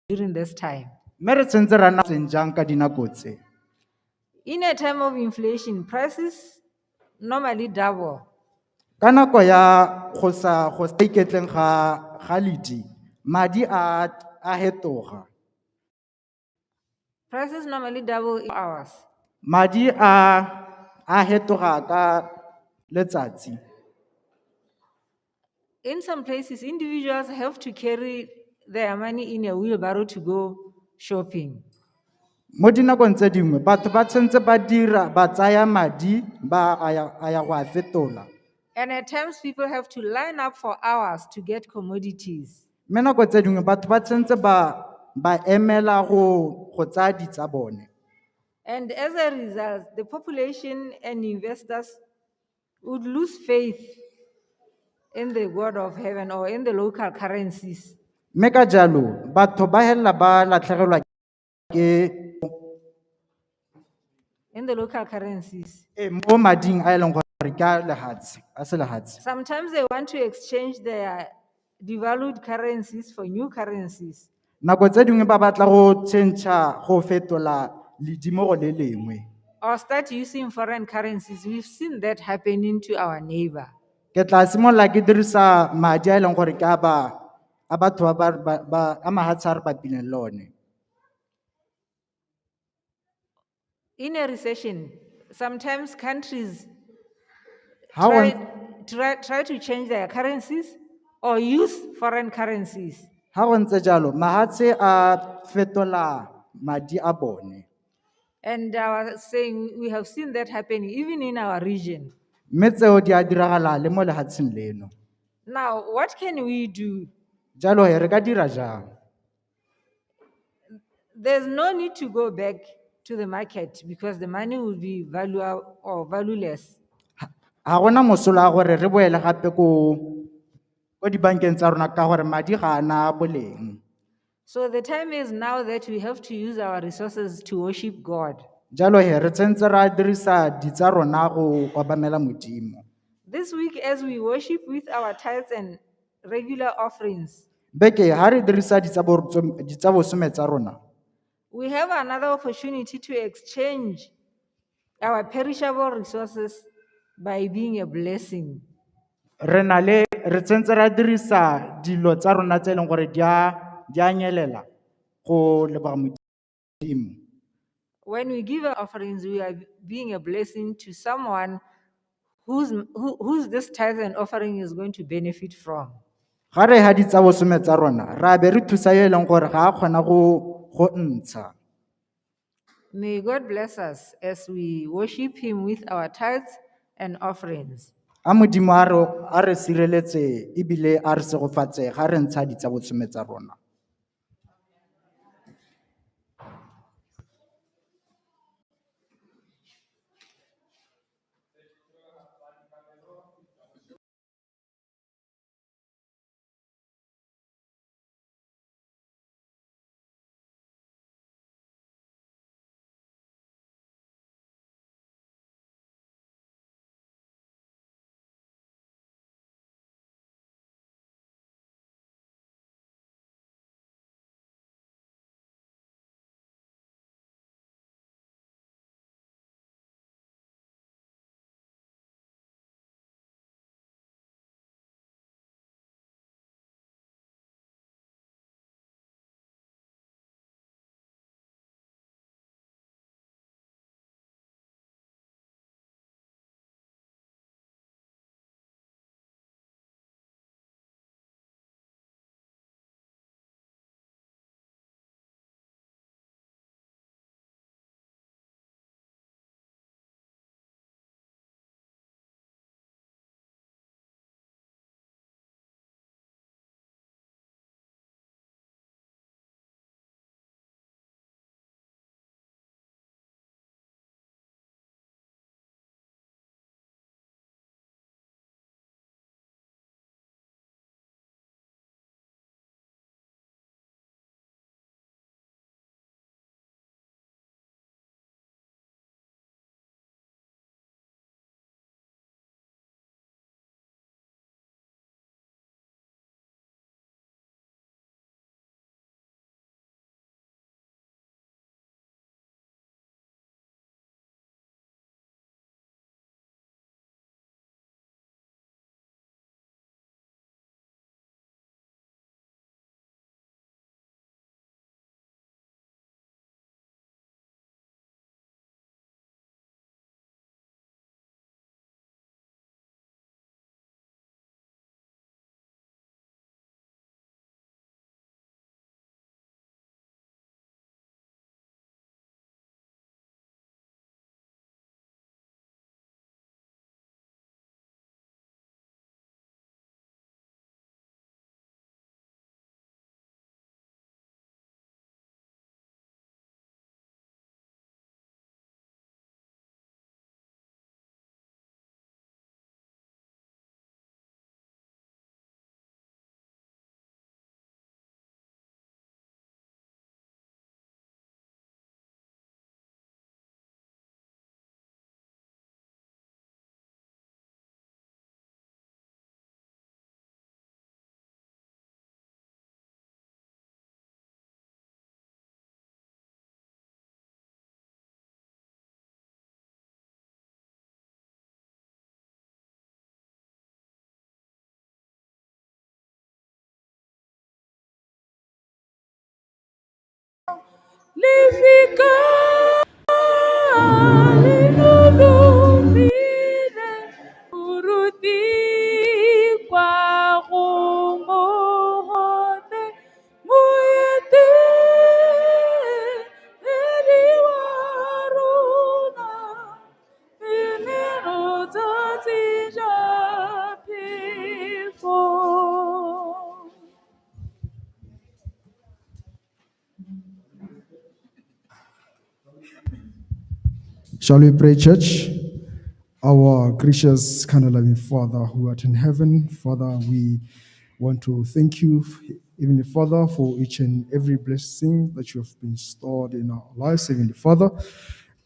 during this time? Mme re tshwanetse ra nna ntseng jang ka dinako tse? In a time of inflation, prices normally double. Ka nako ya go sa iketleng ga ledi, madi a hetoga. Prices normally double in hours. Madi a hetoga ka letsatsi. In some places, individuals have to carry their money in a wheelbarrow to go shopping. Mo dinakong tse dingwe, batho ba tshwanetse ba dira, ba tsaya madi, ba a ya go a fetola. And at times, people have to line up for hours to get commodities. Mme nako tse dingwe, batho ba tshwanetse ba emela go tsaya di tsa bone. And as a result, the population and investors would lose faith in the God of heaven or in the local currencies. Mme ka jalo, batho ba hella ba latlhegelwa ke In the local currencies. E, mo mading a e leng gore ke a lehatshe, a se lehatshe. Sometimes they want to exchange their devalued currencies for new currencies. Nako tse dingwe ba batla go change, go fetola ledi mo go le lengwe. Or start using foreign currencies. We've seen that happening to our neighbor. Ke tla simolola ke dirisa madi a e leng gore ke a ba, a batho ba, ba, ba, a mahatshe a re bapileng le one. In a recession, sometimes countries Ha go try to change their currencies or use foreign currencies. Ha go ntse jalo, mahatshe a fetola madi a bone. And I was saying we have seen that happening even in our region. Mme tseo di a diragala le mo lehatsheng leno. Now, what can we do? Jalo he, re ka dira jang? There's no need to go back to the market because the money will be valuable or valueless. Ha gona mosola wa gore re boele gape ko dibankeng tsa rona ka gore madi ga a na boleng. So the time is now that we have to use our resources to worship God. Jalo he, re tshwanetse ra dirisa di tsa rona go obamela Modimo. This week, as we worship with our tithes and regular offerings, Beke ha re dirisa di tsa di tsa bosome tsa rona, we have another opportunity to exchange our perishable resources by being a blessing. Re na le, re tshwanetse ra dirisa dilo tsa rona tse e leng gore di a nyelela go leboga Modimo. When we give our offerings, we are being a blessing to someone whose this tithe and offering is going to benefit from. Ga re ha di tsa bosome tsa rona, ra be re thusa yo e leng gore ga a kgona go ntsha. May God bless us as we worship him with our tithes and offerings. A Modimo a re sireletse ebile a re segofatse ga re ntsha di tsa bosome tsa rona. Lefika le nonofile, moruti kwa go mogote, moeteledi wa rona, ene letsatsi ja phefo. Shall we pray, church? Our gracious, kind of loving Father who art in heaven, Father, we want to thank you, Heavenly Father, for each and every blessing that you have bestowed in our lives, Heavenly Father.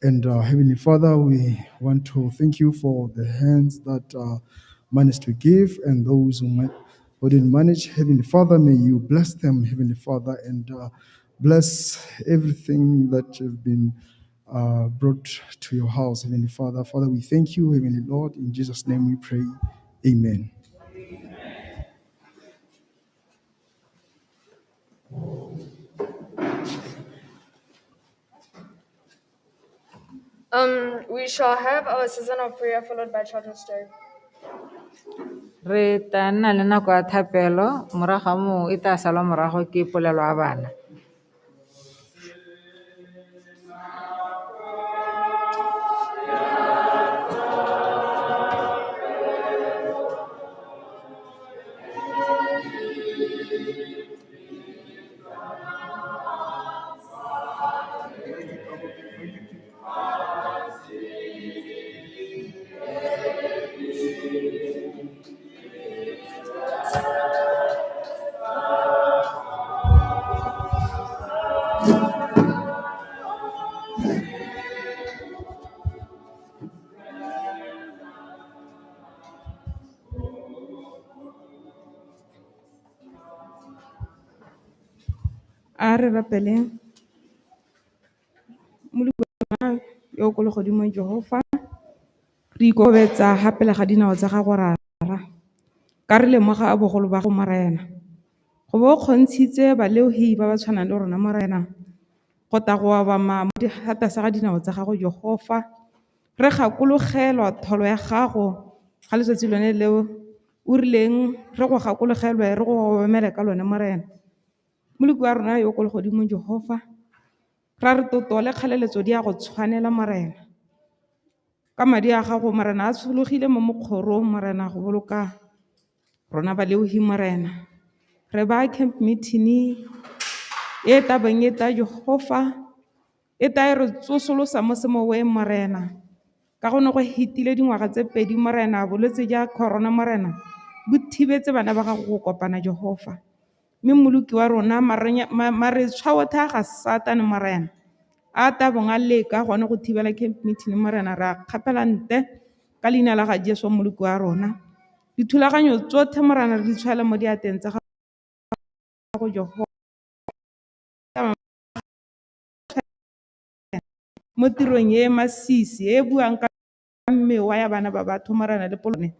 And Heavenly Father, we want to thank you for the hands that managed to give and those who didn't manage. Heavenly Father, may you bless them, Heavenly Father, and bless everything that you've been brought to your house, Heavenly Father. Father, we thank you, Heavenly Lord. In Jesus' name we pray. Amen. We shall have our season of prayer followed by children's story. Re tla nna le nako ya thapelo, morago ga moo e tla salwa morago ke polelo ya bana. A re rapeleng. Molimo yo o ko legodimong Jehova, re ikokobetsa gape le ga dinao tsa gago Rara. Ka re lemoga bogolo ba go Morena. Go bo o kgontshitse baleohi ba ba tshwanang le rona Morena, go tla go obama mo digatasa ga dinao tsa gago Jehova. Re gakologelwa tholo ya gago ga letsatsi lone leo o rileng re go gakologelwe re go obamele ka lone Morena. Moloko wa rona yo o ko legodimong Jehova, ra re tlotlo le kgaleletso di a go tshwanela Morena. Ka madi a gago Morena a tshologile mo mokgorong Morena go boloka rona baleohi Morena. Re ba camp meeting e tla beng e tla Jehova, e tla e re tsosolosa mo semoweng Morena. Ka go ne go hetile dingwaga tse pedi Morena, bolwetse ja corona Morena bo thibetse bana ba gago go kopana Jehova. Mme mmoloki wa rona maretshwa otlhe a ga Satane Morena a tla bong a leka gone go thibela camp meeting Morena, re a kgapela ntle ka leina la ga Jesu mmoloki wa rona. Dithulaganyo tsotlhe Morena re di tshwaela mo diatleng tsa gago Jehova. Mo tirong e masisi e buang ka mewa ya bana ba batho Morena le polone.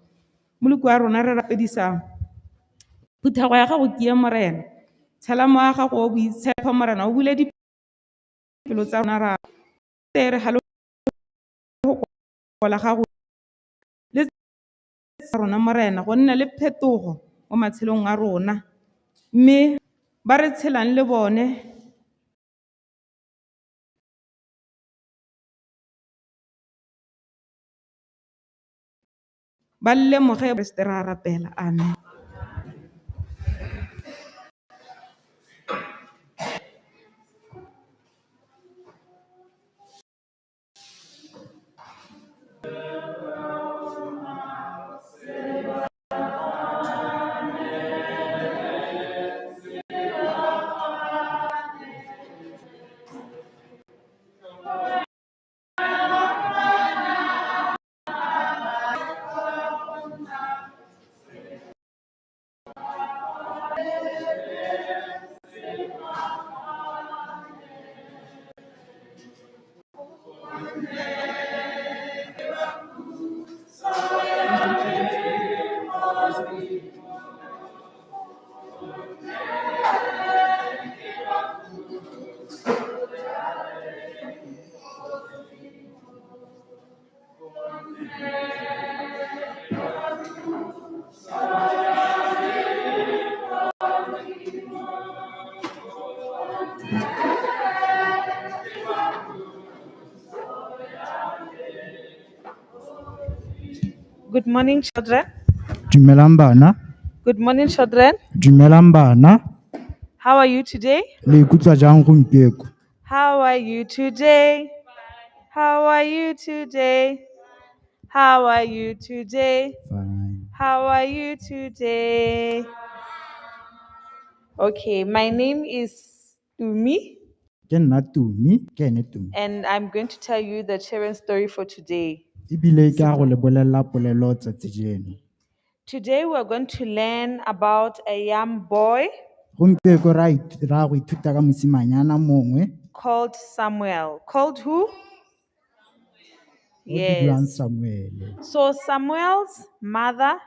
Mmoloki wa rona re rapedisa phuthego ya gago ke ye Morena. Tshela moya wa gago o boitshepo Morena, o bule dipelo tsa rona ra tere ga lefoko la gago le rona Morena, go nne le phetogo mo matshelong a rona. Mme ba re tshelang le bone ba lemoge Kreste, re a rapela. Amen. Good morning, children. Dumelang bana, Good morning, children. Dumelang bana, How are you today? Le ikutlwa jang gompieko? How are you today? How are you today? How are you today? How are you today? Okay, my name is Tumi, Ke nna Tumi, ke ene Tumi. And I'm going to tell you the children's story for today. Ebile ke a go le bolelela polelo tsatsi jeno. Today, we're going to learn about a young boy Gompieko ra ra go ithuta ka mosimanyana mongwe called Samuel. Called who? O bidiwang Yes. Samuele. So, Samuel's mother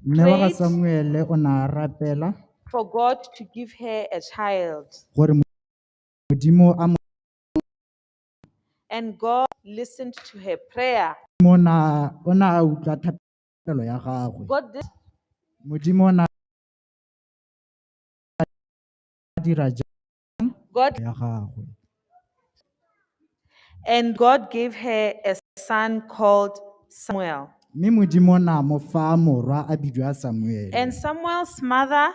Mme wa ga prayed Samuele o ne a rapela for God to give her a child. Gore Modimo a mo And God listened to her prayer. Mo na o ne a utlwa thapelo ya gagwe. God did Modimo o ne a dira jang God ya gagwe. And God gave her a son called Samuel. Mme Modimo o ne a mo fa morwa a bidiwa Samuele. And Samuel's mother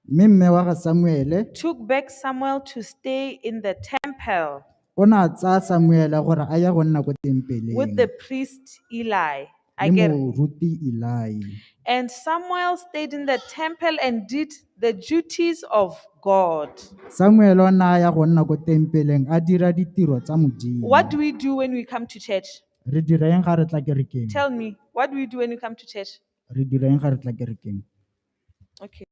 Mme mme wa ga Samuele took back Samuel to stay in the temple o ne a tsaya Samuele gore a ye go nna ko tempeleng with the priest Eli. I le get it. moruti Eli. And Samuel stayed in the temple and did the duties of God. Samuele o ne a ya go nna ko tempeleng a dira ditiro tsa Modimo. What do we do when we come to church? Re dira eng ga re tla kerekeng? Tell me, what do we do when we come to church? Re dira eng ga re tla kerekeng? Okay.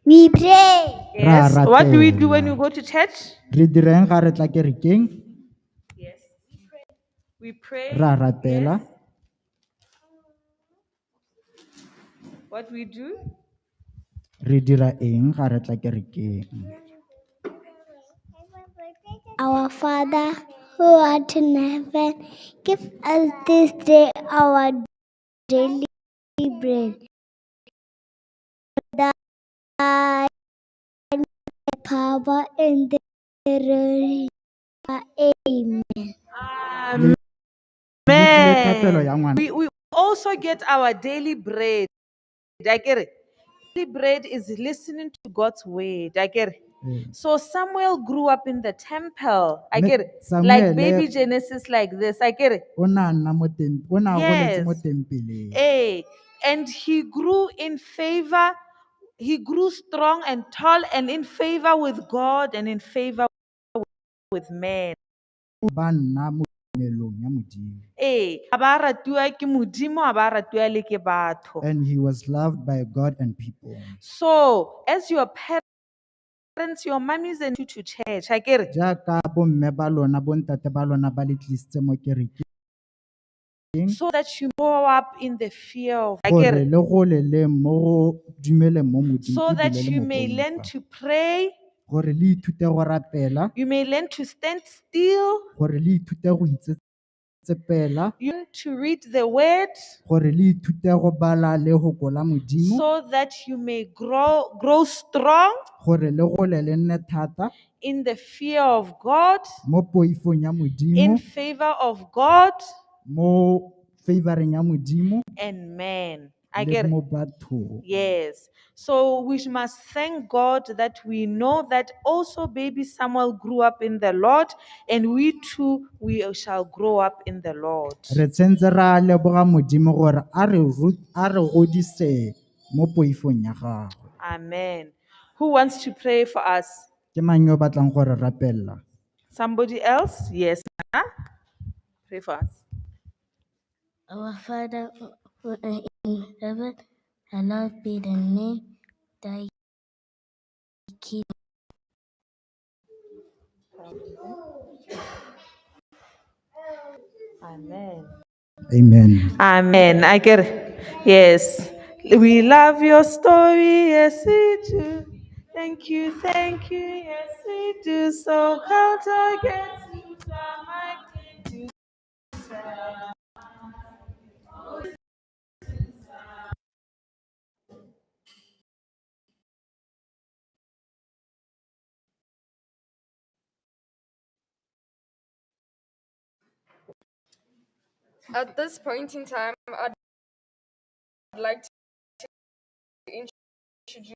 We pray. Ra Yes. What do we do when rapela. we go to church? Re dira eng ga re tla kerekeng? Yes. We pray. Ra rapela. Yes. What we do? Re dira eng ga re tla kerekeng? Our Father who art in heaven, give us this day our daily bread. Thine the power and the glory. Amen. Le utlwile thapelo Amen. ya ngwana. We also get our daily bread. I get it. Daily bread is listening to God's word. I get it. Ee. So Samuel grew up in the temple. I Mme get it. Like baby Samuele Genesis, like this. I get it. o ne a nna mo o ne a goletse mo Yes. tempeleng. And he grew in favor. He grew strong and tall and in favor with God and in favor with men. Ba nna mo tumelong ya Modimo. A ba ratiwa ke Modimo, a ba ratiwa le ke batho. And he was loved by God and people. So, as your parents, your mummies and you to church, I get it. Jaaka bomme ba lona, bontate ba lona ba le tlisitse mo kerekeng So that you grow up in the fear of I gore get it. le gole le mo go dumeleng mo Modimo So that ebile le you mo may learn boifa. to pray, Gore le ithute go rapela, you may learn to stand still, gore le ithute go itsetsepela, you learn to read the word, gore le ithute go bala le go la Modimo, so that you may grow strong gore le gole le nne thata in the fear of God, mo poifong ya in Modimo, favor of God mo favoreng ya Modimo and man. I le get it. mo bathong. Yes. So we must thank God that we know that also baby Samuel grew up in the Lord, and we too, we shall grow up in the Lord. Re tshwantse ra leboga Modimo gore a re godise mo poifong ya gagwe. Amen. Who wants to pray for us? Ke mang yo o batlang go re rapella? Somebody else? Yes. Huh? Pray for us. Our Father who art in heaven, hallowed be thy name. Thy kingdom. Amen. Amen. Amen. I get it. Yes. We love your story. Yes, we do. Thank you. Thank you. Yes, we do. So count against you. At this point in time, I'd like to introduce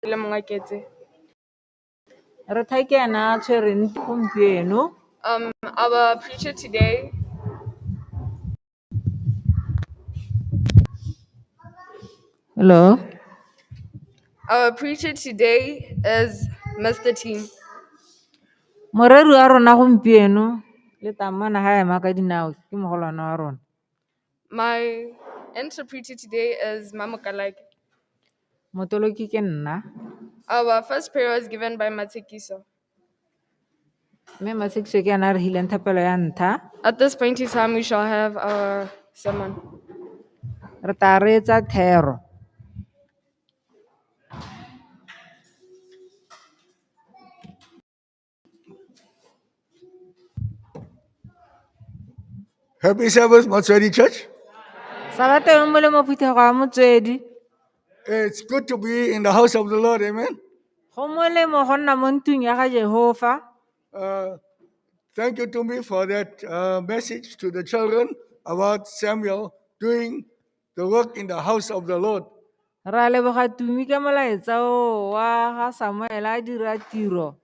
Le Mongaketse. Re tha ke ena a tshwereng gompieno. Our preacher today Hello. Our preacher today is Mr. Team. Moreri wa rona gompieno le tamana ha ema ka dinao ke mogolwane wa rona. My interpreter today is Mamokalaki. Motoloki ke nna. Our first prayer was given by Matsekiso. Mme Matsekiso ke ena a re hileng thapelo ya ntlha. At this point in time, we shall have our sermon. Re tla reetsa thero. Happy Sabbath, Motswedi Church. Sabata yo molemo phuthego ya Motswedi. It's good to be in the house of the Lord, amen. Go molemo go nna mo ntlong ya ga Jehova. Thank you to me for that message to the children about Samuel doing the work in the house of the Lord. Ra leboga Tumi ka molaetsa o wa ga Samuel a dira tiro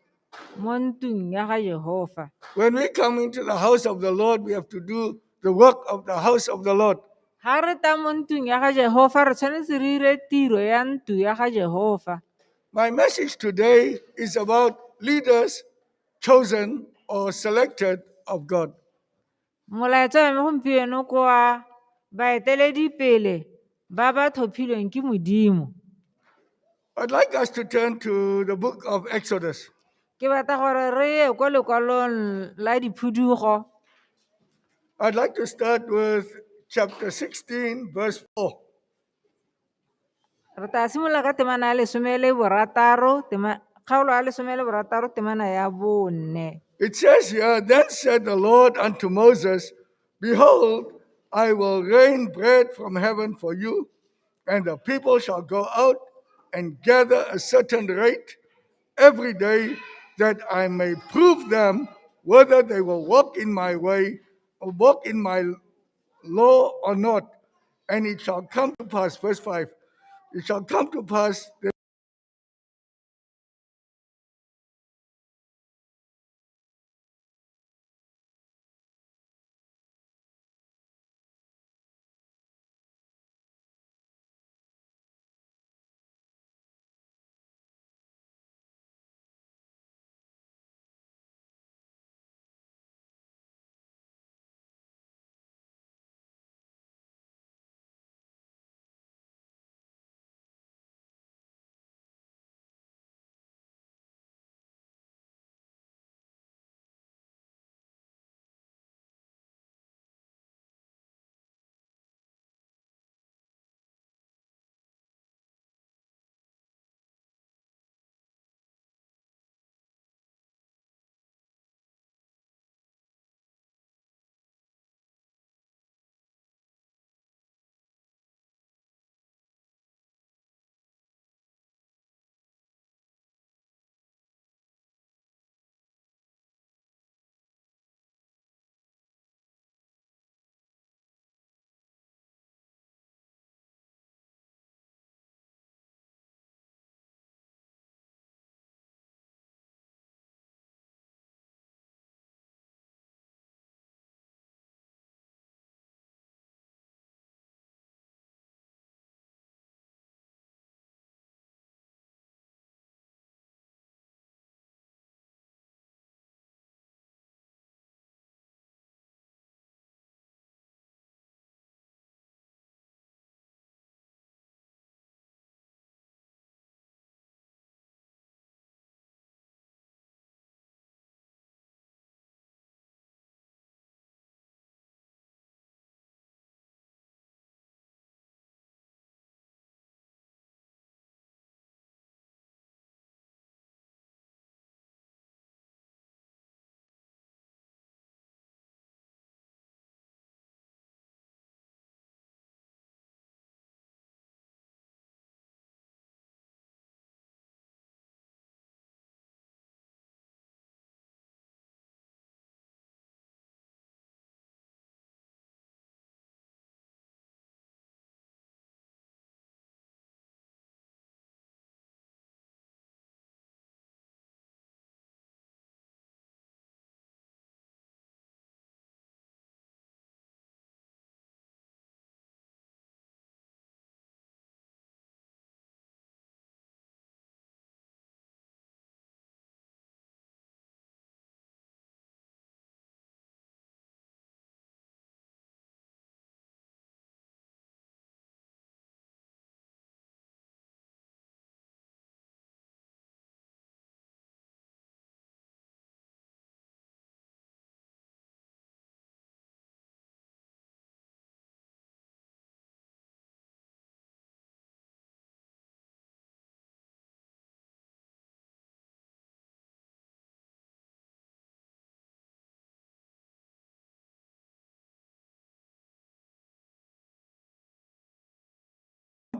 mo ntlong ya ga Jehova. When we come into the house of the Lord, we have to do the work of the house of the Lord. Ha re ta mo ntlong ya ga Jehova re tshwanetse re dire tiro ya ntlo ya ga Jehova. My message today is about leaders chosen or selected of God. Molaetsa wa me gompieno ke wa baeteledipele ba ba tlhophilweng ke Modimo. I'd like us to turn to the book of Exodus. Ke batla gore re ye ko lekwalong la diphudugo. I'd like to start with chapter 16, verse 4. Re tla simolola ka temana ya 16, tema, kgaolo ya 16, temana ya 4. It says here, Then said the Lord unto Moses, Behold, I will rain bread from heaven for you, and the people shall go out and gather a certain rate every day, that I may prove them whether they will walk in my way or walk in my law or not. And it shall come to pass, verse 5, it shall come to pass that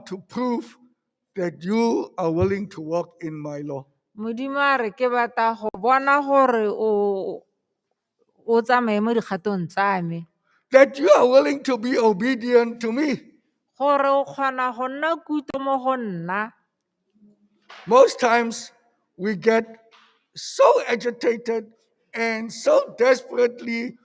want to prove that you are willing to walk in my law. Modimo a re ke batla go bona gore o o tsamaye mo dikgatong tsa me. That you are willing to be obedient to me. Gore o kgona go nna kutlo mo go nna. Most times we get so agitated and so desperately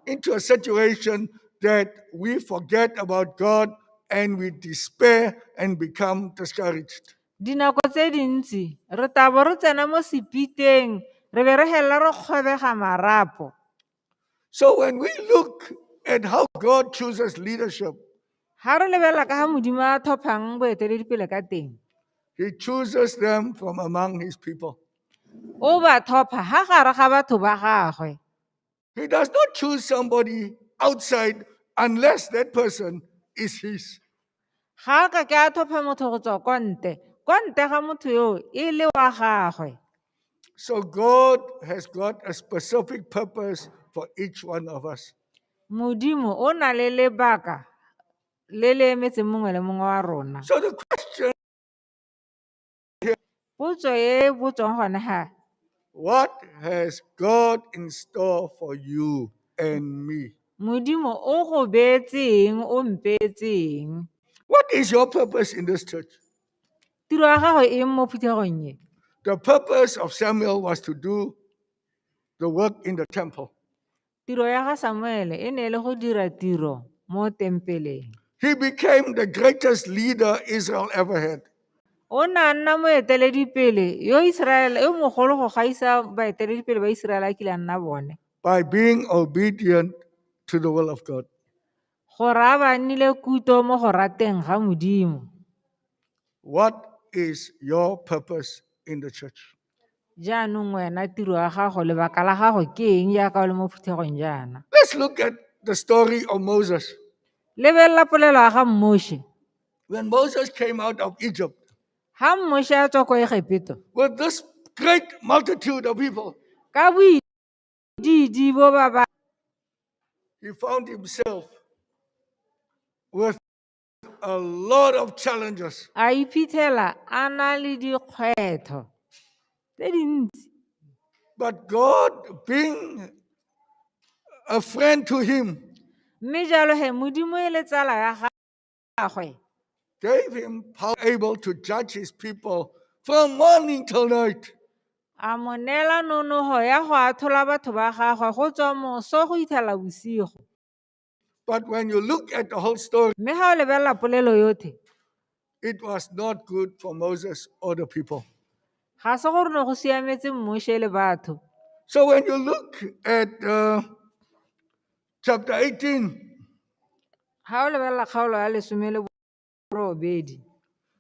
into a situation that we forget about God and we despair and become discouraged. Dinako tse dintsi re tabo re tsena mo sepiteng re be re helela re kgobega marapo. So when we look at how God chooses leadership, Ha re lebelela ka ga Modimo a thophang boeteledipele ka teng. He chooses them from among his people. O ba thopha ha gare ga batho ba gagwe. He does not choose somebody outside unless that person is his. Ga a ka ke a thopha motho go tswa kwa ntle, kwa ntle ga motho yo e le wa gagwe. So God has got a specific purpose for each one of us. Modimo o na le lebaka le le emetseng mongwe le mongwe wa rona. So the question Potso e botswang gone ga what has God in store for you and me? Modimo o go beetse eng, o mpeetse eng? What is your purpose in this church? Tiro ya gago eng mo phuthegong e? The purpose of Samuel was to do the work in the temple. Tiro ya ga Samuele e ne e le go dira tiro mo tempeleng. He became the greatest leader Israel ever had. O ne a nna moeteledipele yo Israel yo mogolo go gaisa baeteledipele ba Israel a kile a nna bone. By being obedient to the will of God. Gore a ba nnile kutlo mo go rateng ga Modimo. What is your purpose in the church? Jaanong wena tiro ya gago lebaka la gago ke eng jaaka o le mo phuthegong jaana? Let's look at the story of Moses. Lebelela polelo ya ga Moshe. When Moses came out of Egypt Ha Moshe a tswa ko Egepeto with this great multitude of people, ka boidiidi bo ba ba he found himself with a lot of challenges. A iphitlhela a na le dikgwetlho tse dintsi. But God, being a friend to him, Mme jalo he Modimo e le tsala ya gagwe gave him power able to judge his people from morning till night. A mo neela nonoho ya go athola batho ba gagwe go tswa moso go ithela bosigo. But when you look at the whole story, Mme ga o lebelela polelo yotlhe, it was not good for Moses or the people. Ga se gore ne go siametse Moshe le batho. So when you look at chapter 18, Ga o lebelela kgaolo ya 18,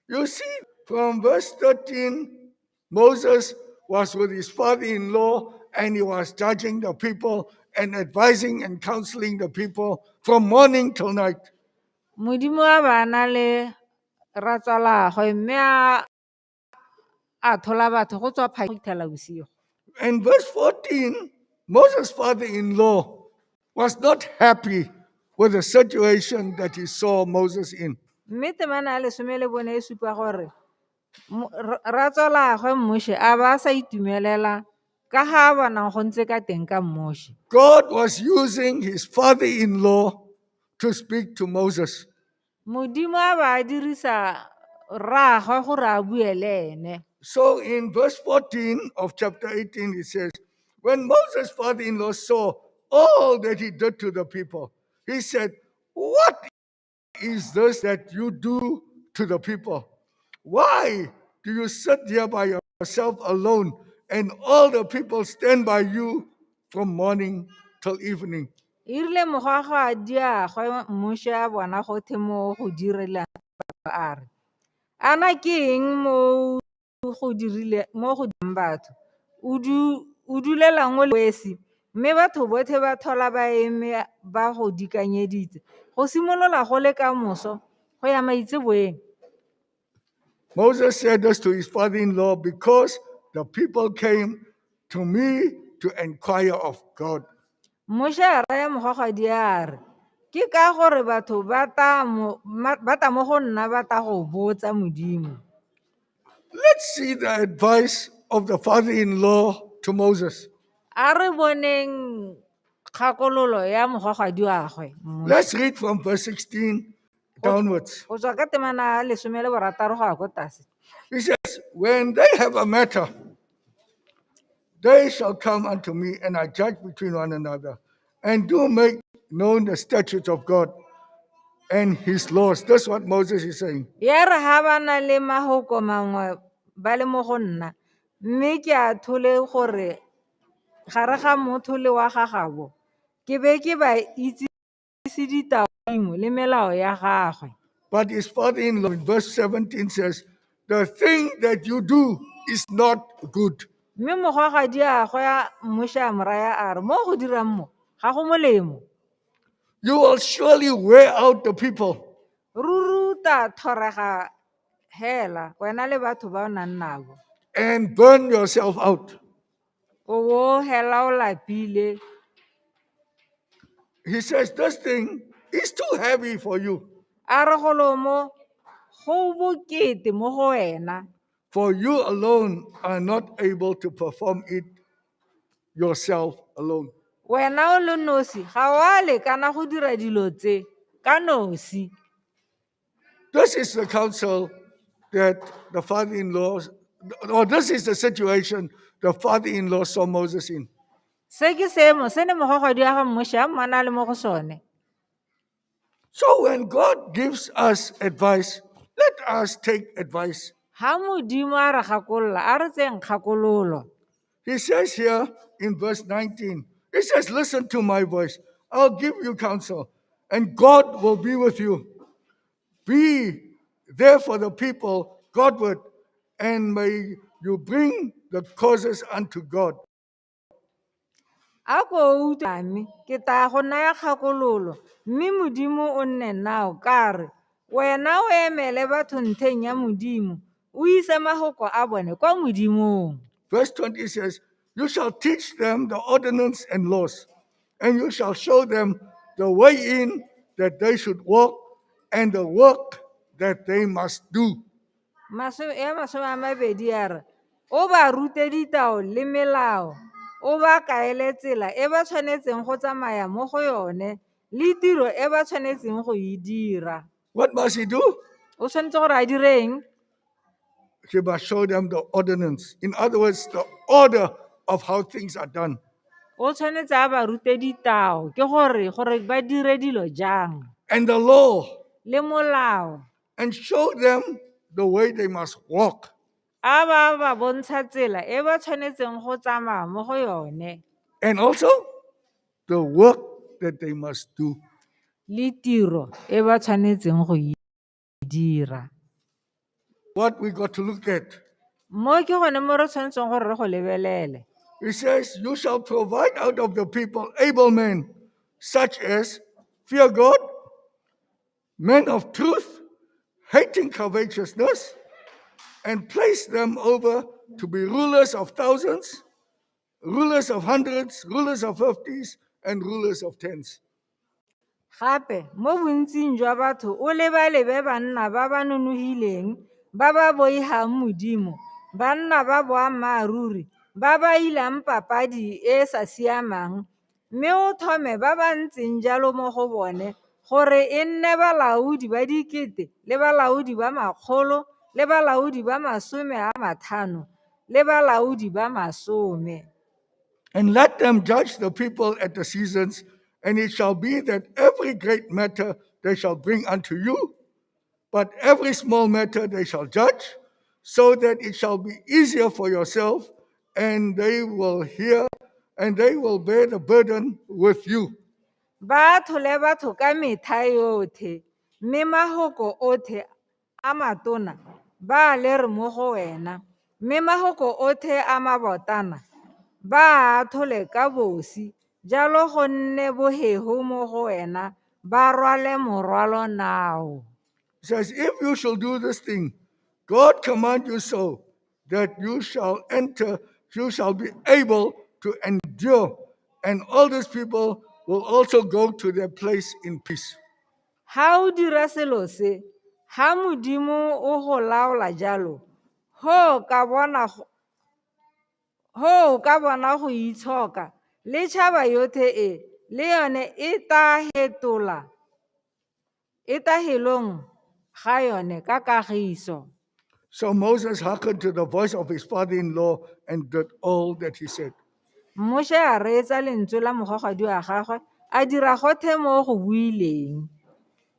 you see from verse 13, Moses was with his father-in-law and he was judging the people and advising and counseling the people from morning till night. Modimo a ba na le ratsalagwe mme a a thola batho go tswa phakela go ithela bosigo. And verse 14, Moses' father-in-law was not happy with the situation that he saw Moses in. Mme temana ya 14 e supa gore ratsalagwe Moshe a ba a sa itumelela ka ga a bonang go ntse ka teng ka Moshe. God was using his father-in-law to speak to Moses. Modimo a ba a dirisa rraagwe gore a bue le ene. So in verse 14 of chapter 18, it says, when Moses' father-in-law saw all that he did to the people, he said, what is this that you do to the people? Why do you sit here by yourself alone and all the people stand by you from morning till evening? E rile mogwagwadiagwe Moshe a bona gothe mo go direlang a re, ana ke eng mo go dirile mo go dirang batho? O o dulelang o le wesi, mme batho botlhe ba thola ba eme ba go dikanyeditse. Go simolola go le ka moso go ya maitseboeng. Moses said this to his father-in-law because the people came to me to inquire of God. Moshe a raya mogwagwadi a re, Ke ka gore batho ba ta mo ba ta mo go nna ba ta go botsa Modimo. Let's see the advice of the father in law to Moses. A re boneng kgakololo ya mogogadi wa gwe. Let's read from verse 16 downwards. Go tswa ka temana ya 16 go ya ko tlase. He says, When they have a matter, they shall come unto me, and I judge between one another, and do make known the statutes of God and his laws. That's what Moses is saying. Ya re ha ba na le mahoko mangwe ba le mo go nna, mme ke a thole gore gare ga motho le wa gagabo, ke be ke ba itsise ditao le melao ya gagwe. But his father in law in verse 17 says, The thing that you do is not good. Mme mogogadi a gwe a Moshe a mo raya a re mo go dirang mo ga go molemo. You will surely wear out the people. Ruri o tla thorega hela wena le batho ba o nang nabo. And burn yourself out. O bo hela o lapile. He says, This thing is too heavy for you. A re golo mo go bokete mo go wena. For you alone are not able to perform it yourself alone. Wena o le nosi ga o a lekana go dira dilo tse ka nosi. This is the counsel that the father in law, or this is the situation the father in law saw Moses in. Se ke seemo se ne mogogadi wa ga Moshe a mmona a le mo go sone. So when God gives us advice, let us take advice. Ha Modimo a re gakolola, a re tseyeng kgakololo. He says here in verse 19, he says, Listen to my voice. I'll give you counsel, and God will be with you. Be there for the people Godward, and may you bring the causes unto God. A ko utlwa me, ke tla go naya kgakololo, mme Modimo o nne nao ka re, wena o emele batho ntlheng ya Modimo, o ise mahoko a bone kwa Modimong. Verse 20 says, You shall teach them the ordinance and laws, and you shall show them the way in that they should walk and the work that they must do. Ya 20 a re, o ba rute ditao le melao, o ba kaele tsela e ba tshwanetseng go tsamaya mo go yone le tiro e ba tshwanetseng go e dira. What must he do? O tshwanetse gore a direng? He must show them the ordinance. In other words, the order of how things are done. O tshwanetse a ba rute ditao, ke gore ba dire dilo jang. And the law. Le molao. And show them the way they must walk. A ba ba bontsha tsela e ba tshwanetseng go tsamaya mo go yone. And also the work that they must do. Le tiro e ba tshwanetseng go e dira. What we got to look at. Mo ke gone mo re tshwanetseng gore re go lebelele. He says, You shall provide out of the people able men, such as fear God, men of truth, hating covetousness, and place them over to be rulers of thousands, rulers of hundreds, rulers of fifties, and rulers of tens. Gape mo bontsing jwa batho o lebalebe banna ba ba nonofileng, ba ba boigang Modimo, banna ba boammaaruri, ba ba ilang papadi e e sa siamang, mme o thome ba ba ntseng jalo mo go bone gore e nne balaodi ba dikete le balaodi ba makgolo le balaodi ba 50 le balaodi ba 10. And let them judge the people at the seasons, and it shall be that every great matter they shall bring unto you, but every small matter they shall judge, so that it shall be easier for yourself, and they will hear, and they will bear the burden with you. Ba athole batho ka metlha yotlhe, mme mahoko otlhe a matona ba a lere mo go wena, mme mahoko otlhe a mabotana ba a athole ka bosi, jalo go nne boheho mo go wena, ba rwale morwalo nao. It says, if you shall do this thing, God command you so, that you shall enter, you shall be able to endure, and all these people will also go to their place in peace. Ha o dira selo se, ha Modimo o go laola jalo, ho ka bona go ho o ka bona go itshoka le tšhaba yotlhe e le yone e tla hetola e tla helong ga yone ka kagiso. So Moses hearkened to the voice of his father in law and did all that he said. Moshe a reetsa lentswe la mogogadi wa gagwe a dira gothe mo go buileng.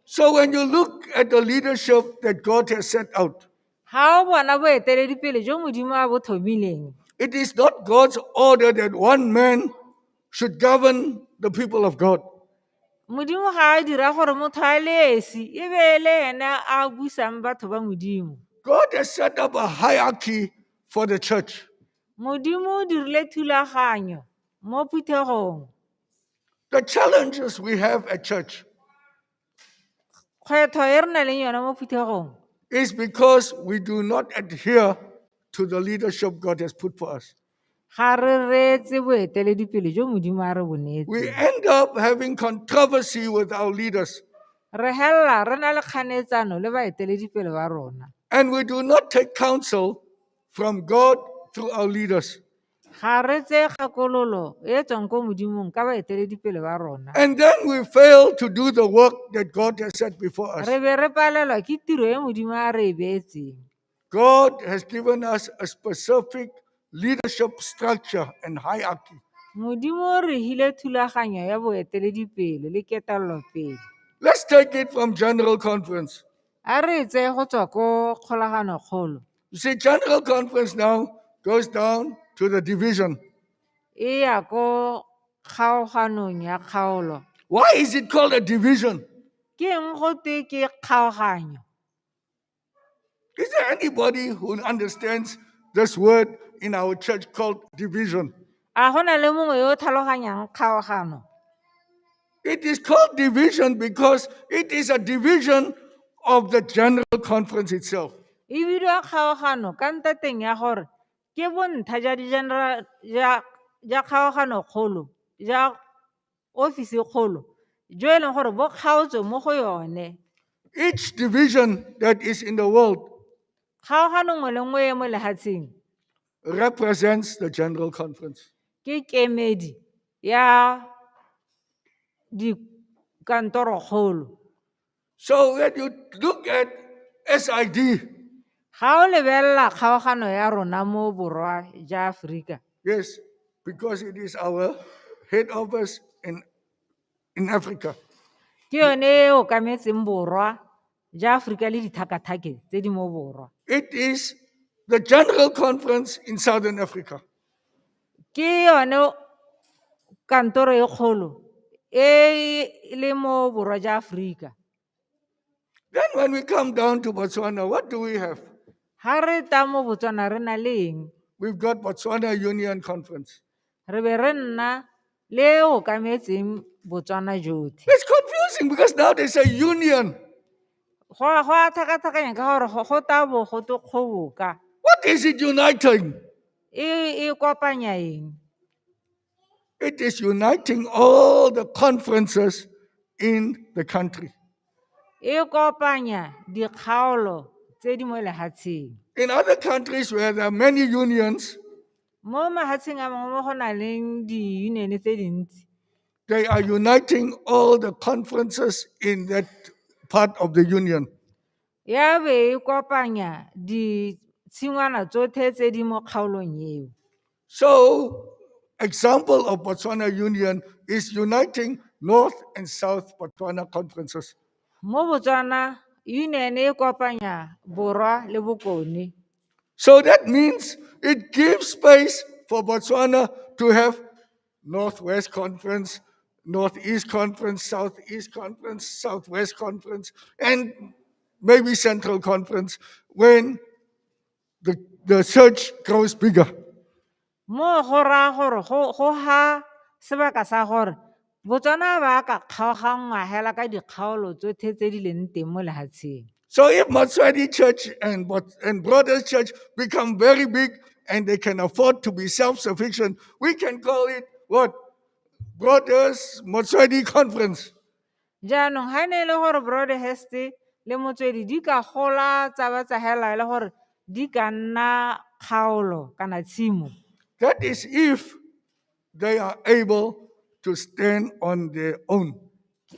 So when you look at the leadership that God has set out, Ga o bona boeteledipele jo Modimo a bo thomileng, it is not God's order that one man should govern the people of God. Modimo ga a dira gore motho a le esi e be e le ene a busang batho ba Modimo. God has set up a hierarchy for the church. Modimo o dirile thulaganyo mo phuthegong. The challenges we have at church Kgwetlho e re nang le yone mo phuthegong is because we do not adhere to the leadership God has put for us. ga re reetse boeteledipele jo Modimo a re bo We neetseng. end up having controversy with our leaders, Re helela re na le kganetsano le baeteledipele ba rona. and we do not take counsel from God through our leaders. Ga re tseye kgakololo e e tswang ko Modimong ka baeteledipele ba rona. And then we fail to do the work that God has set before us. Re be re palelwa ke tiro e Modimo a re e beetseng. God has given us a specific leadership structure and hierarchy. Modimo o re hile thulaganyo ya boeteledipele le ketelelopele. Let's take it from General Conference. A re e tseye go tswa ko kgolaganokgolo. You see, General Conference now goes down to the division. E ya ko kgaoganong ya kgaolo. Why is it called a division? Ke eng go twe ke kgaoganyo? Is there anybody who understands this word in our church called division? A go na le mongwe yo o tlhaloganyang kgaogano? It is called division because it is a division of the General Conference itself. E bidiwa kgaogano ka ntateng ya gore ke bontlha ja di-general ja ja kgaoganokgolo ja ofisi kgolo jo e leng gore bo kgaotswe mo go yone. Each division that is in the world Kgaogano nngwe le nngwe e mo lefatsheng represents the General Conference. ke kemedi ya dikantorokgolo. So when you look at SID, Ga o lebelela kgaogano ya rona mo borwa ja Aforika, yes, because it is our head office in Africa. ke yone e okametseng borwa ja Aforika le dithakathake tse di mo borwa. It is the General Conference in Southern Africa. Ke yone kantoro e kgolo e e le mo borwa ja Aforika. Then when we come down to Botswana, what do we have? Ha re ta mo Botswana re na le eng? We've got Botswana Union Conference. Re be re nna le e okametseng Botswana jotlhe. It's confusing because now they say union. Go a go a tlhakatlhakanya ka gore go ta bo go te kgoboka. What is it uniting? E e kopanya eng? It is uniting all the conferences in the country. E kopanya dikgaolo tse di mo lefatsheng. In other countries where there are many unions, Mo mafatsheng a mangwe mo go nang le di-union tse dintsi, they are uniting all the conferences in that part of the union. ya be e kopanya ditshingwana tsotlhe tse di mo kgaolong eo. So, example of Botswana Union is uniting North and South Botswana conferences. Mo Botswana, union e kopanya borwa le bokone. So that means it gives space for Botswana to have Northwest Conference, Northeast Conference, Southeast Conference, Southwest Conference, and maybe Central Conference when the church grows bigger. Mo go raya gore go ha sebaka sa gore Botswana ba ka kgaoganngwa hela ka dikgaolo tsotlhe tse di leng teng mo lefatsheng. So if Motswedi Church and Brothers Church become very big and they can afford to be self-sufficient, we can call it what? Broadhurst Motswedi Conference. Jaanong ga ne e le gore Broadhurst le Motswedi di ka gola tsa ba tsa hela e le gore di ka nna kgaolo kana tshimo. That is if they are able to stand on their own.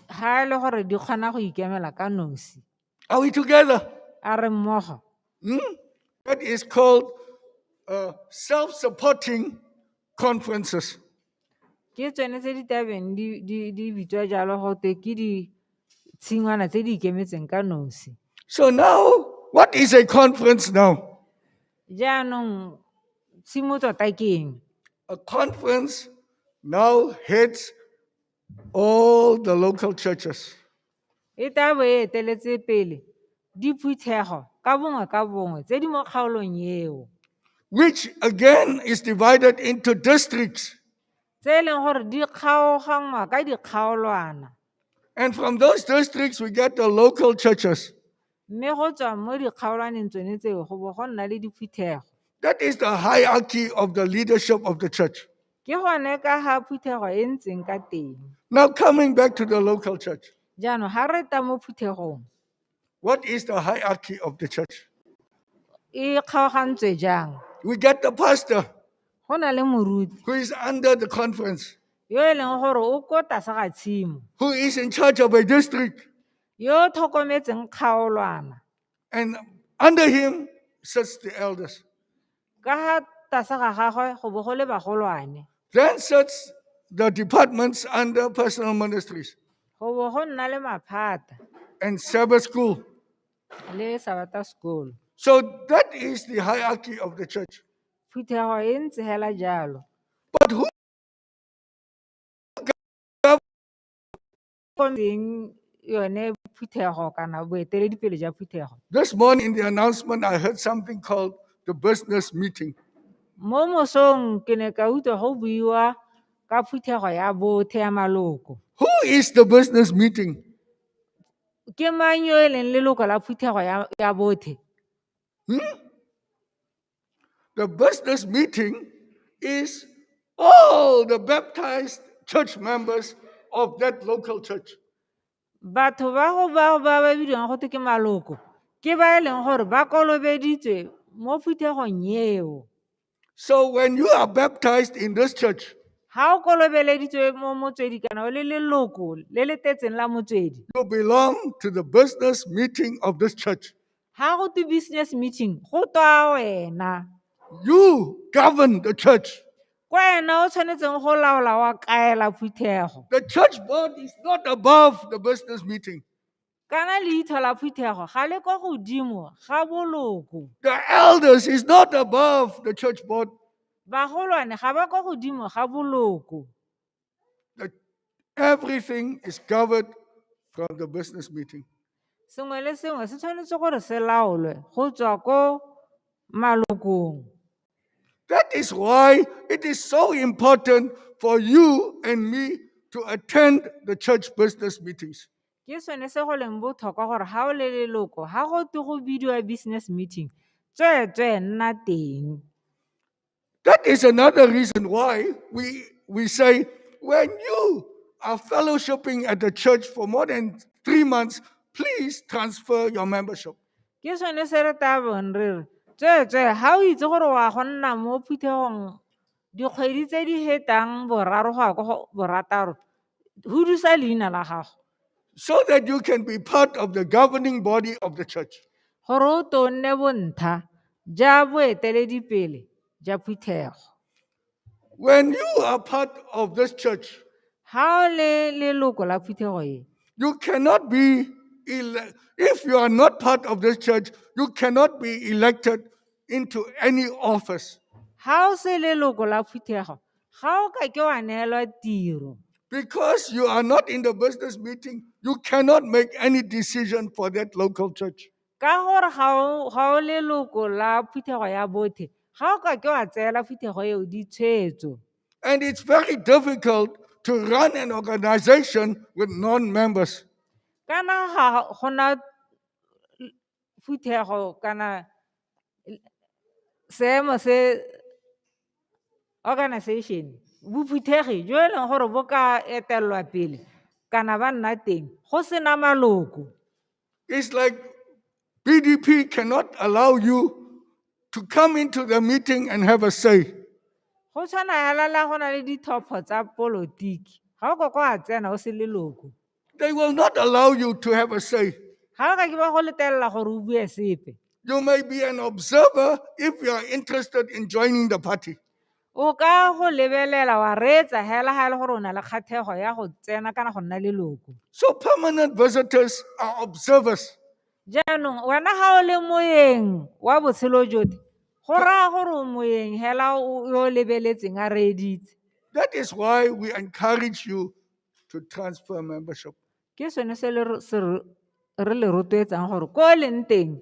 Ga e le gore di kgona go ikemela ka nosi. Are we together? A re mmogo. That is called self-supporting conferences. Ke tsone tse di tabeng di bitswa jalo gote ke di tshingwana tse di ikemetseng ka nosi. So now, what is a conference now? Jaanong tshimo tota ke eng? A conference now heads all the local churches. E tla bo e eteletse pele diphuthego ka bongwe ka bongwe tse di mo kgaolong eo. Which again is divided into districts. Tse e leng gore di kgaoganngwa ka dikgaolwana. And from those districts, we get the local churches. Mme go tswa mo dikgaolwaneng tsone tseo go bo go nna le diphuthego. That is the hierarchy of the leadership of the church. Ke gone ka ga phuthego e ntseng ka teng. Now, coming back to the local church. Jaanong ga re ta mo phuthegong. What is the hierarchy of the church? E kgaogantswe jang? We get the pastor. Go na le moruti. Who is under the conference. Yo e leng gore o ko tlase ga tshimo. Who is in charge of a district. Yo o tlhokometseng kgaolwana. And under him sits the elders. Ka ga tlase ga gagwe go bo go le bagolwane. Then sits the departments under personal ministries. Go bo go nna le maphata. And Sabbath school. Le Sabata school. So that is the hierarchy of the church. Phuthego e ntse hela jalo. But who Teng yone phuthego kana boeteledipele jwa phuthego. This morning in the announcement, I heard something called the business meeting. Mo mosong ke ne ka utlwa go buiwa ka phuthego ya bothe ya maloko. Who is the business meeting? Ke mang yo e leng leloko la phuthego ya bothe? The business meeting is all the baptized church members of that local church. Batho ba go ba bidiwang gote ke maloko ke ba e leng gore ba kolobeditswe mo phuthegong eo. So when you are baptized in this church, Ha o kolobeleditswe mo Motswedi kana o le leloko le le tletseng la Motswedi, you belong to the business meeting of this church. Ha go te business meeting, go twa wena. You govern the church. Kwa wena o tshwanetseng go laola wa kaela phuthego. The church board is not above the business meeting. Kana leitho la phuthego ga le kwa godimo ga boloko. The elders is not above the church board. Bagolwane ga ba kwa godimo ga boloko. Everything is covered from the business meeting. Sengwe le sengwe se tshwanetse gore se laolwe go tswa ko malokong. That is why it is so important for you and me to attend the church business meetings. Ke sone se go leng botlhokwa gore ha o le leloko, ha go te go bidiwa business meeting, tsweetswe nna teng. That is another reason why we say when you are fellowshipping at the church for more than 3 months, please transfer your membership. Ke sone se re tla bong re re, tsweetswe ha o itse gore wa go nna mo phuthegong dikgwedi tse di hetang boraro go ya ko go borataro, hudusa leina la gago. So that you can be part of the governing body of the church. Gore o to nne bontha ja boeteledipele ja phuthego. When you are part of this church, Ha o le leloko la phuthego e, you cannot be if you are not part of this church, you cannot be elected into any office. Ha o se leloko la phuthego, ga o ka ke wa neelwa tiro. Because you are not in the business meeting, you cannot make any decision for that local church. Ka gore ga o leloko la phuthego ya bothe, ga o ka ke wa tseela phuthego eo ditshwetso. And it's very difficult to run an organization with non-members. Kana ga gona phuthego kana seemo se organization. Bophuthegi jo e leng gore bo ka etelelwa pele kana ba nna teng go sena maloko. It's like BDP cannot allow you to come into the meeting and have a say. Go tshwana hela le ha go na le ditlhopho tsa polotiki ga o koko a tsena o se leloko. They will not allow you to have a say. Ga o ka ke ba go letelela gore o bue sepe. You may be an observer if you are interested in joining the party. O ka go lebelela wa reetsa hela ha e le gore o na le kgathego ya go tsena kana go nna leloko. So permanent visitors are observers. Jaanong wena ga o le moeng wa botshelo jotlhe go raya gore o moeng hela yo o lebeletseng a reeditse. That is why we encourage you to transfer membership. Ke sone se le se re le rotloetsang gore ko o leng teng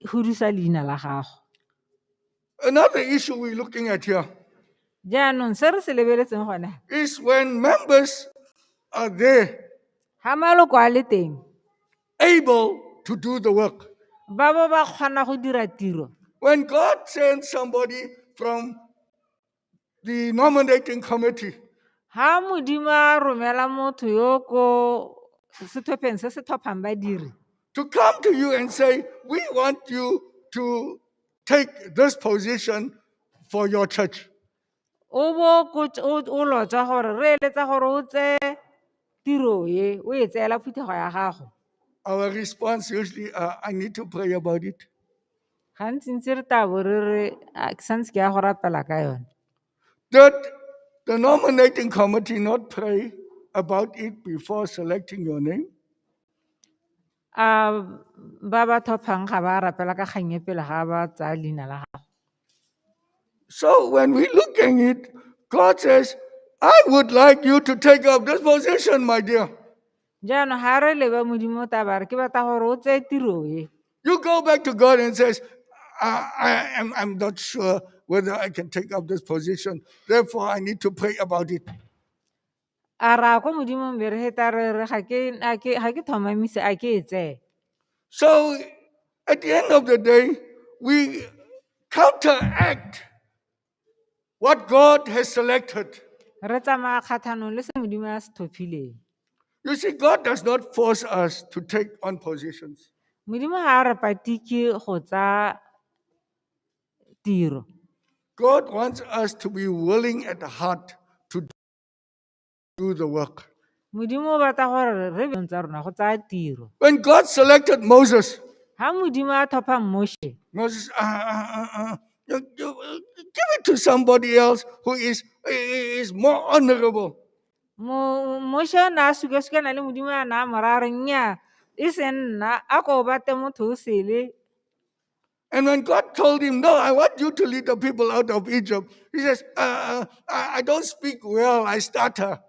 hudusa leina la gago. Another issue we're looking at here Jaanong se re se lebeletseng gone is when members are there, ha maloko a le teng, able to do the work. Ba bo ba kgona go dira tiro. When God sends somebody from the nominating committee, Ha Modimo a romela motho yo ko setlhopheng se se tlhophang badiri, to come to you and say, we want you to take this position for your church. O bo o lotswa gore re eletsa gore o tseye tiro e, o e tseela phuthego ya gago. Our response usually, I need to pray about it. Gantsi-ntsi re tla bo re re, ke santse ke ya go rapela ka yone. Did the nominating committee not pray about it before selecting your name? A ba ba tlhophang ga ba rapela ka kgang e pele ga ba tsaya leina la gago? So when we look at it, God says, I would like you to take up this position, my dear. Jaanong ga re leba Modimo taba re ke batla gore o tseye tiro e. You go back to God and says, I'm not sure whether I can take up this position. Therefore, I need to pray about it. A ra ko Modimong be re heta re re ga ke, a ke, ga ke tlhomamise, a ke e tseye. So at the end of the day, we counteract what God has selected. Re tsamaya kgatlhanong le se Modimo a se tlhophileng. You see, God does not force us to take on positions. Modimo ga a re patike go tsaya tiro. God wants us to be willing at the heart to do the work. Modimo o batla gore re be tsa rona go tsaya tiro. When God selected Moses, Ha Modimo a tlhopha Moshe, Moses, you, give it to somebody else who is more honorable. Moshe o ne a sukasukana le Modimo a na a mo raya a re, nnyaa, e seng nna, a ko o batle motho o sele. And when God told him, no, I want you to lead the people out of Egypt, he says, I don't speak well, I stutter.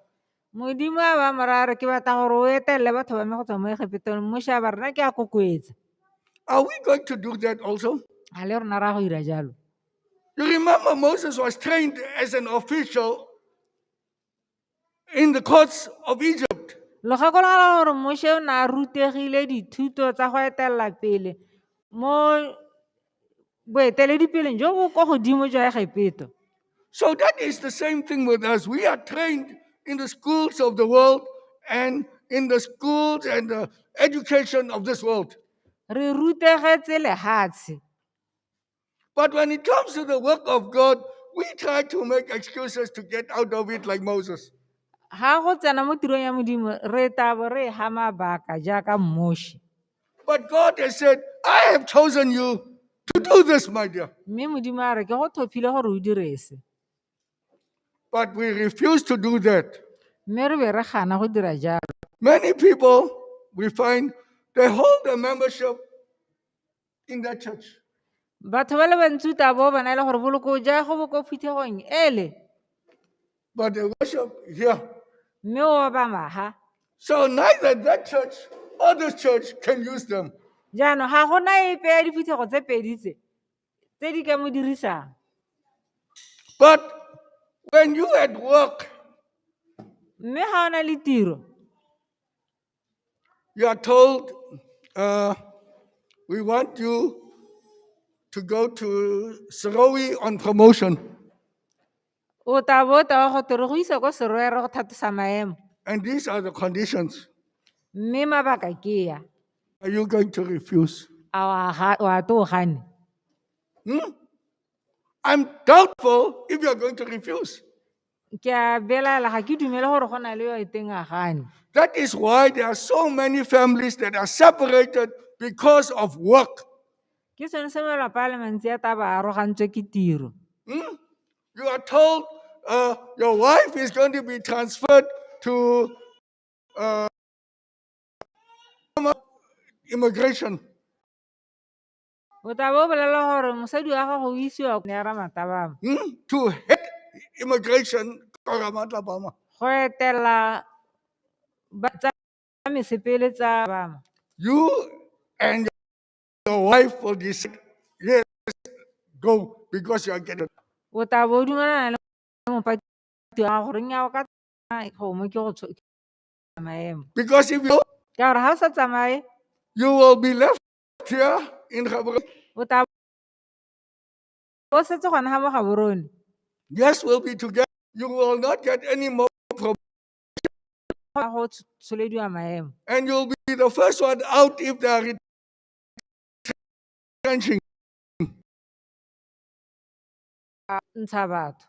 Modimo a ba mo raya a re, ke batla gore o etelele batho ba me go tswa mo Egepetong. Moshe a ba re, nna ke a kokoetsa. Are we going to do that also? A le rona ra go dira jalo. You remember Moses was trained as an official in the courts of Egypt. Lo gakologelwa gore Moshe o ne a rutegile dithuto tsa go etelela pele mo boeteledipeleng jo bo kwa godimo jwa Egepeto. So that is the same thing with us. We are trained in the schools of the world and in the schools and the education of this world. Re rutegetse lehatshe. But when it comes to the work of God, we try to make excuses to get out of it like Moses. Ha go tsena mo tirong ya Modimo, re tla bo re ha mabaka jaaka Moshe. But God has said, I have chosen you to do this, my dear. Mme Modimo a re, ke go tlhophile gore o dire se. But we refuse to do that. Mme re be re gana go dira jalo. Many people, we find, they hold a membership in their church. Batho ba le bantsi o tla bo bona e le gore boloko ja go bo ko phuthegong ele. But they worship here. Mme o obama ha. So neither that church or this church can use them. Jaanong ga gona epe ya diphuthego tse pedi tse, tse di ka mo dirisang. But when you at work, mme ga o na le tiro, you are told, we want you to go to Serowe on promotion. O tla bo o tewa go twe re go isa ko Serowe go thatosa maemo. And these are the conditions. Mme mabaka ke ya. Are you going to refuse? A wa ga- wa to o gane? I'm doubtful if you are going to refuse. Ke a belaela ga ke dumele gore go na le yo e teng a gane. That is why there are so many families that are separated because of work. Ke sone se malapa a le mantsi a taba a arogantswe ke tiro. You are told your wife is going to be transferred to immigration. O tla bo o bolela gore mosadi wa gago o isiwa ya Ramatabama. To head immigration ko Ramatlabama. Go etela ba tsa mesepele tsa Bama. You and your wife will decide, yes, go, because you are getting. O tla bo o dumelana le mopati wa gago gore nnyaa o ka tsamaya gongwe ke go maemo. Because if you Ka gore ga o sa tsamaye you will be left here in Gaborone. O tla bo o setse gona ga mo Gaborone. Yes, we'll be together. You will not get any more promotion. Go tsholediwa maemo. And you'll be the first one out if they are retrenching. Ntsha batho.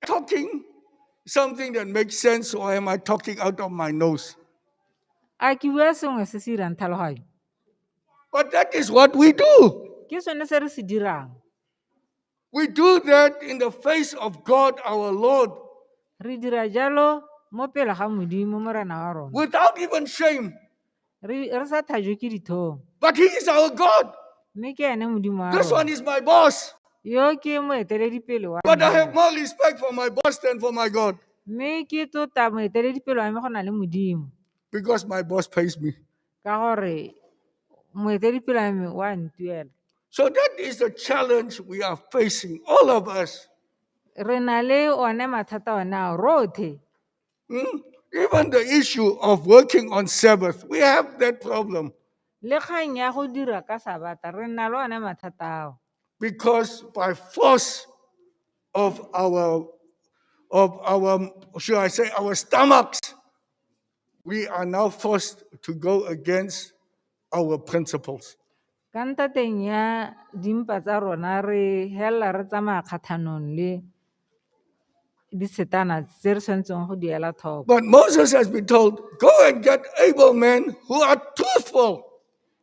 Talking something that makes sense, or am I talking out of my nose? A ke bua sengwe se se irang tlhaloganyo? But that is what we do. Ke sone se re se dirang. We do that in the face of God our Lord. Re dira jalo mo pele ga Modimo Morena wa rona. Without even shame. Re re sa thajwe ke dithong. But he is our God. Mme ke ene Modimo wa This one rona. is my boss. Yo ke moeteledipele wa But I me. have more respect for my boss than for my God. Mme ke tlotla moeteledipele wa me go na le Modimo. Because my boss pays me. Ka gore moeteledipele wa me wa ntuela. So that is the challenge we are facing, all of us. Re na le one mathata one ao rotlhe. Even the issue of working on Sabbath, we have that problem. Le kgang ya go dira ka Sabata re na le one mathata ao. Because by force of our, should I say, our stomachs, we are now forced to go against our principles. Ka ntateng ya dimpa tsa rona re helela re tsamaya kgatlhanong le ditsetana tse re tshwanetseng go di ela tlhoko. But Moses has been told, go and get able men who are truthful.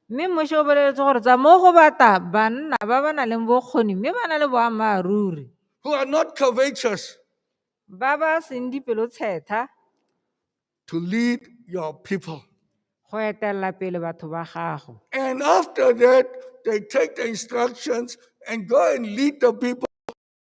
Mme Moshe o boleletse gore tsa mo go batla banna ba ba nang le bokgoni mme ba na le boammaaruri. Who are not covetous. Ba ba seng dipelo tshetlha. To lead your people. Go etelela pele batho ba gago. And after that, they take the instructions and go and lead the people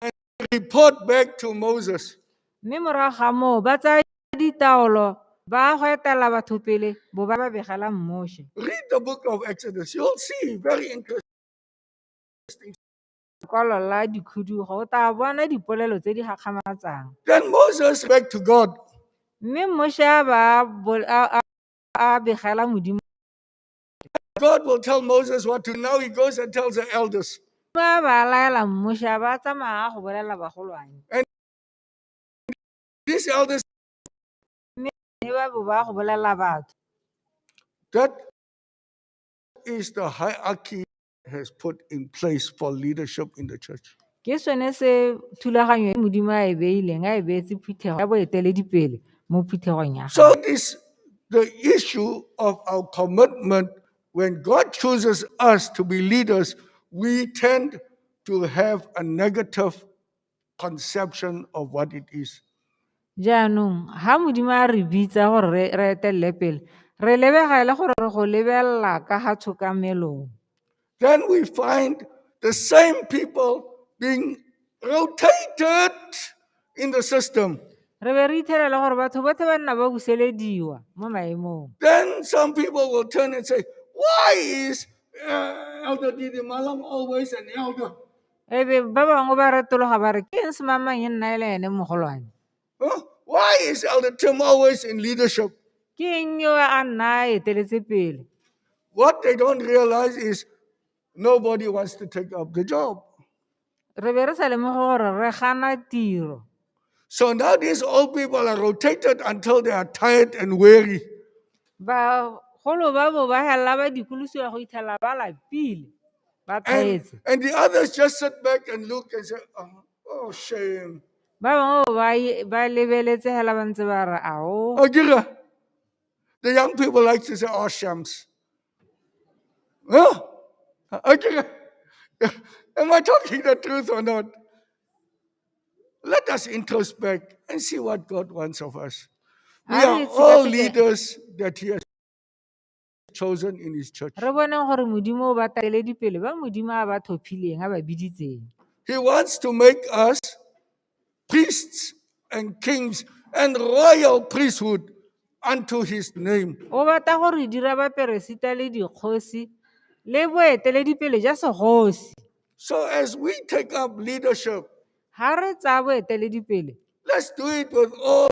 and report back to Moses. Mme morago ga moo ba tsaya ditaolo ba go etelela batho pele bo ba ba begela Moshe. Read the book of Exodus. You'll see very interesting. Lekwalo la dikhudugo o tla bona dipolelo tse di gakgamatsang. Then Moses back to God. Mme Moshe a ba a begela Modimo. God will tell Moses what to do. Now he goes and tells the elders. Ba ba laela Moshe a ba tsamaya go bolelela bagolwane. And these elders. Mme ba bo ba go bolelela batho. That is the hierarchy has put in place for leadership in the church. Ke sone se thulaganyo e Modimo a e beileng a e beetse phuthego ya boeteledipele mo phuthegong ya So gagwe. this the issue of our commitment. When God chooses us to be leaders, we tend to have a negative conception of what it is. Jaanong ha Modimo a re bitsa gore re etelele pele, re lebega e le gore re go lebelela ka ga tshokamelong. Then we find the same people being rotated in the system. Re be re ithela le gore batho botlhe ba nna ba buselediwa mo maemong. Then some people will turn and say, why is Elder Didimalang always an elder? Ebe ba bangwe ba retologa ba re, ke eng semamang e nna e le ene mogolwane? Huh? Why is Elder Tim always in leadership? Ke eng yo a nna a eteletse pele? What they don't realize is nobody wants to take up the job. Re be re sa lemoge gore re gana tiro. So now these old people are rotated until they are tired and weary. Bagolo ba bo ba hella ba dikolosiwa go ithela ba lapile, ba And, thaetse. and the others just sit back and look and say, oh, oh shame. Ba bangwe bo ba ye- ba lebeletse hela ba ntse ba re ao. Agira. The young people like to say, oh, shams. Huh? Agira. Am I talking the truth or not? Let us introspect and see what God wants of us. We A re are all itshekatsheke. leaders that He has chosen in His church. Re boneng gore Modimo o ba pele ba Modimo a ba tlhophileng a ba biditseng. He wants to make us priests and kings and royal priesthood unto His name. O batla gore dira baperesita le dikgosi le boeteledipele ja segosi. So as we take up leadership, Ha re tsaya boeteledipele, let's do it with all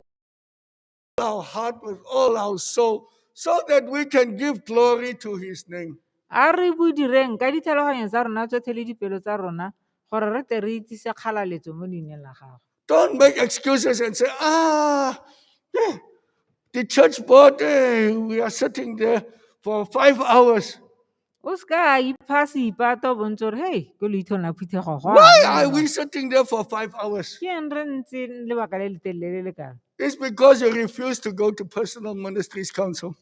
our heart, with all our soul, so that we can give glory to His name. a re bo direng ka ditlhaloganyo tsa rona tsotlhe le dipelo tsa rona gore re tle re itsise kgalaletso mo leineng la gagwe. Don't make excuses and say, ah, yeah, the church board, we are sitting there for 5 hours. O seka a ipha seipato o bontse gore hei ko leitlhong la phuthego go a Why are nna." we sitting there for 5 hours? Ke eng re ntse lebaka le le telele le le kalo? It's because you refuse to go to Personal Ministries Council.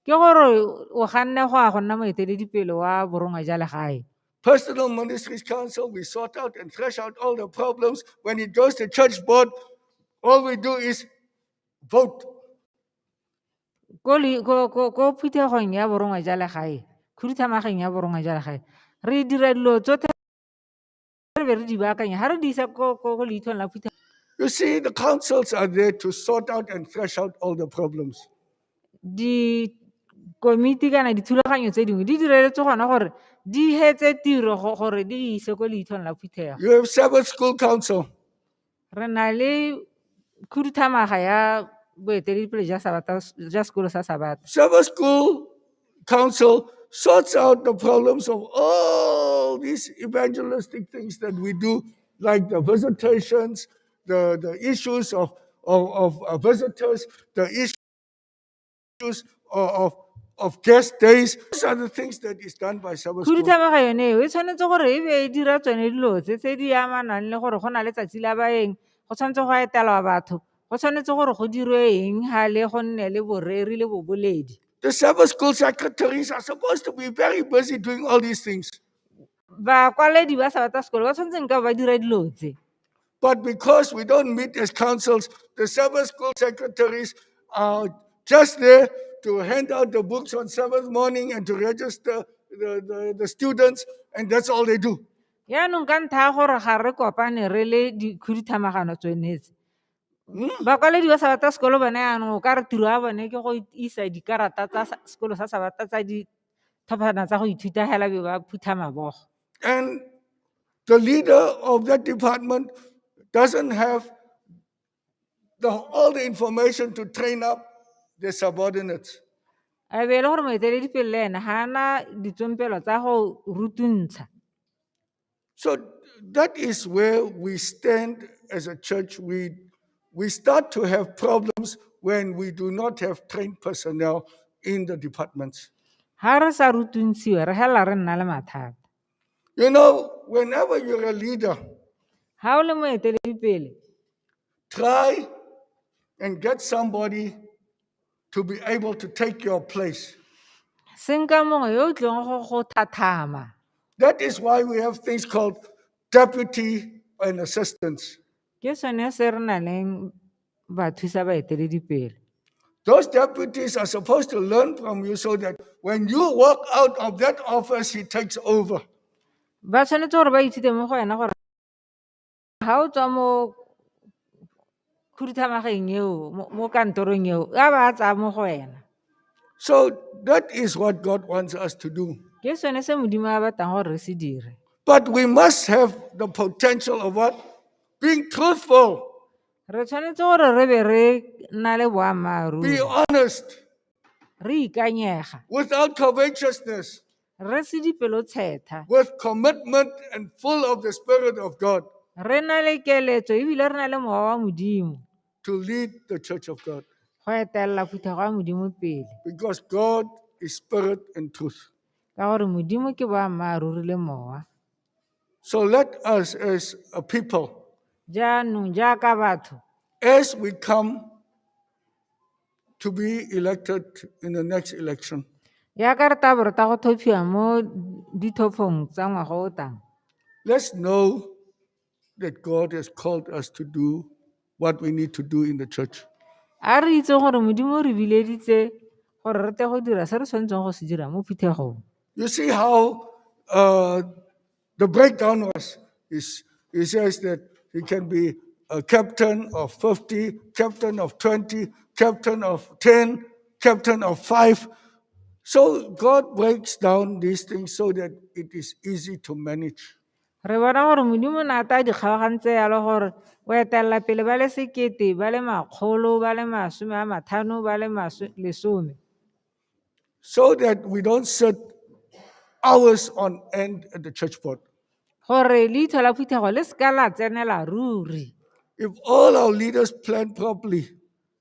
Ke gore o ganne go ya go nna moeteledipele wa borongwa ja legae. Personal Ministries Council, we sort out and thresh out all the problems. When it goes to church board, all we do is vote. Ko le- ko ko- ko phuthegong ya borongwa ja legae, khuduthamageng ya borongwa ja legae, re dira dilo tsotlhe re be re di baakanya ha re di isa ko ko ko leitlhong la phuthego. You see, the councils are there to sort out and thresh out all the problems. Dikomiti kana dithulaganyo tse dingwe di direletswe gona gore di hetse tiro go- gore di ise ko leitlhong la phuthego. You have Sabbath School Council. Re na le khuduthamaga ya boeteledipele ja sabata ja sekolo sa sabata. Sabbath School Council sorts out the problems of all these evangelistic things that we do, like the visitations, the issues of visitors, the issues of guest days. These are the things that is done by Sabbath School. Khuduthamaga yone eo e tshwanetse gore e be e dira tsone dilo tse tse di amanang le gore go na le tsatsi la baeng, go tshwanetse go etelwa batho, go tshwanetse gore go dirwe eng ha le go nne le boreri le boboledi. The Sabbath School secretaries are supposed to be very busy doing all these things. Bakwaledi ba sabata sekolo ba tshwanetse nka ba dira dilo tse. But because we don't meet as councils, the Sabbath school secretaries are just there to hand out the books on Sabbath morning and to register the students, and that's all they do. Yaanong ka ntlha ya gore ga re kopane re le dikhuduthamagano tsone tse. Bakwaledi ba sabata sekolo bone yaanong o ka re tiro ya bone ke go isa dikarata tsa sa- sekolo sa sabata tsa ditlhophana tsa go ithuta hela be ba phutha mabogo. And the leader of that department doesn't have all the information to train up the subordinates. A be e le gore moeteledipele le ene ga ana ditsompelo tsa go rutuntsha. So that is where we stand as a church. We start to have problems when we do not have trained personnel in the departments. Ha re sa rutuntshiwe re hela re nna le mathata. Whenever you're a leader, Ha o le moeteledipele, try and get somebody to be able to take your place. Senka mongwe yo o tlileng go go thathama. That is why we have things called deputy and assistants. Ke sone se re nang leng bathusa baeteledipele. Those deputies are supposed to learn from you so that when you walk out of that office, he takes over. Ba tshwanetse gore ba ithute mo go wena gore ha o tswa mo khuduthamageng eo, mo mo kantorong eo, a ba a tsaya mo go wena. So that is what God wants us to do. Ke sone se Modimo a batlang gore re se dire. But we must have the potential of what? Being truthful. Re tshwanetse gore re be re na le Be boammaaruri. honest. Re ikanyega. Without covetousness. Re se dipelo tshetha. With commitment and full of the Spirit of God Re na le keletso ebile re na le mowa wa Modimo to lead the church of God. Go etelela phuthego ya Modimo pele. Because God is spirit and truth. Ka gore Modimo ke boammaaruri le mowa. So let us as a people, Jaanong jaaka batho, as we come to be elected in the next election, jaaka re tla bo re tla go thophiwa mo dithophong tsa ngwaga o tlang, let's know that God has called us to do what we need to do in the church. A re itse gore Modimo o re bileditse gore re tle go dira se re tshwanetseng go se dira mo phuthegong. You see how the breakdown was. He says that he can be a captain of 50, captain of 20, captain of 10, captain of 5. So God breaks down these things so that it is easy to manage. Re bona gore Modimo o ne a ta di kgaogantse yalo gore o etelela pele ba le 1000, ba le 100, ba le 50, ba le 10. So that we don't sit hours on end at the church board. Gore leitho la phuthego le seka la tsenela ruri. If all our leaders plan properly,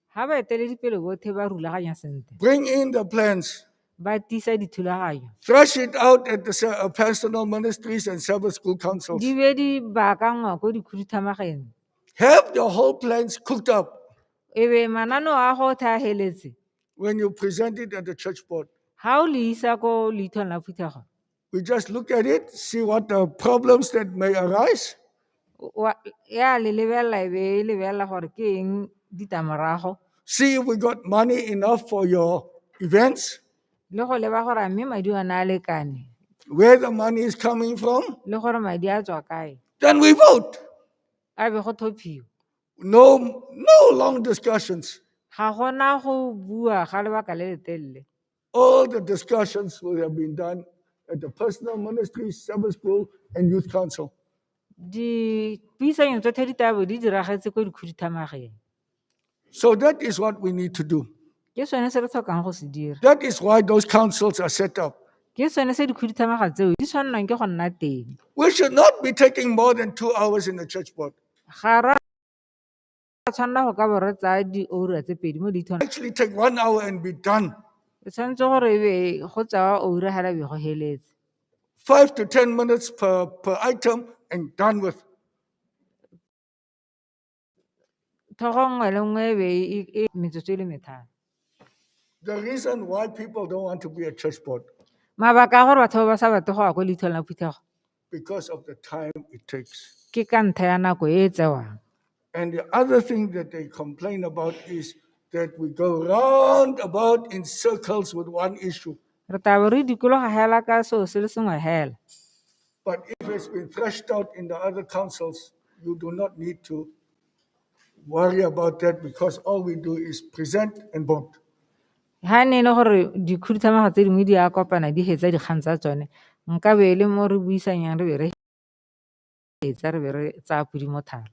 Ha baeteledipele botlhe ba rulaganya sentle, bring in the plans, ba tiisa dithulaganyo, thrash it out at the personal ministries and Sabbath school councils. Di be di baakangwa ko dikhuduthamageng. Have the whole plans cooked up. E be mananeo a go tha a heletse. When you present it at the church board. Ha o le isa ko leithong la phuthego. We just look at it, see what the problems that may arise. Wa, ya le lebelela e be e lebelela gore ke eng ditlamorago. See if we got money enough for your events. Le go leba gore a mme madi ona a lekane. Where the money is coming from. Le gore madi a tswa kae. Then we vote. A be go thophiwa. No, no long discussions. Ga gona go bua ga lebaka le le telele. All the discussions will have been done at the personal ministry, Sabbath school, and youth council. Dipuisanyo tsotlhe di tla bo di diragetse ko dikhuduthamageng. So that is what we need to do. Ke sone se re tlhokang go se dira. That is why those councils are set up. Ke sone se dikhuduthamaga tseo di tshwannwang ke go nna teng. We should not be taking more than 2 hours in the church board. Ga ra tshwanela go ka bo re tsaya dioura tse pedi mo leithong. Actually take 1 hour and be done. E tshwanetse gore e be go tsewa oura hela be go heletse. 5 to 10 minutes per item and done with. Tlhogo nngwe le nngwe e be e metsotso e le metlhano. The reason why people don't want to be a church board. Mabaka a gore batho ba ba sa batle go ya ko leithong la phuthego. Because of the time it takes. Ke ka ntlha ya nako e e tsewang. And the other thing that they complain about is that we go round about in circles with one issue. Re tla bo re dikologa hela ka seo se le sengwe hela. But if it's been thrashed out in the other councils, you do not need to worry about that because all we do is present and vote. Ha ne e le gore dikhuduthamaga tse dingwe di a kopana di hetsa dikgang tsa tsone, nka be e le mo re buisanyang re be re hetsa re be re tsaya podi mo thalo.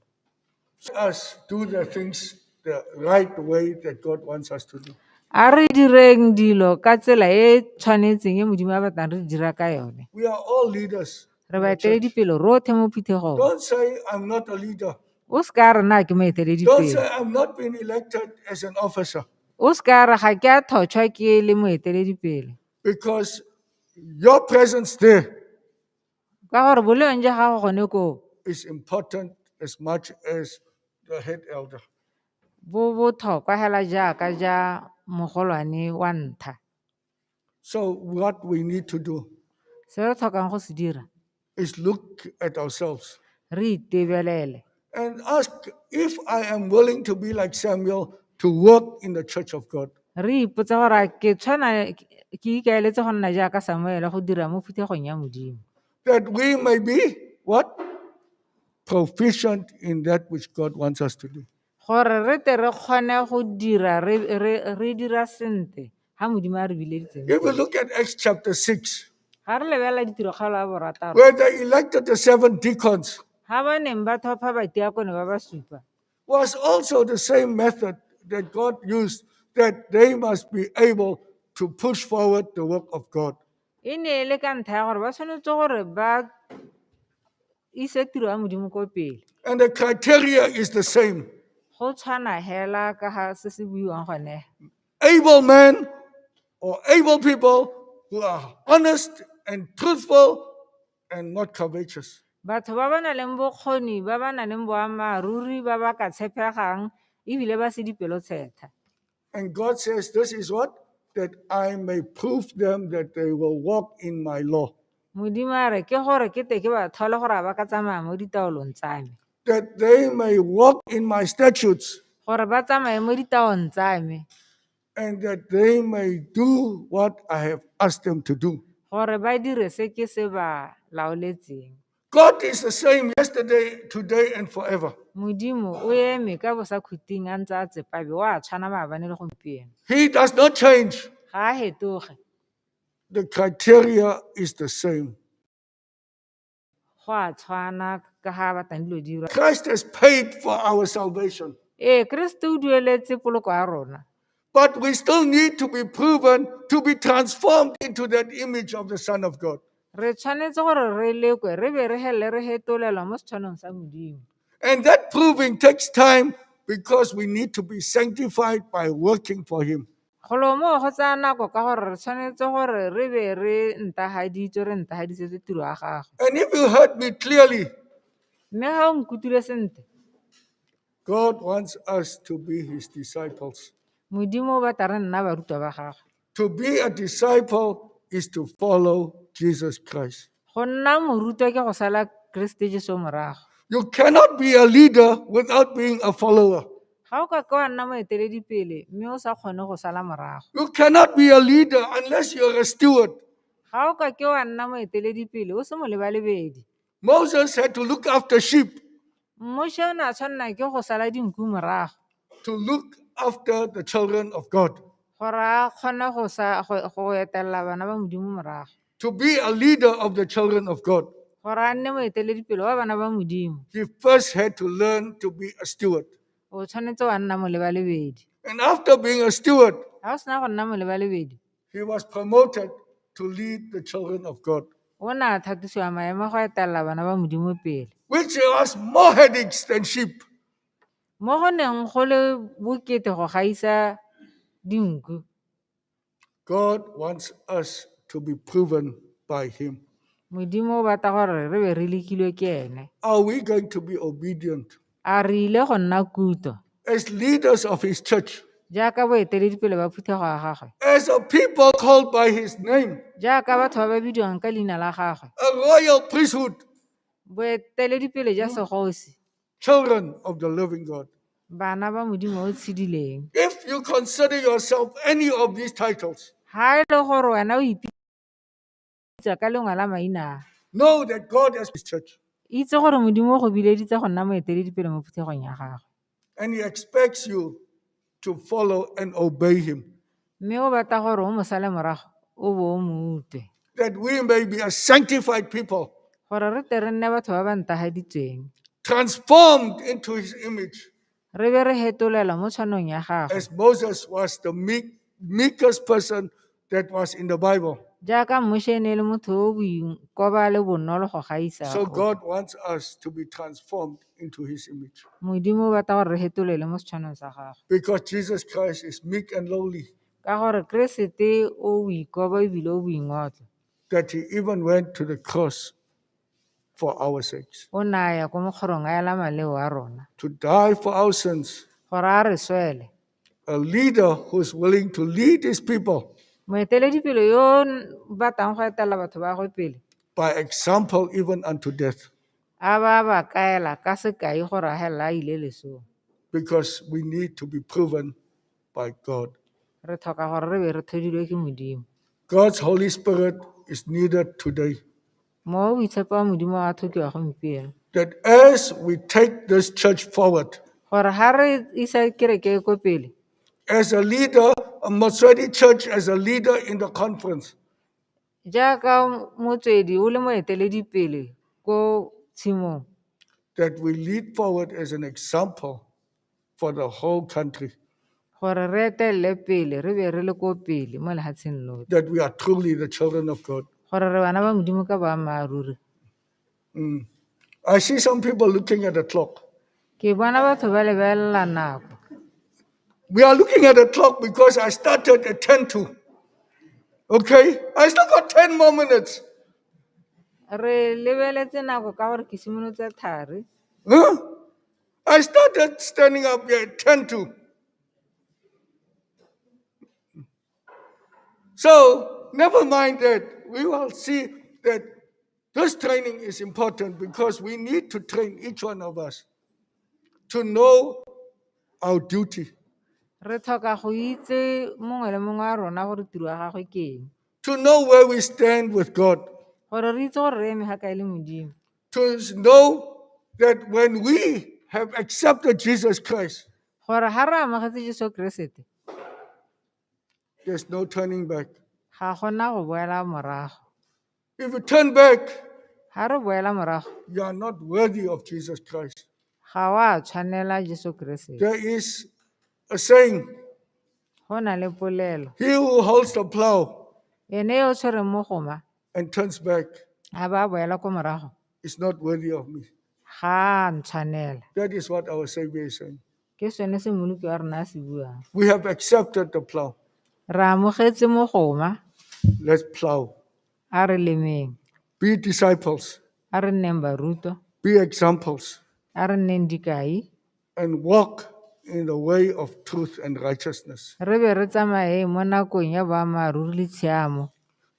Us do the things the right way that God wants us to do. A re direng dilo ka tsela e tshwanetseng e Modimo a batlang re di dira ka yone. We are all leaders. Re baeteledipele rotlhe mo phuthegong. Don't say I'm not a leader. O se ka re nna ke Don't moeteledipele. say I'm not being elected as an officer. O se ka re ga ke a tlhotšhwa ke le moeteledipele. Because your presence there Ka gore boleng jwa gago gone koo is important as much as the head elder. Bo botlhokwa hela jaaka ja mogolwane wa ntlha. So what we need to do Se re tlhokang go se dira is look at ourselves re itebelele and ask if I am willing to be like Samuel to work in the church of God. Re ipotse gore a ke tshwana ke ikaeletse go nna jaaka Samuel go dira mo phuthegong ya Modimo. That we may be what? Proficient in that which God wants us to do. Gore re tle re kgone go dira re dira sentle ha Modimo a re bileditseng. If we look at Acts chapter 6, Ga re lebelela ditirokgalo ya borataro, where they elected the 7 deacons, ha ba neng ba thopha batiakone ba ba supa, was also the same method that God used, that they must be able to push forward the work of God. E ne e le ka ntlha ya gore ba tshwanetse gore ba ise tiro ya Modimo ko pele. And the criteria is the same. Go tshwana hela ka ga se se buiwang gone. Able men or able people who are honest and truthful and not covetous. Batho ba ba nang le bokgoni, ba ba nang le boammaaruri, ba ba ka tshepegang ebile ba se dipelotshetlha. And God says, This is what? That I may prove them that they will walk in my law. Modimo a re ke gore ke te ke ba thole gore a ba ka tsamaya mo ditaolong tsa me. That they may walk in my statutes Gore ba tsamaye mo ditaong tsa me. and that they may do what I have asked them to do. Gore ba dire se ke se ba laoletseng. God is the same yesterday, today, and forever. Modimo o eme ka bosakhuting a ntse a tsepame o a tshwana maabane le gompieno. He does not change. Ga a fetoge. The criteria is the same. Go a tshwana ka ga a batlang dilo di dirwa. Christ has paid for our salvation. Ee, Keresete o dueletse poloko ya rona. But we still need to be proven to be transformed into that image of the Son of God. Re tshwanetse gore re lekwe re be re helele re hetolelwa mo setshwanong sa Modimo. And that proving takes time because we need to be sanctified by working for Him. Golo moo go tsaya nako ka gore re tshwanetse gore re be re ntahaditswe re ntahadisetse tiro ya gagwe. And if you heard me clearly, Mme ga o nkutlwile sentle, God wants us to be His disciples. Modimo o batla re nna barutwa ba gagwe. To be a disciple is to follow Jesus Christ. Go nna morutwa ke go sala Keresete Jesu morago. You cannot be a leader without being a follower. Ga o ka ke wa nna moeteledipele mme o sa kgone go sala morago. You cannot be a leader unless you're a steward. Ga o ka ke wa nna moeteledipele o se molebalebedi. Moses had to look after sheep, Moshe o ne a tshwanela ke go sala dinku morago to look after the children of God, gore a kgone go sa go etelela bana ba Modimo morago. to be a leader of the children of God. Gore a nne moeteledipele wa bana ba Modimo. He first had to learn to be a steward. O tshwanetse wa nna molebalebedi. And after being a steward, Ga o sena go nna molebalebedi, he was promoted to lead the children of God, o ne a tlhatlosiwa maemo a go etelela bana ba Modimo pele. which was more headaches than sheep. Mo go neng go le bokete go gaisa dinku. God wants us to be proven by him. Modimo o batla gore re be re lekilwe ke ene. Are we going to be obedient A re ile go nna kutlo as leaders of his church, jaaka boeteledipele ba phuthego ya gagwe, as a people called by his name, jaaka batho ba ba bidiwang ka leina la gagwe, a royal priesthood, boeteledipele jwa segosi, children of the living God? bana ba Modimo o tshedileng. If you consider yourself any of these titles, Ga e le gore wena o ipitsa ka lengwe la maina a, know that God has his church itse gore Modimo o go bileditse go nna moeteledipele mo phuthegong ya gagwe. and he expects you to follow and obey him, Mme o batla gore o mo sale morago o bo o mo utlwe. that we may be a sanctified people, Gore re tle re nne batho ba ba ntahaditsweng, transformed into his image, re be re hetolelwa mo tshwanong ya gagwe. as Moses was the meekest person that was in the Bible. Jaaka Moshe e ne e le motho o boikoba le bonolo go gaisa. So God wants us to be transformed into his image Modimo o batla gore re hetolelwe mo setshwanong sa gagwe. because Jesus Christ is meek and lowly, Ka gore Keresete o boikobo ebile o boingotlo. that he even went to the cross for our sakes, O ne a ya ko mokgorong a ela maleo a rona. to die for our sins. Gore a re swele. A leader who's willing to lead his people Moeteledipele yo o batlang go etelela batho ba gagwe pele, by example, even unto death, a ba ba kaela ka sekai gore a helela a ile lesong. because we need to be proven by God. Re tlhoka gore re be re thodilwe ke Modimo. God's Holy Spirit is needed today. Mowa o boitshepo wa Modimo wa tlhokiwa gompieno. That as we take this church forward, Gore ha re isa kereke e ko pele, as a leader, a Motswedi Church as a leader in the conference, jaaka motswedi o le moeteledipele ko tshimong, that we lead forward as an example for the whole country, gore re etelele pele re be re le ko pele mo lefatsheng lotlhe. that we are truly the children of God. Gore re bana ba Modimo ka boammaaruri. I see some people looking at the clock. Ke bona batho ba lebelela nako. We are looking at the clock because I started at 10 to. Okay? I still got 10 more minutes. Re lebeletse nako ka gore ke simolotse thari. Huh? I started standing up here at 10 to. So, never mind that. We will see that this training is important because we need to train each one of us to know our duty, Re tlhoka go itse mongwe le mongwe wa rona gore tiro ya gagwe ke eng. to know where we stand with God, Gore re itse gore re eme ga kae le Modimo. to know that when we have accepted Jesus Christ, Gore ha re amogetse Jesu Keresete, there's no turning back. ga gona go boela morago. If you turn back, Ha re boela morago, you are not worthy of Jesus Christ. ga wa tshwanela Jesu Keresete. There is a saying, Go na le polelo. he who holds the plow Ene yo o tshwereng mogoma, and turns back a ba a boela ko morago, is not worthy of me. ga a ntshwanela. That is what our Savior is saying. Ke sone se Mmoloki wa rona a se buang. We have accepted the plow. Re amogetse mogoma, Let's plow. a re lemeng, Be disciples, a re nneng barutwa, be examples, a re nneng dikai, and walk in the way of truth and righteousness. re be re tsamaye mo nakong ya boammaaruri le tshiamo.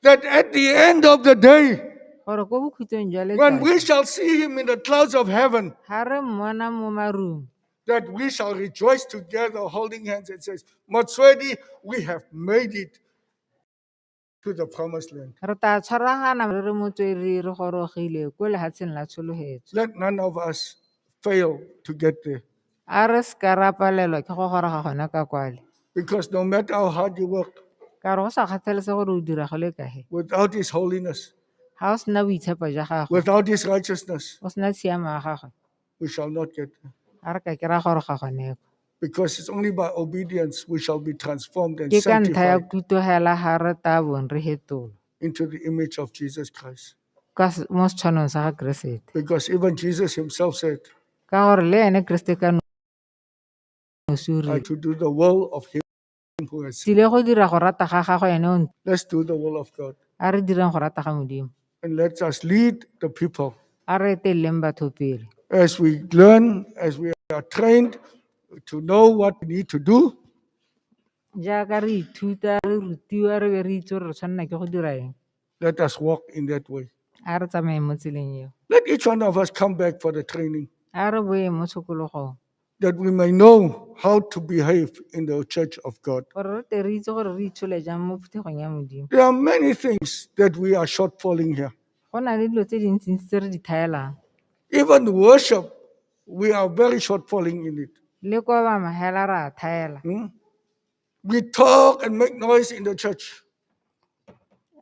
That at the end of the day, Gore ko bokhutlong jwa when we letsatsi, shall see him in the clouds of heaven, ha re mmona mo marung, that we shall rejoice together, holding hands, and says, Motswedi, we have made it to the promised land. re tla tshwaragana re re motswedi re gorogile ko lefatsheng la tsholohetso. Let none of us fail to get there. A re seka ra palelwa ke go goroga gona ka kwale. Because no matter how hard you work, Ka gore go sa kgathalesege gore o dira go le kae, without his holiness, ga o sena boitshepo jwa gagwe, without his righteousness, o sena tshiamo ya gagwe, we shall not get there. ga re ka ke ra goroga gone ko. Because it's only by obedience we shall be transformed and Ke ka ntlha ya sanctified kutlo hela ga re tla bong re hetolwa into the image of Jesus Christ. ka mo setshwanong sa ga Keresete. Because even Jesus himself said, Ka gore le ene Keresete ka nosi o I rile, to do the will of him who has sent. Tlile go dira go rata ga gagwe ene o Let's do the will of God. a re direng go rata ga Modimo. And let us lead the people A re eteleleng batho pele. as we learn, as we are trained to know what we need to do. Jaaka re ithuta, re rutiwa, re be re itse gore re tshwanela ke go dira eng. Let us walk in that way. A re tsamayeng mo tseleng eo. Let each one of us come back for the training A re boeng mo tshokologong. that we may know how to behave in the church of God. Gore re tle re itse gore re itshole jang mo phuthegong ya Modimo. There are many things that we are shortfalling here. Go na le dilo tse dintsintsi tse re di thaelang. Even worship, we are very shortfalling in it. Le kobama hela ra thaela. We talk and make noise in the church.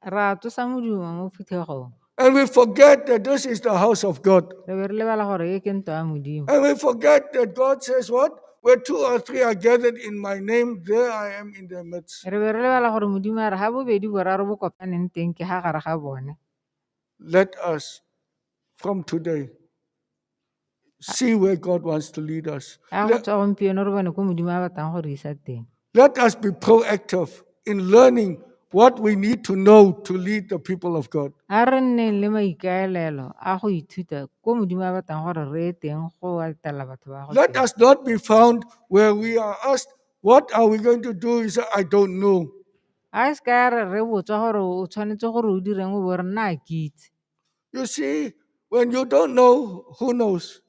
Ra tsosa modumo mo phuthegong. And we forget that this is the house of God. Re be re lebala gore e ke ntlo ya Modimo. And we forget that God says what? Where two or three are gathered in my name, there I am in their midst. Re be re lebala gore Modimo a re ha bobedi boraro bo kopaneng teng ke ha gare ga bone. Let us, from today, see where God wants to lead us. A go tswa gompieno re bone ko Modimo a batlang go re isa teng. Let us be proactive in learning what we need to know to lead the people of God. A re nneng le maikaelelo a go ithuta ko Modimo a batlang gore re ye teng go etela batho ba gagwe Let teng. us not be found where we are asked, What are we going to do? You say, I don't know. A e seka ya re re botswa gore o tshwanetse gore o direng o bo re nna a ke itse. You see, when you don't know, who knows?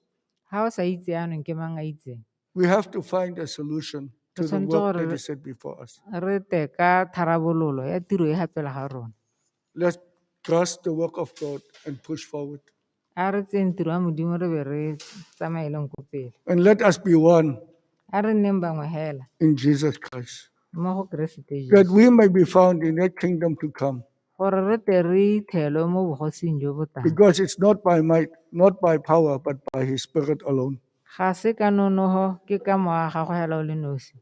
Ha o sa itse yanong ke mang a itseng. We have to find a solution Re to the tshwanetse work gore that re is set before us. re tle ka tharabololo ya tiro e ga pele ga rona. Let's trust the work of God and push forward. A re tseyeng tiro ya Modimo re be re tsamaeleng ko pele. And let us be one A re nneng bangwe hela in Jesus Christ, mo go Keresete that Jesu. we may be found in that kingdom to come. Gore re tle re ithelwe mo bogosing jo bo tlang. Because it's not by might, not by power, but by His Spirit alone. Ga se ka nonoho ke ka mowa wa gago hela o le nosi.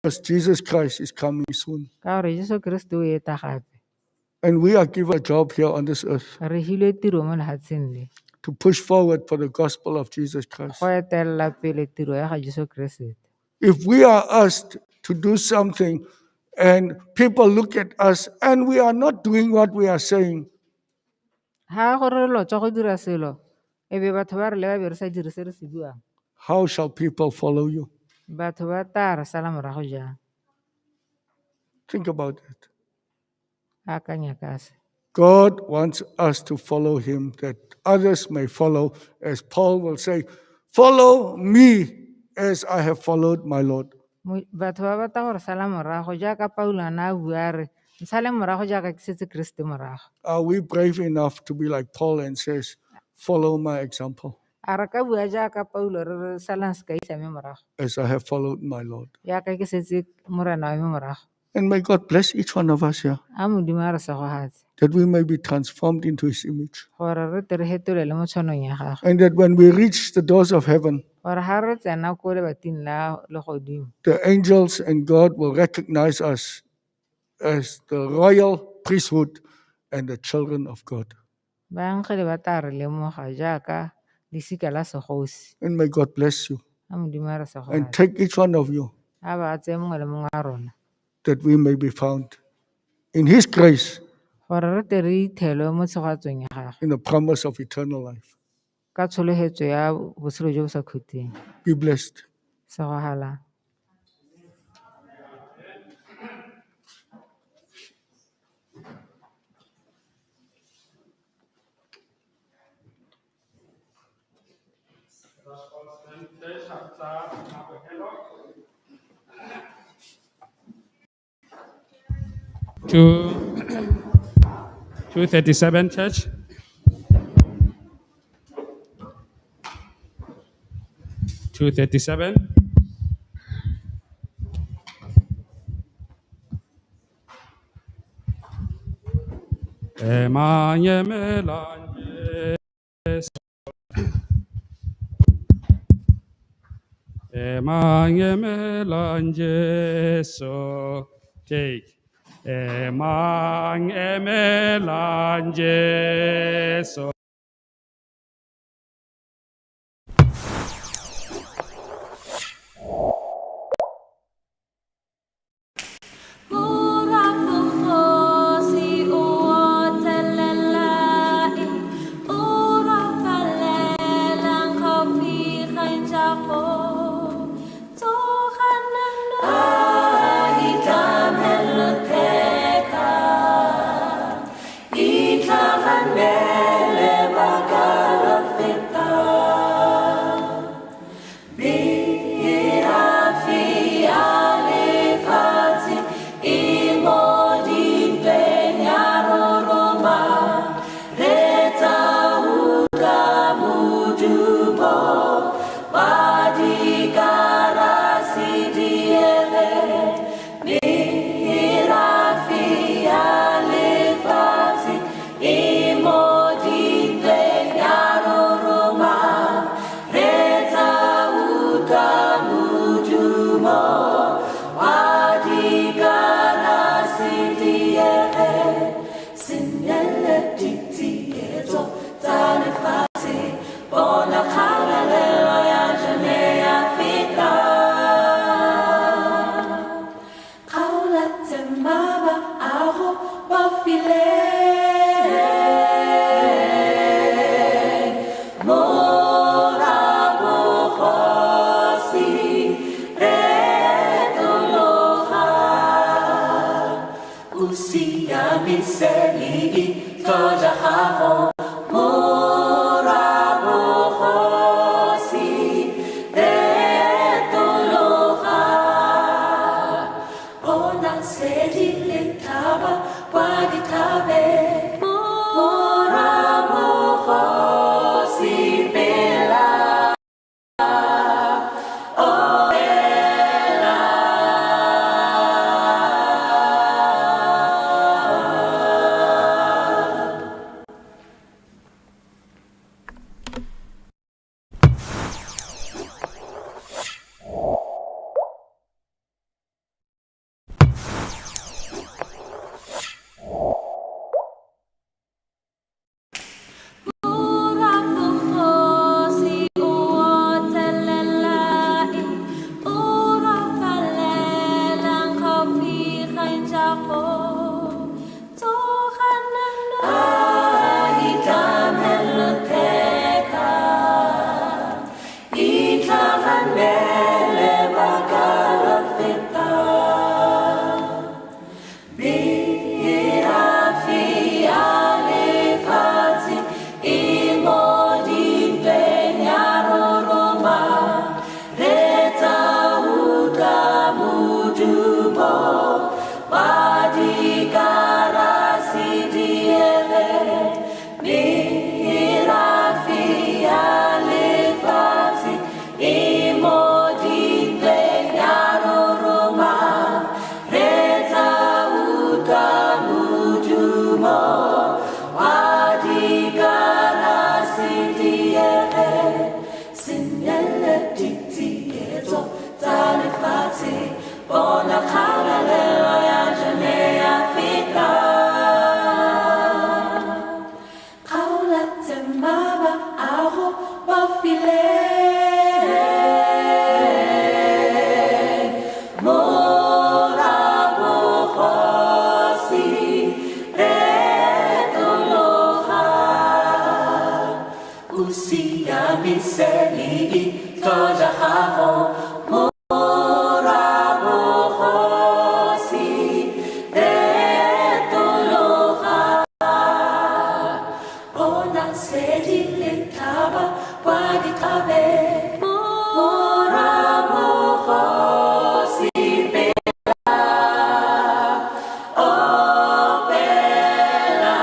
Because Jesus Christ is coming soon. Ka gore Jesu Keresete o eta gape. And we are given a job here on this earth Re hilwe tiro mo lefatsheng le. to push forward for the gospel of Jesus Christ. Go etelela pele tiro ya ga Jesu Keresete. If we are asked to do something and people look at us and we are not doing what we are saying, Ha gore re lotswa go dira selo, e be batho ba re leba be re sa dire se re se buang. how shall people follow you? Batho ba tla re sala morago jang? Think about it. Akanya ka se. God wants us to follow him that others may follow, as Paul will say, Follow me as I have followed my Lord. Batho ba batla gore sala morago jaaka Paulo a ne a bua a re, ntshale morago jaaka ke setse Keresete morago. Are we brave enough to be like Paul and says, Follow my example A re ka bua jaaka Paulo re re salang sekai sa me morago, as I have followed my Lord? jaaka ke setse morena wa me morago. And may God bless each one of us here A Modimo a re segogatse that we may be transformed into his image. gore re tle re hetolele mo tshwanong ya gagwe. And that when we reach the doors of heaven, Gore ha re tsena ko lebating la legodimo, the angels and God will recognize us as the royal priesthood and the children of God. baangele ba tla re lemoga jaaka lesika la segosi. And may God bless you A Modimo a re and segogatse. take each one of you A ba tseye mongwe le mongwe wa rona that we may be found in his grace gore re tle re ithelwe mo tshegofatsong ya gagwe in the promise of eternal life. ka tshologetso ya botshelo jo bo sa khutleng. Be blessed. Segogalang. 237, church. 237. Emang Jesu. Take. Emang emelan Jesu. Ora bogosi o otlelela e, ora palelang gaufi ga njago. Tsoganang a itlamela theka, itlhaganele. O siamise leihlo ja gago. Morwa bogosi, retologa. Bona sedi le tlhaba kwa dithabeng. Morwa bogosi, bela, opela.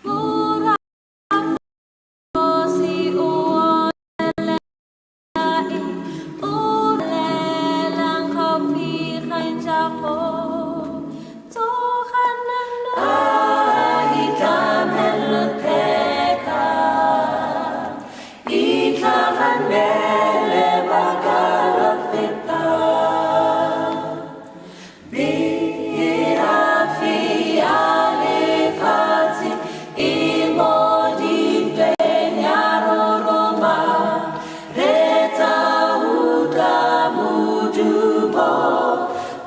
Morwa bogosi o otlela e, o lelang gaufi ga jago. Tsoga nanoga. A itlamele theka, itlhaganele ba ka la feta. Merafe ya lefatshe e mo dintweng ya roroma. Reetsa utlwa modumo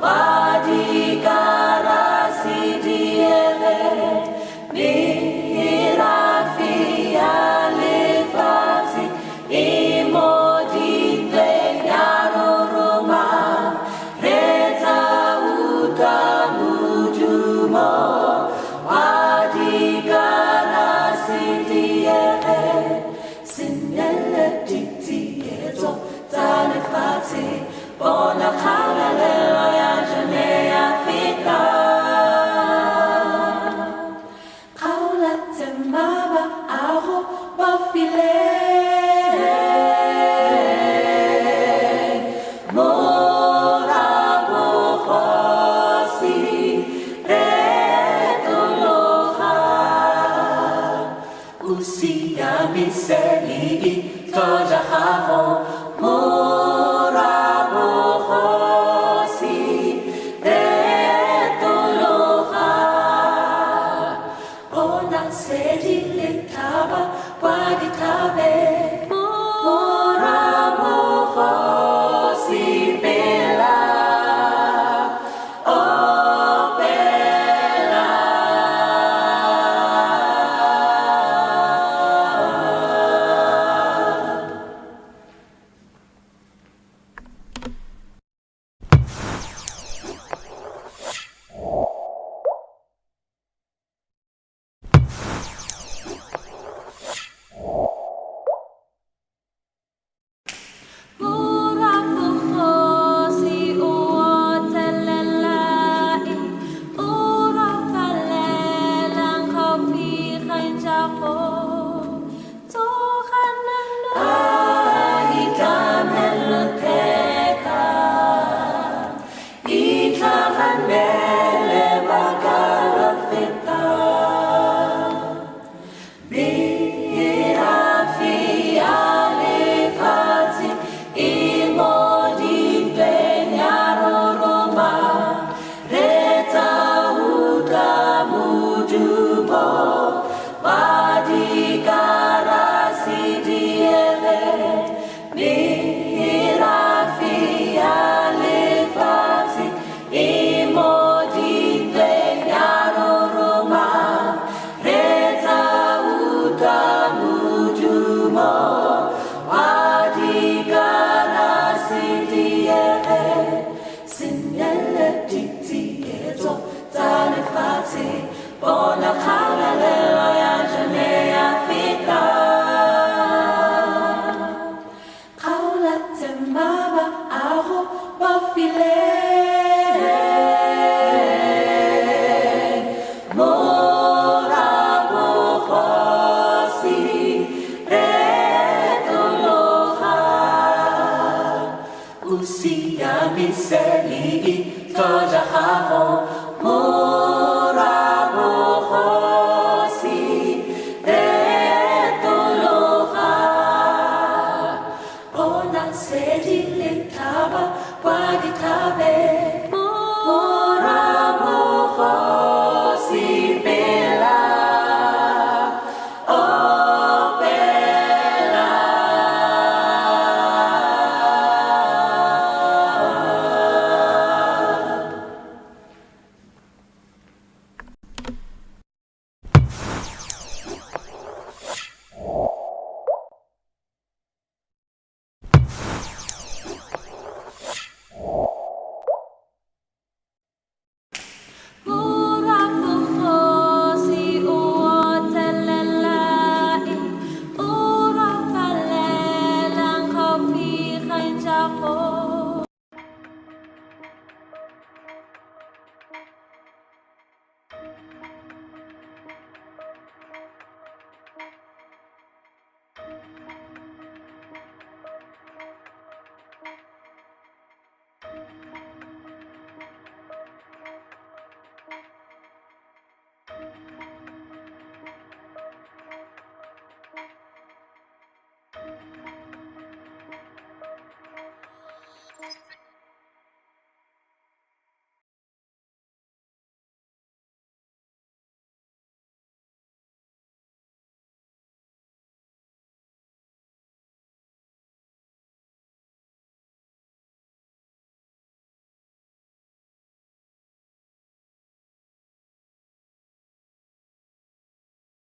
wa dikarase diege. Merafe ya lefatshe e mo dintweng ya roroma. Reetsa utlwa modumo wa dikarase diege. Se nnele ditsietso tsa lefatshe, bona kgalalelo ya jone ya feta. Kgaola tse mmaba a go bofileng. Morwa bogosi, retologa. O siamise leihlo ja gago. Morwa bogosi, retologa. Bona sedi le tlhaba kwa dithabeng. Morwa bogosi, bela, opela. Morwa bogosi o otlelela e, o rapalelang gaufi ga jago. Tsoga nanoga. A itlamele theka, itlhaganele ba ka la feta. Merafe ya lefatshe e mo dintweng ya roroma. Reetsa utlwa modumo wa dikarase diege. Merafe ya lefatshe e mo dintweng ya roroma. Reetsa utlwa modumo wa dikarase diege. Se nnele ditsietso tsa lefatshe, bona kgalalelo ya jone ya feta. Kgaola tse mmaba a go bofileng. Morwa bogosi, retologa. O siamise leihlo ja gago.